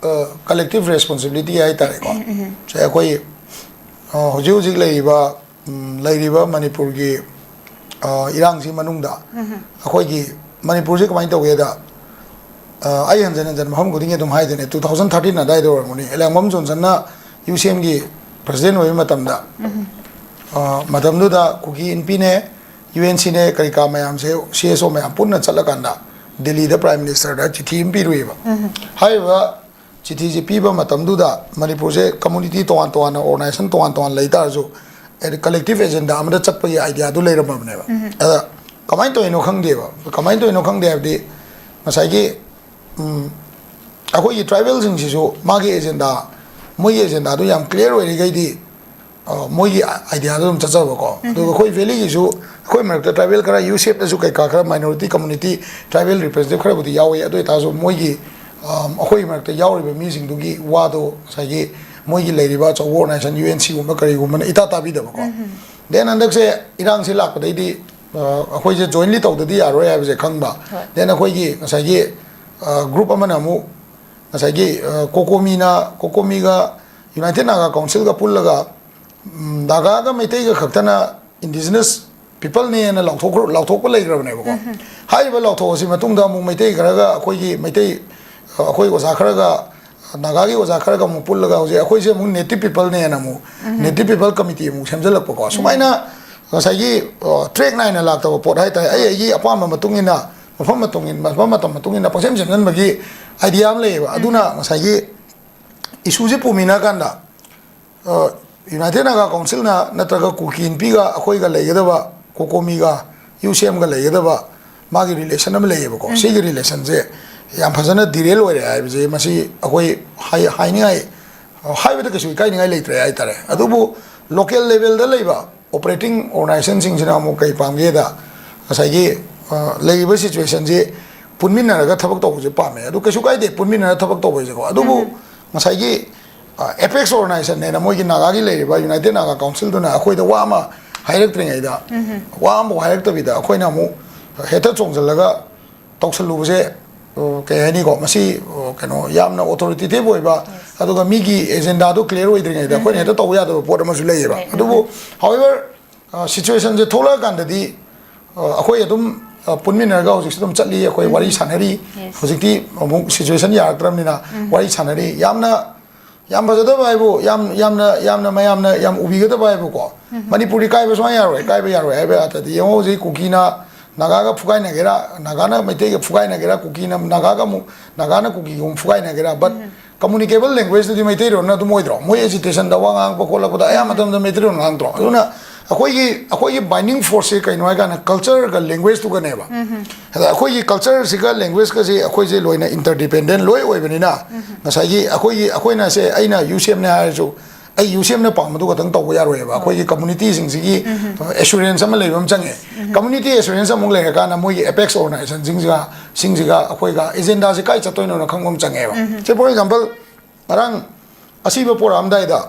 ꯑ, ꯀꯂꯦꯛꯇꯤꯚ ꯔꯦꯁꯄꯣꯟꯁꯤꯕꯤꯂꯤꯇꯤ ꯍꯥꯏ ꯇꯥꯔꯦꯀꯣ꯫ ꯁꯦ ꯑꯩꯈꯣꯏ, ꯑ, ꯍꯧꯖꯤꯛ ꯍꯧꯖꯤꯛ ꯂꯩꯔꯤꯕ, ꯎꯝ, ꯂꯩꯔꯤꯕ ꯃꯅꯤꯄꯨꯔꯒꯤ, ꯑ, ꯏꯔꯥꯡꯁꯤ ꯃꯅꯨꯡꯗ ꯑꯩꯈꯣꯏꯒꯤ ꯃꯅꯤꯄꯨꯔꯁꯤ ꯀꯃꯥꯏꯅ ꯇꯧꯒꯦꯗ, ꯑ, ꯑꯩ ꯍꯟꯖꯟ ꯍꯟꯖꯟ ꯃꯐꯝ ꯈꯨꯗꯤꯡꯒꯤ ꯑꯗꯨꯝ ꯍꯥꯏꯗꯣꯏꯅꯦ, ꯇꯨ ꯊꯥꯎꯖꯟ ꯊꯥꯔꯇꯤꯟ ꯑꯗꯥꯏꯗ ꯑꯣꯏꯔꯝꯒꯅꯤ, ꯂꯦꯡꯕꯝ ꯖꯣꯟꯁꯟꯅ ꯌꯨ ꯁꯤ ꯑꯦꯝꯒꯤ ꯄ꯭ꯔꯁꯤꯗꯦꯟ ꯑꯣꯏꯕ ꯃꯇꯝꯗ, ꯑ, ꯃꯇꯝꯗꯨꯗ ꯀꯨꯀꯤ ꯏꯟꯄꯤꯅꯦ, ꯌꯨ ꯑꯦꯟ ꯁꯤꯅꯦ, ꯀꯔꯤ ꯀꯥ ꯃꯌꯥꯝꯁꯦ, ꯁꯤ ꯑꯦꯁ ꯑꯣ ꯃꯌꯥꯝ ꯄꯨꯟꯅ ꯆꯠꯂꯀꯥꯟꯗ ꯗꯤꯜꯂꯤꯗ ꯄ꯭ꯔꯥꯏꯝ ꯃꯤꯅꯤꯁꯇꯔꯗ ꯆꯤꯊꯤ ꯑꯃ ꯄꯤꯔꯨꯏꯕ꯫ ꯍꯥꯏꯔꯤꯕ ꯆꯤꯊꯤꯁꯦ ꯄꯤꯕ ꯃꯇꯝꯗꯨꯗ ꯃꯅꯤꯄꯨꯔꯁꯦ ꯀꯝꯃꯨꯅꯤꯇꯤ ꯇꯣꯉꯥꯟ ꯇꯣꯉꯥꯟꯅ, ꯑꯣꯔꯒꯅꯥꯏꯖꯦꯁꯟ ꯇꯣꯉꯥꯟ ꯇꯣꯉꯥꯟ ꯂꯩ ꯇꯥꯔꯁꯨ, ꯀꯂꯦꯛꯇꯤꯞ ꯑꯦꯖꯦꯟꯗꯥ ꯑꯃꯗ ꯆꯠꯄꯒꯤ ꯑꯥꯏꯗꯤꯌꯥꯗꯨ ꯂꯩꯔꯝꯃꯕꯅꯦꯕ꯫ ꯑꯗ ꯀꯃꯥꯏꯅ ꯇꯧꯔꯤꯅꯣ ꯈꯪꯗꯦꯕ꯫ ꯀꯃꯥꯏꯅ ꯇꯧꯔꯤꯅꯣ ꯈꯪꯗꯦ ꯍꯥꯏꯕꯗꯤ, ꯉꯁꯥꯏꯒꯤ, ꯎꯝ, ꯑꯩꯈꯣꯏꯒꯤ ꯇ꯭ꯔꯥꯏꯕꯦꯜꯁꯤꯡꯁꯤꯁꯨ ꯃꯥꯒꯤ ꯑꯦꯖꯦꯟꯗꯥ, ꯃꯣꯏꯒꯤ ꯑꯦꯖꯦꯟꯗꯥꯗꯨ ꯌꯥꯝ ꯀ꯭ꯂꯤꯌꯥꯔ ꯑꯣꯏꯔꯤꯈꯩꯗꯤ, ꯑ, ꯃꯣꯏꯒꯤ ꯑꯥꯏꯗꯤꯌꯥꯗ ꯑꯗꯨꯝ ꯆꯠꯆꯕꯀꯣ꯫ ꯑꯗꯨꯒ ꯑꯩꯈꯣꯏ ꯚꯦꯂꯤꯒꯤꯁꯨ, ꯑꯩꯈꯣꯏ ꯃꯔꯛꯇ ꯇ꯭ꯔꯥꯏꯕꯦꯜ ꯈꯔ, ꯌꯨ ꯁꯦꯞꯇꯁꯨ ꯀꯩꯀꯥ ꯈꯔ, ꯃꯥꯏꯅꯣꯔꯤꯇꯤ ꯀꯝꯃꯨꯅꯤꯇꯤ, ꯇ꯭ꯔꯥꯏꯕꯦꯜ ꯔꯤꯄ꯭ꯔꯖꯦꯟꯇꯦꯇꯤꯚ ꯈꯔꯕꯨꯗꯤ ꯌꯥꯎꯋꯤ꯫ ꯑꯗꯨ ꯑꯣꯏꯇꯥꯔꯁꯨ ꯃꯣꯏꯒꯤ, ꯑ, ꯑꯩꯈꯣꯏ ꯃꯔꯛꯇ ꯌꯥꯎꯔꯤꯕ ꯃꯤꯁꯤꯡꯗꯨꯒꯤ ꯋꯥꯗꯣ ꯉꯁꯥꯏꯒꯤ ꯃꯣꯏꯒꯤ ꯂꯩꯔꯤꯕ ꯑꯆꯧꯕ ꯑꯣꯔꯒꯅꯥꯏꯖꯦꯁꯟ, ꯌꯨ ꯑꯦꯟ ꯁꯤꯒꯨꯝꯕ ꯀꯔꯤꯒꯨꯝꯕꯅ ꯏꯇꯥ ꯇꯥꯕꯤꯗꯕꯀꯣ꯫ ꯗꯦꯟ ꯍꯟꯗꯛꯁꯦ ꯏꯔꯥꯡꯁꯦ ꯂꯥꯛꯄꯗꯩꯗꯤ, ꯑ, ꯑꯩꯈꯣꯏꯁꯦ ꯖꯣꯏꯟꯂꯤ ꯇꯧꯗꯗꯤ ꯌꯥꯔꯣꯏ ꯍꯥꯏꯕꯁꯦ ꯈꯪꯕ꯫ ꯍꯣꯏ꯫ ꯗꯦꯟ ꯑꯩꯈꯣꯏꯒꯤ ꯉꯁꯥꯏꯒꯤ, ꯑ, ꯒ꯭ꯔꯨꯞ ꯑꯃꯅ ꯑꯃꯨꯛ ꯉꯁꯥꯏꯒꯤ, ꯑ, ꯀꯣꯀꯣꯃꯤꯅ, ꯀꯣꯀꯣꯃꯤꯒ ꯌꯨꯅꯥꯏꯇꯦꯗ ꯅꯥꯒꯥ ꯀꯥꯎꯟꯁꯤꯜꯒ ꯄꯨꯜꯂꯒ, ꯎꯝ, ꯅꯥꯒꯥꯒ ꯃꯩꯇꯩꯒ ꯈꯛꯇꯅ ꯏꯟꯗꯤꯖꯤꯅꯁ ꯄꯤꯄꯜꯅꯦꯅ ꯂꯥꯎꯊꯣꯛꯈ꯭ꯔ-, ꯂꯥꯎꯊꯣꯛꯄ ꯂꯩꯈ꯭ꯔꯕꯅꯦꯕꯀꯣ꯫ ꯍꯥꯏꯔꯤꯕ ꯂꯥꯎꯊꯣꯛ ꯑꯁꯤ ꯃꯇꯨꯡꯗ ꯑꯃꯨꯛ ꯃꯩꯇꯩ ꯈꯔꯒ ꯑꯩꯈꯣꯏꯒꯤ ꯃꯩꯇꯩ, ꯑ, ꯑꯩꯈꯣꯏ ꯑꯣꯖꯥ ꯈꯔꯒ, ꯅꯥꯒꯥꯒꯤ ꯑꯣꯖꯥ ꯈꯔꯒ ꯑꯃꯨꯛ ꯄꯨꯜꯂꯒ ꯍꯧꯖꯤꯛ ꯑꯩꯈꯣꯏꯁꯦ ꯑꯃꯨꯛ ꯅꯦꯇꯤꯞ ꯄꯤꯄꯜꯅꯦꯅ ꯑꯃꯨꯛ, ꯅꯦꯇꯤꯞ ꯄꯤꯄꯜ ꯀꯃꯤꯇꯤ ꯑꯃꯨꯛ ꯁꯦꯝꯖꯤꯜꯂꯛꯄꯀꯣ꯫ ꯁꯨꯃꯥꯏꯅ ꯉꯁꯥꯏꯒꯤ, ꯑ, ꯇ꯭ꯔꯦꯛ ꯅꯥꯏꯅ ꯂꯥꯛꯇꯕ ꯄꯣꯠ ꯍꯥꯏꯇꯥꯔꯦ, ꯑꯩ ꯑꯩꯒꯤ ꯑꯄꯥꯝꯕ ꯃꯇꯨꯡ ꯏꯟꯅ, ꯃꯐꯝ ꯃꯇꯨꯡ ꯏꯟ-, ꯃꯐꯝ ꯃꯇꯝ ꯃꯇꯨꯡ ꯏꯟꯅ ꯄꯪꯁꯦꯝ ꯁꯦꯝꯖꯤꯟꯕꯒꯤ ꯑꯥꯏꯗꯤꯌꯥ ꯑꯃ ꯂꯩꯌꯦꯕ꯫ ꯑꯗꯨꯅ ꯉꯁꯥꯏꯒꯤ ꯏꯁꯨꯁꯦ ꯄꯨꯃꯤꯟꯅꯔꯀꯥꯟꯗ, ꯑ, ꯌꯨꯅꯥꯏꯇꯦꯗ ꯅꯥꯒꯥ ꯀꯥꯎꯟꯁꯤꯜꯅ ꯅꯠꯇ꯭ꯔꯒ ꯀꯨꯀꯤ ꯅꯨꯄꯤꯒ ꯑꯩꯈꯣꯏꯒ ꯂꯩꯒꯗꯕ, ꯀꯣꯀꯣꯃꯤꯒ ꯌꯨ ꯁꯤ ꯑꯦꯝꯒ ꯂꯩꯒꯗꯕ ꯃꯥꯒꯤ ꯔꯤꯂꯦꯁꯟ ꯑꯃ ꯂꯩꯌꯦꯕꯀꯣ꯫ ꯁꯤꯒꯤ ꯔꯤꯂꯦꯁꯟꯁꯦ ꯌꯥꯝ ꯐꯖꯅ ꯗꯤꯔꯦꯜ ꯑꯣꯏꯔꯦ ꯍꯥꯏꯕꯁꯦ ꯃꯁꯤ ꯑꯩꯈꯣꯏ ꯍꯥꯏ-, ꯍꯥꯏꯅꯤꯡꯉꯥꯏ, ꯍꯥꯏꯕꯗ ꯀꯩꯁꯨ ꯏꯀꯥꯏꯅꯤꯡꯉꯥꯏ ꯂꯩꯇ꯭ꯔꯦ ꯍꯥꯏꯇꯥꯔꯦ꯫ ꯑꯗꯨꯕꯨ ꯂꯣꯀꯦꯜ ꯂꯦꯚꯦꯜꯗ ꯂꯩꯕ ꯑꯣꯄꯔꯦꯇꯤꯡ ꯑꯣꯔꯒꯅꯥꯏꯖꯦꯁꯟꯁꯤꯡꯁꯤꯅ ꯑꯃꯨꯛ ꯀꯩ ꯄꯥꯝꯒꯦꯗ, ꯉꯁꯥꯏꯒꯤ, ꯑ, ꯂꯩꯔꯤꯕ ꯁꯤꯆꯨꯋꯦꯁꯟꯁꯤ ꯄꯨꯟꯃꯤꯟꯅꯔꯒ ꯊꯕꯛ ꯇꯧꯕꯁꯦ ꯄꯥꯝꯃꯦ꯫ ꯑꯗꯨ ꯀꯩꯁꯨ ꯀꯥꯏꯗꯦ ꯄꯨꯟꯃꯤꯟꯅꯔꯒ ꯊꯕꯛ ꯇꯧꯕ ꯍꯥꯏꯁꯦꯀꯣ꯫ ꯑꯗꯨꯕꯨ ꯉꯁꯥꯏꯒꯤ, ꯑ, ꯑꯦꯄꯦꯛꯁ ꯑꯣꯔꯒꯅꯥꯏꯖꯦꯁꯟꯅꯦꯅ ꯃꯣꯏꯒꯤ ꯅꯥꯒꯥꯒꯤ ꯂꯩꯔꯤꯕ ꯌꯨꯅꯥꯏꯇꯦꯗ ꯅꯥꯒꯥ ꯀꯥꯎꯟꯁꯤꯜꯗꯨꯅ ꯑꯩꯈꯣꯏꯗ ꯋꯥ ꯑꯃ ꯍꯥꯏꯔꯛꯇ꯭ꯔꯤꯉꯩꯗ, ꯋꯥ ꯑꯃꯐꯥꯎ ꯍꯥꯏꯔꯛꯇꯕꯤꯗ ꯑꯩꯈꯣꯏꯅ ꯑꯃꯨꯛ ꯍꯦꯛꯇ ꯆꯣꯡꯁꯤꯜꯂꯒ ꯇꯧꯁꯜꯂꯨꯕꯁꯦ, ꯑ, ꯀꯩ ꯍꯥꯏꯅꯤꯀꯣ, ꯃꯁꯤ, ꯑ, ꯀꯩꯅꯣ, ꯌꯥꯝꯅ ꯑꯣꯊꯣꯔꯤꯇꯦꯇꯤꯚ ꯑꯣꯏꯕ, ꯑꯗꯨꯒ ꯃꯤꯒꯤ ꯑꯦꯖꯦꯟꯗꯥꯗꯣ ꯀ꯭ꯂꯤꯌꯥꯔ ꯑꯣꯏꯗ꯭ꯔꯤꯉꯩꯗ ꯑꯩꯈꯣꯏꯅ ꯍꯦꯛꯇ ꯇꯧꯕ ꯌꯥꯗꯕ ꯄꯣꯠ ꯑꯃꯁꯨ ꯂꯩꯌꯦꯕ꯫ ꯂꯩ꯫ ꯑꯗꯨꯕꯨ, however, ꯑ, ꯁꯤꯆꯨꯋꯦꯁꯟꯁꯦ ꯊꯣꯛꯂꯛꯑꯀꯥꯟꯗꯗꯤ, ꯑ, ꯑꯩꯈꯣꯏ ꯑꯗꯨꯝ, ꯑ, ꯄꯨꯟꯃꯤꯟꯅꯔꯒ ꯍꯧꯖꯤꯛꯁꯨ ꯑꯗꯨꯝ ꯆꯠꯂꯤ, ꯑꯩꯈꯣꯏ ꯋꯥꯔꯤ ꯁꯥꯟꯅꯔꯤ꯫ ꯌꯦꯁ꯫ ꯍꯧꯖꯤꯛꯇꯤ ꯑꯃꯨꯛ ꯁꯤꯆꯨꯋꯦꯁꯟ ꯌꯥꯔꯛꯇ꯭ꯔꯕꯅꯤꯅ ꯋꯥꯔꯤ ꯁꯥꯟꯅꯔꯤ꯫ ꯌꯥꯝꯅ, ꯌꯥꯝ ꯐꯖꯗꯕ ꯍꯥꯏꯕꯨ, ꯌꯥꯝ, ꯌꯥꯝꯅ, ꯌꯥꯝꯅ ꯃꯌꯥꯝꯅ ꯌꯥꯝ ꯎꯕꯤꯒꯗꯕ ꯍꯥꯏꯕꯨꯀꯣ, ꯃꯅꯤꯄꯨꯔꯗꯤ ꯀꯥꯏꯕ ꯁꯨꯡꯌꯥ ꯌꯥꯔꯣꯏ, ꯀꯥꯏꯕ ꯌꯥꯔꯣꯏ ꯍꯥꯏꯕ ꯌꯥꯗ꯭ꯔꯗꯤ, ꯌꯦꯡꯉꯣ, ꯍꯧꯖꯤꯛ ꯀꯨꯀꯤꯅ ꯅꯥꯒꯥꯒ ꯐꯨꯒꯥꯏꯅꯒꯦꯔꯥ, ꯅꯥꯒꯥꯅ ꯃꯩꯇꯩꯒ ꯐꯨꯒꯥꯏꯅꯒꯦꯔꯥ, ꯀꯨꯀꯤꯅ ꯅꯥꯒꯥꯒ ꯑꯃꯨꯛ, ꯅꯥꯒꯥꯅ ꯀꯨꯀꯤꯒꯨꯝ ꯐꯨꯒꯥꯏꯅꯒꯦꯔꯥ, but communicable languagekoꯗꯨꯗꯤ ꯃꯩꯇꯩꯔꯣꯟꯅ ꯑꯗꯨꯝ ꯑꯣꯏꯗ꯭ꯔꯣ? ꯃꯣꯏ ꯑꯦꯖꯤꯇꯦꯁꯟꯗ ꯋꯥ ꯉꯥꯡꯉꯛꯄ ꯈꯣꯠꯂꯛꯄꯗ ꯑꯌꯥꯝꯕ ꯃꯇꯝꯗ ꯃꯩꯇꯩꯔꯣꯟ ꯉꯥꯡꯗ꯭ꯔꯣ? ꯑꯗꯨꯅ ꯑꯩꯈꯣꯏꯒꯤ ꯑꯩꯈꯣꯏꯒꯤ binding forceꯁꯦ ꯀꯩꯅꯣ ꯍꯥꯏ ꯀꯥꯟꯗ cultureꯒ languageetugꯅꯦꯕ꯫ ꯑꯗ ꯑꯩꯈꯣꯏꯒꯤ cultureꯁꯤꯒ languagezatꯀꯁꯤ ꯑꯩꯈꯣꯏꯁꯦ ꯂꯣꯏꯅ interdependent ꯂꯣꯏ ꯑꯣꯏꯕꯅꯤꯅ, ꯉꯁꯥꯏꯒꯤ ꯑꯩꯈꯣꯏꯒꯤ ꯑꯩꯈꯣꯏꯅ ꯁꯦ ꯑꯩꯅ ꯌꯨꯁꯦꯞꯅꯦ ꯍꯥꯏꯔꯁꯨ, ꯑꯩ ꯌꯨꯁꯦꯞꯅ ꯄꯥꯝꯕꯗꯨ ꯈꯛꯇꯪ ꯇꯧꯕ ꯌꯥꯔꯣꯏꯑꯕ꯫ ꯑꯩꯈꯣꯏꯒꯤ communityꯁꯤꯡꯁꯤꯒꯤ assurance ꯑꯃ ꯂꯩꯕ ꯑꯃ ꯆꯪꯉꯦ꯫ Community assurance ꯑꯃꯨꯛ ꯂꯩꯔꯀꯥꯟꯗ ꯃꯣꯏꯒꯤ apex organizationꯁꯤꯡꯁꯤꯒ ꯁꯤꯡꯁꯤꯒ ꯑꯩꯈꯣꯏꯒ agendaꯁꯦ ꯀꯥꯏ ꯆꯠꯇꯣꯏꯅꯣꯅ ꯈꯪꯕ ꯑꯃ ꯆꯪꯉꯦꯕ꯫ ꯁꯦ, for example, ꯉꯔꯥꯡ ꯑꯁꯤꯕ ꯄꯣꯔꯛꯑꯝꯗꯥꯏꯗ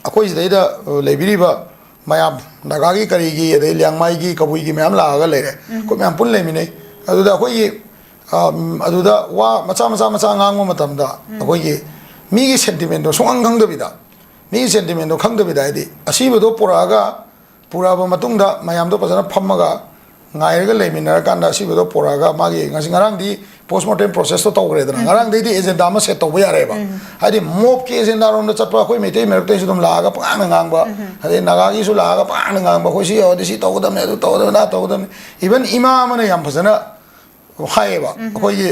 ꯑꯩꯈꯣꯏ ꯁꯤꯗꯩꯗ, ꯑ, ꯂꯩꯕꯤꯔꯤꯕ ꯃꯌꯥꯝ, ꯅꯥꯒꯥꯒꯤ, ꯀꯔꯤꯒꯤ, ꯑꯗꯩ ꯂꯤꯌꯥꯡꯃꯥꯏꯒꯤ, ꯀꯕꯨꯏꯒꯤ ꯃꯌꯥꯝ ꯂꯥꯛꯑꯒ ꯂꯩꯔꯦ꯫ ꯑꯩꯈꯣꯏ ꯃꯌꯥꯝ ꯄꯨꯟꯅ ꯂꯩꯃꯤꯟꯅꯩ꯫ ꯑꯗꯨꯗ ꯑꯩꯈꯣꯏꯒꯤ, ꯑ, ꯎꯝ, ꯑꯗꯨꯗ ꯋꯥ ꯃꯆꯥ ꯃꯆꯥ ꯃꯆꯥ ꯉꯥꯡꯕ ꯃꯇꯝꯗ ꯑꯩꯈꯣꯏꯒꯤ ꯃꯤꯒꯤ sentimentꯗꯣ ꯁꯨꯡꯈꯪ ꯈꯪꯗꯕꯤꯗ, ꯃꯤꯒꯤ sentimentꯗꯣ ꯈꯪꯗꯕꯤꯗ, ꯍꯥꯏꯗꯤ ꯑꯁꯤꯕꯗꯣ ꯄꯨꯔꯛꯑꯒ, ꯄꯨꯔꯛꯑꯕ ꯃꯇꯨꯡꯗ ꯃꯌꯥꯝꯗꯣ ꯐꯖꯅ ꯐꯝꯃꯒ ꯉꯥꯏꯔꯒ ꯂꯩꯃꯤꯟꯅꯔꯀꯥꯟꯗ ꯑꯁꯤꯕꯗꯣ ꯄꯨꯔꯛꯑꯒ ꯃꯥꯒꯤ ꯉꯁꯤ, ꯉꯔꯥꯡꯗꯤ post mortem processꯇꯣ ꯇꯧꯈ꯭ꯔꯦꯗꯅ, ꯉꯔꯥꯡꯗꯩꯗꯤ agenda ꯑꯃ set ꯇꯧꯕ ꯌꯥꯔꯦꯕ꯫ ꯍꯥꯏꯗꯤ mobꯀꯤ agendaꯔꯣꯝꯗ ꯆꯠꯄ ꯑꯩꯈꯣꯏ ꯃꯩꯇꯩ ꯃꯔꯛꯇꯩꯁꯨ ꯑꯗꯨꯝ ꯂꯥꯛꯑꯒ ꯄꯉꯥꯡꯗ ꯉꯥꯡꯕ, ꯑꯗꯩ ꯅꯥꯒꯥꯒꯤꯁꯨ ꯂꯥꯛꯑꯒ ꯄꯉꯥꯡꯗ ꯉꯥꯡꯕ, "ꯑꯩꯈꯣꯏ ꯁꯤ ꯌꯧꯔꯗꯤ ꯁꯤ ꯇꯧꯒꯗꯕꯅꯤ, ꯑꯗꯨ ꯇꯧꯒꯗꯕꯅꯤ, ꯑꯗꯥ ꯇꯧꯒꯗꯕꯅꯤ"꯫ Even ꯏꯃꯥ ꯑꯃꯅ ꯌꯥꯝ ꯐꯖꯅ ꯍꯥꯏꯌꯦꯕ, ꯑꯩꯈꯣꯏꯒꯤ,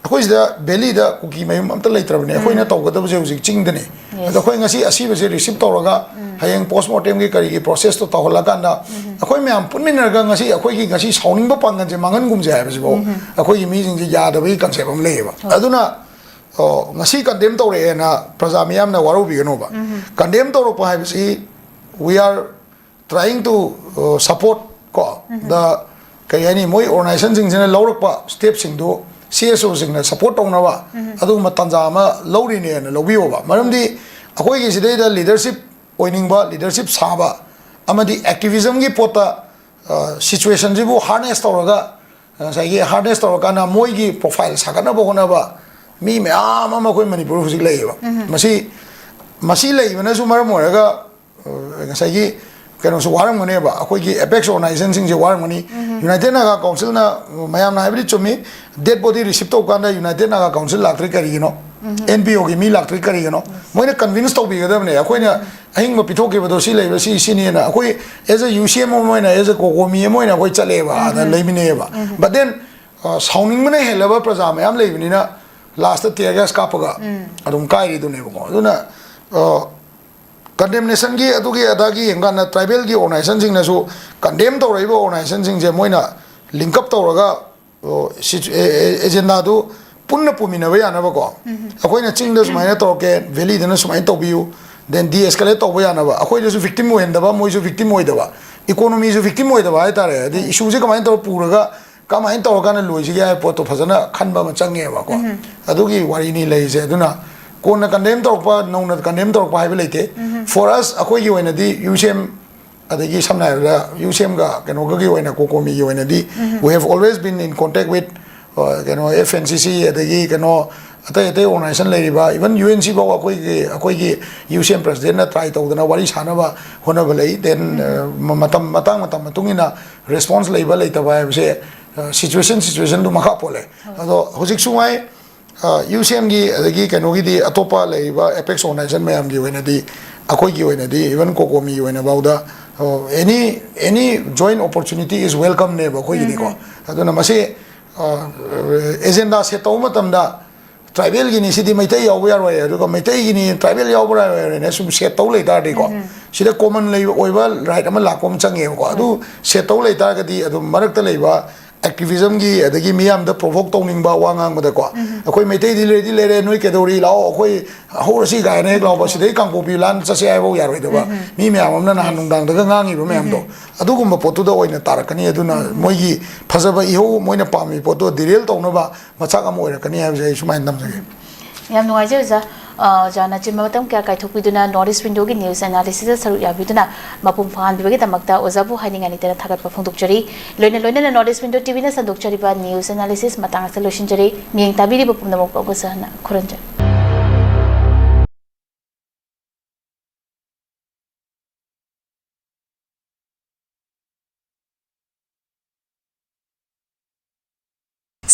ꯑꯩꯈꯣꯏ ꯁꯤꯗ valleyꯗ ꯀꯨꯀꯤ ꯃꯌꯨꯝ ꯑꯝꯇ ꯂꯩꯇ꯭ꯔꯕꯅꯦ, ꯑꯩꯈꯣꯏꯅ ꯇꯧꯒꯗꯕꯁꯦ ꯍꯧꯖꯤꯛ ꯆꯤꯡꯗꯅꯦ꯫ ꯑꯗꯣ ꯑꯩꯈꯣꯏ ꯉꯁꯤ ꯑꯁꯤꯕꯁꯦ receive ꯇꯧꯔꯒ ꯍꯌꯦꯡ post mortemꯒꯤ ꯀꯔꯤꯒꯤ processꯇꯣ ꯇꯧꯍꯜꯂꯀꯥꯟꯗ ꯑꯩꯈꯣꯏ ꯃꯌꯥꯝ ꯄꯨꯟꯃꯤꯟꯅꯔꯒ ꯉꯁꯤ ꯑꯩꯈꯣꯏꯒꯤ ꯉꯁꯤ ꯁꯥꯎꯅꯤꯡꯕ ꯄꯥꯡꯒꯜꯁꯦ ꯃꯥꯡꯍꯟꯒꯨꯝꯁꯦ ꯍꯥꯏꯕꯁꯤꯐꯥꯎ ꯑꯩꯈꯣꯏꯒꯤ ꯃꯤꯁꯤꯡꯁꯦ ꯌꯥꯗꯕꯒꯤ concept ꯑꯃ ꯂꯩꯌꯦꯕ꯫ ꯑꯗꯨꯅ, ꯑꯣ, ꯉꯁꯤ condemn ꯇꯧꯔꯛꯑꯦꯅ ꯄ꯭ꯔꯖꯥ ꯃꯤꯌꯥꯝꯅ ꯋꯥꯔꯧꯕꯤꯒꯅꯣꯕ꯫ Condemn ꯇꯧꯔꯛꯄ ꯍꯥꯏꯕꯁꯤ we are trying to, uh, support ꯀꯣ, the, ꯀꯔꯤ ꯍꯥꯏꯅꯤ, ꯃꯣꯏ organizationꯁꯤꯡꯁꯤꯅ ꯂꯧꯔꯛꯄ stepꯁꯤꯡꯗꯨ CSOꯁꯤꯡꯅ support ꯇꯧꯅꯕ ꯑꯗꯨꯒꯨꯝꯕ ꯇꯥꯟꯖꯥ ꯑꯃ ꯂꯧꯔꯤꯅꯦꯅ ꯂꯧꯕꯤꯌꯣꯕ꯫ ꯃꯔꯝꯗꯤ ꯑꯩꯈꯣꯏꯒꯤ ꯁꯤꯗꯩꯗ leadership ꯑꯣꯏꯅꯤꯡꯕ, leadership ꯁꯥꯕ ꯑꯃꯗꯤ activismꯒꯤ ꯄꯣꯠꯇ, ꯑ, situationꯁꯤꯕꯨ harness ꯇꯧꯔꯒ, ꯉꯁꯥꯏꯒꯤ harness ꯇꯧꯔꯀꯥꯟꯗ ꯃꯣꯏꯒꯤ profile ꯁꯥꯒꯠꯅꯕ ꯍꯣꯠꯅꯕ ꯃꯤ ꯃꯌꯥꯝ ꯑꯃ ꯑꯩꯈꯣꯏ ꯃꯅꯤꯄꯨꯔ ꯍꯧꯖꯤꯛ ꯂꯩꯌꯦꯕ꯫ ꯃꯁꯤ, ꯃꯁꯤ ꯂꯩꯕꯅꯁꯨ ꯃꯔꯝ ꯑꯣꯏꯔꯒ, ꯑ, ꯉꯁꯥꯏꯒꯤ ꯀꯩꯅꯣꯁꯨ ꯋꯥꯔꯝꯒꯅꯦꯕ, ꯑꯩꯈꯣꯏꯒꯤ apex organizationꯁꯤꯡꯁꯦ ꯋꯥꯔꯝꯒꯅꯤ꯫ United Naga Councilꯅ, ꯃꯌꯥꯝꯅ ꯍꯥꯏꯕꯗꯤ ꯆꯨꯝꯃꯤ, dead body receive ꯇꯧꯕ ꯀꯥꯟꯗ United Naga Council ꯂꯥꯛꯇ꯭ꯔꯤ ꯀꯔꯤꯒꯤꯅꯣ? ꯑꯦꯟ ꯄꯤ ꯑꯣꯒꯤ ꯃꯤ ꯂꯥꯛꯇ꯭ꯔꯤ ꯀꯔꯤꯒꯤꯅꯣ? ꯃꯣꯏꯅ ꯀꯟꯚꯤꯟꯁ ꯇꯧꯕꯤꯒꯗꯕꯅꯦ꯫ ꯑꯩꯈꯣꯏꯅ ꯑꯍꯤꯡꯕ ꯄꯤꯊꯣꯛꯈꯤꯕꯗꯣ ꯁꯤ ꯂꯩꯕ, ꯁꯤ ꯁꯤꯅꯦꯅ꯫ ꯑꯩꯈꯣꯏ ꯑꯦꯖ ꯑ ꯌꯨ ꯁꯤ ꯑꯦꯝ ꯑꯃ ꯑꯣꯏꯅ, ꯑꯦꯖ ꯑ ꯀꯣꯀꯣꯃꯤ ꯑꯃ ꯑꯣꯏꯅ ꯑꯩꯈꯣꯏ ꯆꯠꯂꯦꯕ, ꯑꯥꯗ ꯂꯩꯃꯤꯟꯅꯩꯌꯦꯕ꯫ But then, ꯑ, ꯁꯥꯎꯅꯤꯡꯕꯅ ꯍꯦꯜꯂꯕ ꯄ꯭ꯔꯖꯥ ꯃꯌꯥꯝ ꯂꯩꯕꯅꯤꯅ ꯂꯥꯁꯇ ꯇꯤꯌꯔ ꯒ꯭ꯌꯥꯁ ꯀꯥꯞꯄꯒ ꯑꯗꯨꯝ ꯀꯥꯏꯔꯤꯗꯨꯅꯦꯕꯀꯣ꯫ ꯑꯗꯨꯅ, ꯑ, ꯀꯟꯗꯦꯝꯅꯦꯁꯟꯒꯤ ꯑꯗꯨꯒꯤ ꯑꯗꯥꯒꯤ ꯌꯦꯡꯀꯥꯟꯗ ꯇ꯭ꯔꯥꯏꯕꯦꯜꯒꯤ ꯑꯣꯔꯒꯅꯥꯏꯖꯦꯁꯟꯁꯤꯡꯅꯁꯨ ꯀꯟꯗꯦꯝ ꯇꯧꯔꯛꯏꯕ ꯑꯣꯔꯒꯅꯥꯏꯖꯦꯁꯟꯁꯤꯡꯁꯦ ꯃꯣꯏꯅ ꯂꯤꯡꯀꯞ ꯇꯧꯔꯒ, ꯑꯣ, ꯁꯤ-, ꯑꯦ-, ꯑꯦ-, ꯑꯦꯖꯦꯟꯗꯥꯗꯨ ꯄꯨꯟꯅ ꯄꯨꯃꯤꯟꯅꯕ ꯌꯥꯅꯕꯀꯣ꯫ ꯑꯩꯈꯣꯏꯅ ꯆꯤꯡꯗ ꯁꯨꯃꯥꯏꯅ ꯇꯧꯔꯛꯀꯦ, ꯚꯦꯂꯤꯗꯅ ꯁꯨꯃꯥꯏꯅ ꯇꯧꯕꯤꯌꯨ, then de-escalate ꯇꯧꯕ ꯌꯥꯅꯕ, ꯑꯩꯈꯣꯏꯗꯁꯨ ꯚꯤꯛꯇꯤꯝ ꯑꯣꯏꯍꯟꯗꯕ, ꯃꯣꯏꯁꯨ ꯚꯤꯛꯇꯤꯝ ꯑꯣꯏꯗꯕ, ꯏꯀꯣꯅꯣꯃꯤꯁꯨ ꯚꯤꯛꯇꯤꯝ ꯑꯣꯏꯗꯕ ꯍꯥꯏꯇꯥꯔꯦ꯫ ꯍꯥꯏꯗꯤ ꯏꯁꯨꯁꯦ ꯀꯃꯥꯏꯅ ꯇꯧꯔ ꯄꯨꯔꯒ ꯀꯃꯥꯏꯅ ꯇꯧꯔꯀꯥꯟꯗ ꯂꯣꯏꯁꯤꯒꯦ ꯍꯥꯏꯕ ꯄꯣꯠꯇꯣ ꯐꯖꯅ ꯈꯟꯕ ꯑꯃ ꯆꯪꯉꯦꯕꯀꯣ꯫ ꯑꯗꯨꯒꯤ ꯋꯥꯔꯤꯅꯤ ꯂꯩꯔꯤꯁꯦ꯫ ꯑꯗꯨꯅ ꯀꯣꯟꯅ ꯀꯟꯗꯦꯝ ꯇꯧꯔꯛꯄ, ꯅꯧꯅ ꯀꯟꯗꯦꯝ ꯇꯧꯔꯛꯄ ꯍꯥꯏꯕ ꯂꯩꯇꯦ꯫ For us, ꯑꯩꯈꯣꯏꯒꯤ ꯑꯣꯏꯅꯗꯤ ꯌꯨ ꯁꯤ ꯑꯦꯝ, ꯑꯗꯒꯤ ꯁꯝꯅ ꯍꯥꯏꯔꯕꯗ ꯌꯨ ꯁꯤ ꯑꯦꯝꯒ ꯀꯩꯅꯣꯒꯒꯤ ꯑꯣꯏꯅ, ꯀꯣꯀꯣꯃꯤꯒꯤ ꯑꯣꯏꯅꯗꯤ, we have always been in contact with, ꯑ, ꯀꯩꯅꯣ, ꯑꯦꯐ ꯑꯦꯟ ꯁꯤ ꯁꯤ, ꯑꯗꯒꯤ ꯀꯩꯅꯣ, ꯑꯇꯩ ꯑꯇꯩ ꯑꯣꯔꯒꯅꯥꯏꯖꯦꯁꯟ ꯂꯩꯔꯤꯕ, even ꯌꯨ ꯑꯦꯟ ꯁꯤ ꯐꯥꯎ ꯑꯩꯈꯣꯏꯒꯤ, ꯑꯩꯈꯣꯏꯒꯤ ꯌꯨ ꯁꯤ ꯑꯦꯝ ꯄ꯭ꯔꯁꯤꯗꯦꯟꯅ ꯇ꯭ꯔꯥꯏ ꯇꯧꯗꯅ ꯋꯥꯔꯤ ꯁꯥꯅꯕ ꯍꯣꯠꯅꯕ ꯂꯩ꯫ Then, ꯑ, ꯃ-, ꯃꯇꯝ, ꯃꯇꯥꯡ ꯃꯇꯝ ꯃꯇꯨꯡ ꯏꯟꯅ ꯔꯦꯁꯄꯣꯟꯁ ꯂꯩꯕ ꯂꯩꯇꯕ ꯍꯥꯏꯕꯁꯦ, ꯑ, ꯁꯤꯆꯨꯋꯦꯁꯟ, ꯁꯤꯆꯨꯋꯦꯁꯟꯗꯨ ꯃꯈꯥ ꯄꯣꯜꯂꯦ꯫ ꯑꯗꯣ ꯍꯧꯖꯤꯛꯁꯨ ꯉꯥꯏ, ꯑ, ꯌꯨ ꯁꯤ ꯑꯦꯝꯒꯤ, ꯑꯗꯒꯤ ꯀꯩꯅꯣꯒꯤꯗꯤ, ꯑꯇꯣꯞꯄ ꯂꯩꯔꯤꯕ ꯑꯦꯄꯦꯛꯁ ꯑꯣꯔꯒꯅꯥꯏꯖꯦꯁꯟ ꯃꯌꯥꯝꯒꯤ ꯑꯣꯏꯅꯗꯤ, ꯑꯩꯈꯣꯏꯒꯤ ꯑꯣꯏꯅꯗꯤ, even ꯀꯣꯀꯣꯃꯤꯒꯤ ꯑꯣꯏꯅꯐꯥꯎꯗ, ꯑ, any, any joint opportunity is welcome ꯅꯦꯕ ꯑꯩꯈꯣꯏꯒꯤꯗꯤꯀꯣ꯫ ꯑꯗꯨꯅ ꯃꯁꯤ, ꯑ, ꯑꯦꯖꯦꯟꯗꯥ ꯁꯦꯠ ꯇꯧꯕ ꯃꯇꯝꯗ ꯇ꯭ꯔꯥꯏꯕꯦꯜꯒꯤꯅꯤ, ꯁꯤꯗꯤ ꯃꯩꯇꯩ ꯌꯥꯎꯕ ꯌꯥꯔꯣꯏ, ꯑꯗꯨꯒ ꯃꯩꯇꯩꯒꯤꯅꯤ, ꯇ꯭ꯔꯥꯏꯕꯦꯜ ꯌꯥꯎꯕ ꯌꯥꯔꯣꯏꯅ ꯁꯨꯝ ꯁꯦꯠ ꯇꯧ ꯂꯩ ꯇꯥꯔꯗꯤꯀꯣ, ꯁꯤꯗ ꯀꯣꯃꯟ ꯂꯩꯕ ꯑꯣꯏꯕ ꯔꯥꯏꯠ ꯑꯃ ꯂꯥꯛꯄ ꯑꯃ ꯆꯪꯉꯦꯕꯀꯣ꯫ ꯑꯗꯨ ꯁꯦꯠ ꯇꯧ ꯂꯩ ꯇꯥꯔꯒꯗꯤ ꯑꯗꯨꯝ ꯃꯔꯛꯇ ꯂꯩꯕ ꯑꯦꯛꯇꯤꯚꯤꯖꯝꯒꯤ, ꯑꯗꯒꯤ ꯃꯤꯌꯥꯝꯗ ꯄ꯭ꯔꯣꯚꯣꯛ ꯇꯧꯅꯤꯡꯕ ꯋꯥ ꯉꯥꯡꯕꯗꯀꯣ, "ꯑꯩꯈꯣꯏ ꯃꯩꯇꯩꯗꯤ ꯂꯩꯗꯤ ꯂꯩꯔꯦ, ꯅꯣꯏ ꯀꯩꯗꯧꯔꯤ, ꯂꯥꯛꯑꯣ, ꯑꯩꯈꯣꯏ ꯍꯧꯔꯁꯤ" ꯀꯥꯏꯅ ꯍꯦꯛ ꯂꯥꯎꯕ, ꯁꯤꯗꯩ ꯀꯥꯡꯄꯣꯛꯄꯤ ꯂꯥꯟ ꯆꯠꯁꯦ ꯍꯥꯏꯕꯐꯥꯎ ꯌꯥꯔꯣꯏꯗꯕ ꯃꯤ ꯃꯌꯥꯝ ꯑꯃꯅ ꯅꯍꯥꯟ ꯅꯨꯡꯗꯥꯡꯗꯒ ꯉꯥꯡꯉꯤꯕ ꯃꯌꯥꯝꯗꯣ, ꯑꯗꯨꯒꯨꯝꯕ ꯄꯣꯠꯇꯨꯗ ꯑꯣꯏꯅ ꯇꯥꯔꯛꯀꯅꯤ꯫ ꯑꯗꯨꯅ ꯃꯣꯏꯒꯤ ꯐꯖꯕ ꯏꯍꯧ, ꯃꯣꯏꯅ ꯄꯥꯝꯃꯤ ꯄꯣꯠꯇꯣ ꯗꯤꯔꯦꯜ ꯇꯧꯅꯕ ꯃꯆꯥꯛ ꯑꯃ ꯑꯣꯏꯔꯛꯀꯅꯤ ꯍꯥꯏꯕꯁꯦ ꯑꯩ ꯁꯨꯃꯥꯏꯅ ꯊꯝꯖꯒꯦ꯫ ꯌꯥꯝ ꯅꯨꯡꯉꯥꯏꯖꯩ ꯑꯣꯖꯥ꯫ ꯑ, ꯑꯣꯖꯥꯅ ꯑꯆꯤꯟꯕ ꯃꯇꯝ ꯀꯌꯥ ꯀꯥꯏꯊꯣꯛꯄꯤꯗꯨꯅ North East Window ꯒꯤ news analysis ꯇ ꯁꯔꯨꯛ ꯌꯥꯕꯤꯗꯨꯅ ꯃꯄꯨꯡ ꯐꯥꯍꯟꯕꯤꯕꯒꯤꯗꯃꯛꯇ ꯑꯣꯖꯥꯕꯨ ꯍꯥꯏꯅꯤꯡꯉꯥꯏ ꯂꯩꯇꯅ ꯊꯥꯒꯠꯄ ꯐꯣꯡꯗꯣꯛꯆꯔꯤ꯫ ꯂꯣꯏꯅ ꯂꯣꯏꯅꯅ North East Window T V ꯅ ꯁꯟꯗꯣꯛꯆꯔꯤꯕ news analysis ꯃꯇꯥꯡ ꯑꯁꯤꯗ ꯂꯣꯏꯁꯤꯟꯖꯔꯤ꯫ ꯃꯤꯠꯌꯦꯡ ꯇꯥꯕꯤꯔꯤꯕ ꯄꯨꯝꯅꯃꯛꯄꯨ ꯑꯃꯨꯛꯀꯁꯨ ꯍꯟꯅ ꯈꯨꯔꯨꯝꯖꯔꯤ꯫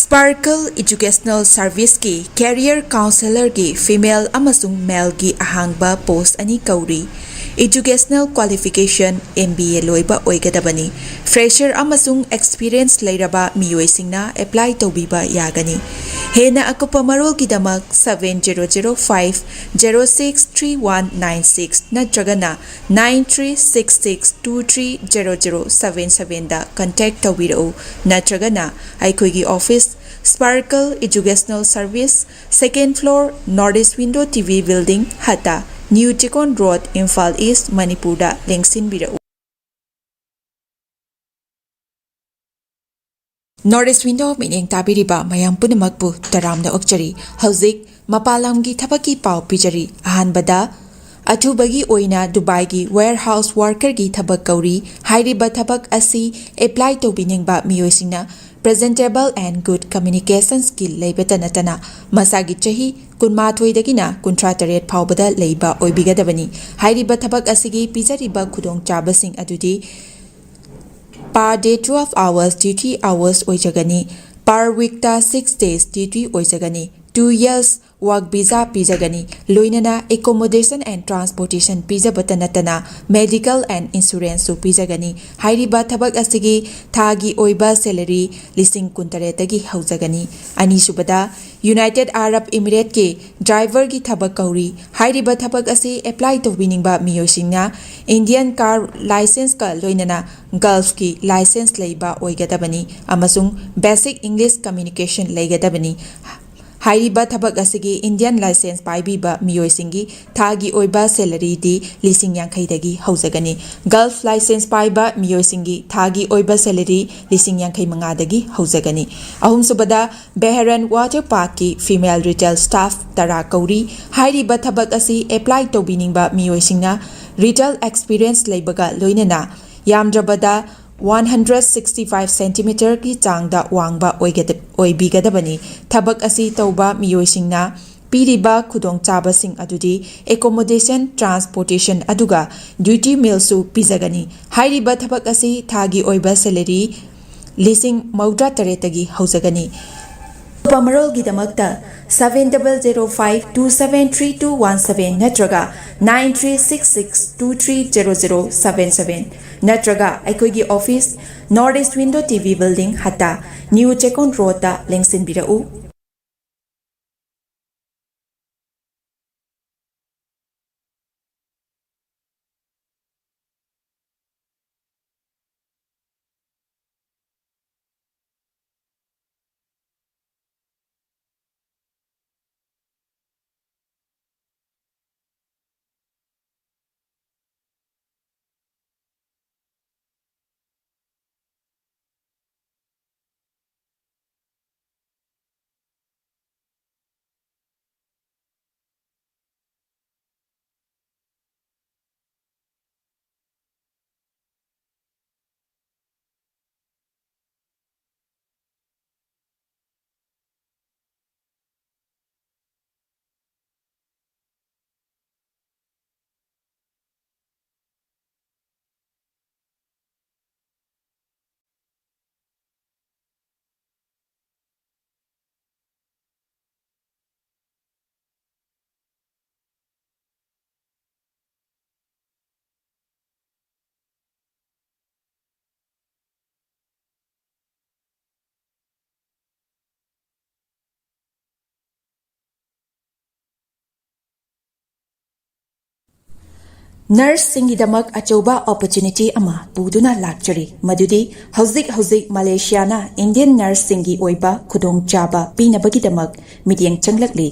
Sparkle Educational Serviceꯀꯤ Career Counselorꯒꯤ female ꯑꯃꯁꯨꯡ maleꯒꯤ ꯑꯍꯥꯡꯕ post ꯑꯅꯤ ꯀꯧꯔꯤ꯫ Educational qualification M B A ꯂꯣꯏꯕ ꯑꯣꯏꯒꯗꯕꯅꯤ꯫ Fresher ꯑꯃꯁꯨꯡ experience ꯂꯩꯔꯕ ꯃꯤꯑꯣꯏꯁꯤꯡꯅ apply ꯇꯧꯕꯤꯕ ꯌꯥꯒꯅꯤ꯫ ꯍꯦꯟꯅ ꯑꯀꯨꯞꯄ ꯃꯔꯣꯜꯒꯤꯗꯃꯛ seven zero zero five zero six three one nine six ꯅꯠꯇ꯭ꯔꯒꯅ nine three six six two three zero zero seven sevenꯗ contact ꯇꯧꯕꯤꯔꯛꯎ, ꯅꯠꯇ꯭ꯔꯒꯅ ꯑꯩꯈꯣꯏꯒꯤ office, Sparkle Educational Service, second floor, North East Window T V Building, ꯍꯠꯇ, New Chikon Road, Imphal East, ꯃꯅꯤꯄꯨꯔꯗ ꯂꯦꯡꯁꯤꯟꯕꯤꯔꯛꯎ꯫ North East Window ꯃꯤꯠꯌꯦꯡ ꯇꯥꯕꯤꯔꯤꯕ ꯃꯌꯥꯝ ꯄꯨꯝꯅꯃꯛꯄꯨ ꯇꯔꯥꯝꯅ ꯑꯣꯛꯆꯔꯤ꯫ ꯍꯧꯖꯤꯛ ꯃꯄꯥꯟ ꯂꯝꯒꯤ ꯊꯕꯛꯀꯤ ꯄꯥꯎ ꯄꯤꯖꯔꯤ꯫ ꯑꯍꯥꯟꯕꯗ, ꯑꯊꯨꯕꯒꯤ ꯑꯣꯏꯅ ꯗꯨꯕꯥꯏꯒꯤ warehouse workerꯒꯤ ꯊꯕꯛ ꯀꯧꯔꯤ꯫ ꯍꯥꯏꯔꯤꯕ ꯊꯕꯛ ꯑꯁꯤ apply ꯇꯧꯕꯤꯅꯤꯡꯕ ꯃꯤꯑꯣꯏꯁꯤꯡꯅ presentable and good communication skill ꯂꯩꯕꯇ ꯅꯠꯇꯅ ꯃꯁꯥꯒꯤ ꯆꯍꯤ ꯀꯨꯟꯃꯥꯊꯣꯏꯗꯒꯤꯅ ꯀꯨꯟꯊ꯭ꯔꯥ ꯇꯔꯦꯠ ꯐꯥꯎꯕꯗ ꯂꯩꯕ ꯑꯣꯏꯕꯤꯒꯗꯕꯅꯤ꯫ ꯍꯥꯏꯔꯤꯕ ꯊꯕꯛ ꯑꯁꯤꯒꯤ ꯄꯤꯖꯔꯤꯕ ꯈꯨꯗꯣꯡꯆꯥꯕꯁꯤꯡ ꯑꯗꯨꯗꯤ per day twelve hours duty hours ꯑꯣꯏꯖꯒꯅꯤ꯫ Per weekꯇ six days duty ꯑꯣꯏꯖꯒꯅꯤ꯫ Two years work visa ꯄꯤꯖꯒꯅꯤ꯫ ꯂꯣꯏꯅꯅ accommodation and transportation ꯄꯤꯖꯕꯇ ꯅꯠꯇꯅ medical and insuranceꯁꯨ ꯄꯤꯖꯒꯅꯤ꯫ ꯍꯥꯏꯔꯤꯕ ꯊꯕꯛ ꯑꯁꯤꯒꯤ ꯊꯥꯒꯤ ꯑꯣꯏꯕ salary ꯂꯤꯁꯤꯡ ꯀꯨꯟꯇꯔꯦꯠꯇꯒꯤ ꯍꯧꯖꯒꯅꯤ꯫ ꯑꯅꯤꯁꯨꯕꯗ, United Arab Emirateꯀꯤ driverꯒꯤ ꯊꯕꯛ ꯀꯧꯔꯤ꯫ ꯍꯥꯏꯔꯤꯕ ꯊꯕꯛ ꯑꯁꯤ apply ꯇꯧꯕꯤꯅꯤꯡꯕ ꯃꯤꯑꯣꯏꯁꯤꯡꯅ Indian car licenceꯀ ꯂꯣꯏꯅꯅ Gulfꯀꯤ license ꯂꯩꯕ ꯑꯣꯏꯒꯗꯕꯅꯤ ꯑꯃꯁꯨꯡ basic English communication ꯂꯩꯒꯗꯕꯅꯤ꯫ ꯍꯥꯏꯔꯤꯕ ꯊꯕꯛ ꯑꯁꯤꯒꯤ Indian license ꯄꯥꯏꯕꯤꯕ ꯃꯤꯑꯣꯏꯁꯤꯡꯒꯤ ꯊꯥꯒꯤ ꯑꯣꯏꯕ salaryꯗꯤ ꯂꯤꯁꯤꯡ ꯌꯥꯡꯈꯩꯗꯒꯤ ꯍꯧꯖꯒꯅꯤ꯫ Gulf license ꯄꯥꯏꯕ ꯃꯤꯑꯣꯏꯁꯤꯡꯒꯤ ꯊꯥꯒꯤ ꯑꯣꯏꯕ salary ꯂꯤꯁꯤꯡ ꯌꯥꯡꯈꯩ ꯃꯉꯥꯗꯒꯤ ꯍꯧꯖꯒꯅꯤ꯫ ꯑꯍꯨꯝꯁꯨꯕꯗ, Bahrain Water Parkꯀꯤ female retail staff ꯇꯔꯥ ꯀꯧꯔꯤ꯫ ꯍꯥꯏꯔꯤꯕ ꯊꯕꯛ ꯑꯁꯤ apply ꯇꯧꯕꯤꯅꯤꯡꯕ ꯃꯤꯑꯣꯏꯁꯤꯡꯅ retail experience ꯂꯩꯕꯒ ꯂꯣꯏꯅꯅ ꯌꯥꯝꯗ꯭ꯔꯕꯗ one hundred sixty five centimeterꯒꯤ ꯆꯥꯡꯗ ꯋꯥꯡꯕ ꯑꯣꯏꯒꯗ-, ꯑꯣꯏꯕꯤꯒꯗꯕꯅꯤ꯫ ꯊꯕꯛ ꯑꯁꯤ ꯇꯧꯕ ꯃꯤꯑꯣꯏꯁꯤꯡꯅ ꯄꯤꯔꯤꯕ ꯈꯨꯗꯣꯡꯆꯥꯕꯁꯤꯡ ꯑꯗꯨꯗꯤ accommodation, transportation ꯑꯗꯨꯒ duty mealꯁꯨ ꯄꯤꯖꯒꯅꯤ꯫ ꯍꯥꯏꯔꯤꯕ ꯊꯕꯛ ꯑꯁꯤ ꯊꯥꯒꯤ ꯑꯣꯏꯕ salary ꯂꯤꯁꯤꯡ ꯃꯧꯗ꯭ꯔꯥ ꯇꯔꯦꯠꯇꯒꯤ ꯍꯧꯖꯒꯅꯤ꯫ ꯑꯀꯨꯞꯄ ꯃꯔꯣꯜꯒꯤꯗꯃꯛꯇ seven double zero five two seven three two one seven ꯅꯠꯇ꯭ꯔꯒ nine three six six two three zero zero seven seven ꯅꯠꯇ꯭ꯔꯒ ꯑꯩꯈꯣꯏꯒꯤ office, North East Window T V Building, ꯍꯠꯇꯥ, New Chekon Road ꯇ ꯂꯦꯡꯁꯤꯟꯕꯤꯔꯛꯎ꯫ Nurse ꯁꯤꯡꯒꯤꯗꯃꯛ ꯑꯆꯧꯕ opportunity ꯑꯃ ꯄꯨꯗꯨꯅ ꯂꯥꯛꯆꯔꯤ, ꯃꯗꯨꯗꯤ ꯍꯧꯖꯤꯛ ꯍꯧꯖꯤꯛ ꯃꯂꯦꯁꯤꯌꯥꯅ Indian nurse ꯁꯤꯡꯒꯤ ꯑꯣꯏꯕ ꯈꯨꯗꯣꯡꯆꯥꯕ ꯄꯤꯅꯕꯒꯤꯗꯃꯛ ꯃꯤꯠꯌꯦꯡ ꯆꯪꯂꯛꯂꯤ꯫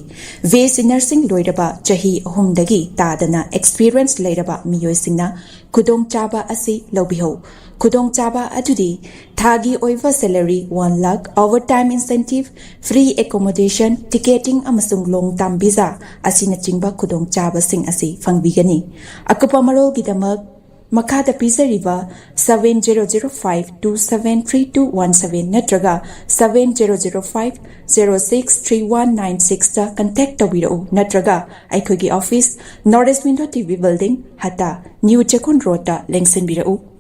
B S C nursing ꯂꯣꯏꯔꯕ ꯆꯍꯤ ꯑꯍꯨꯝꯗꯒꯤ ꯇꯥꯗꯅ experience ꯂꯩꯔꯕ ꯃꯤꯑꯣꯏꯁꯤꯡꯅ ꯈꯨꯗꯣꯡꯆꯥꯕ ꯑꯁꯤ ꯂꯧꯕꯤꯍꯧ꯫ ꯈꯨꯗꯣꯡꯆꯥꯕ ꯑꯗꯨꯗꯤ ꯊꯥꯒꯤ ꯑꯣꯏꯕ salary one lakh, overtime incentive, free accommodation, ticketing ꯑꯃꯁꯨꯡ long term visa ꯑꯁꯤꯅꯆꯤꯡꯕ ꯈꯨꯗꯣꯡꯆꯥꯕꯁꯤꯡ ꯑꯁꯤ ꯐꯪꯕꯤꯒꯅꯤ꯫ ꯑꯀꯨꯞꯄ ꯃꯔꯣꯜꯒꯤꯗꯃꯛ ꯃꯈꯥꯗ ꯄꯤꯖꯔꯤꯕ seven zero zero five two seven three two one seven ꯅꯠꯇ꯭ꯔꯒ seven zero zero five zero six three one nine six ꯇ contact ꯇꯧꯕꯤꯔꯛꯎ, ꯅꯠꯇ꯭ꯔꯒ ꯑꯩꯈꯣꯏꯒꯤ office, North East Window T V Building, ꯍꯠꯇꯥ, New Chekon Road ꯇ ꯂꯦꯡꯁꯤꯟꯕꯤꯔꯛꯎ꯫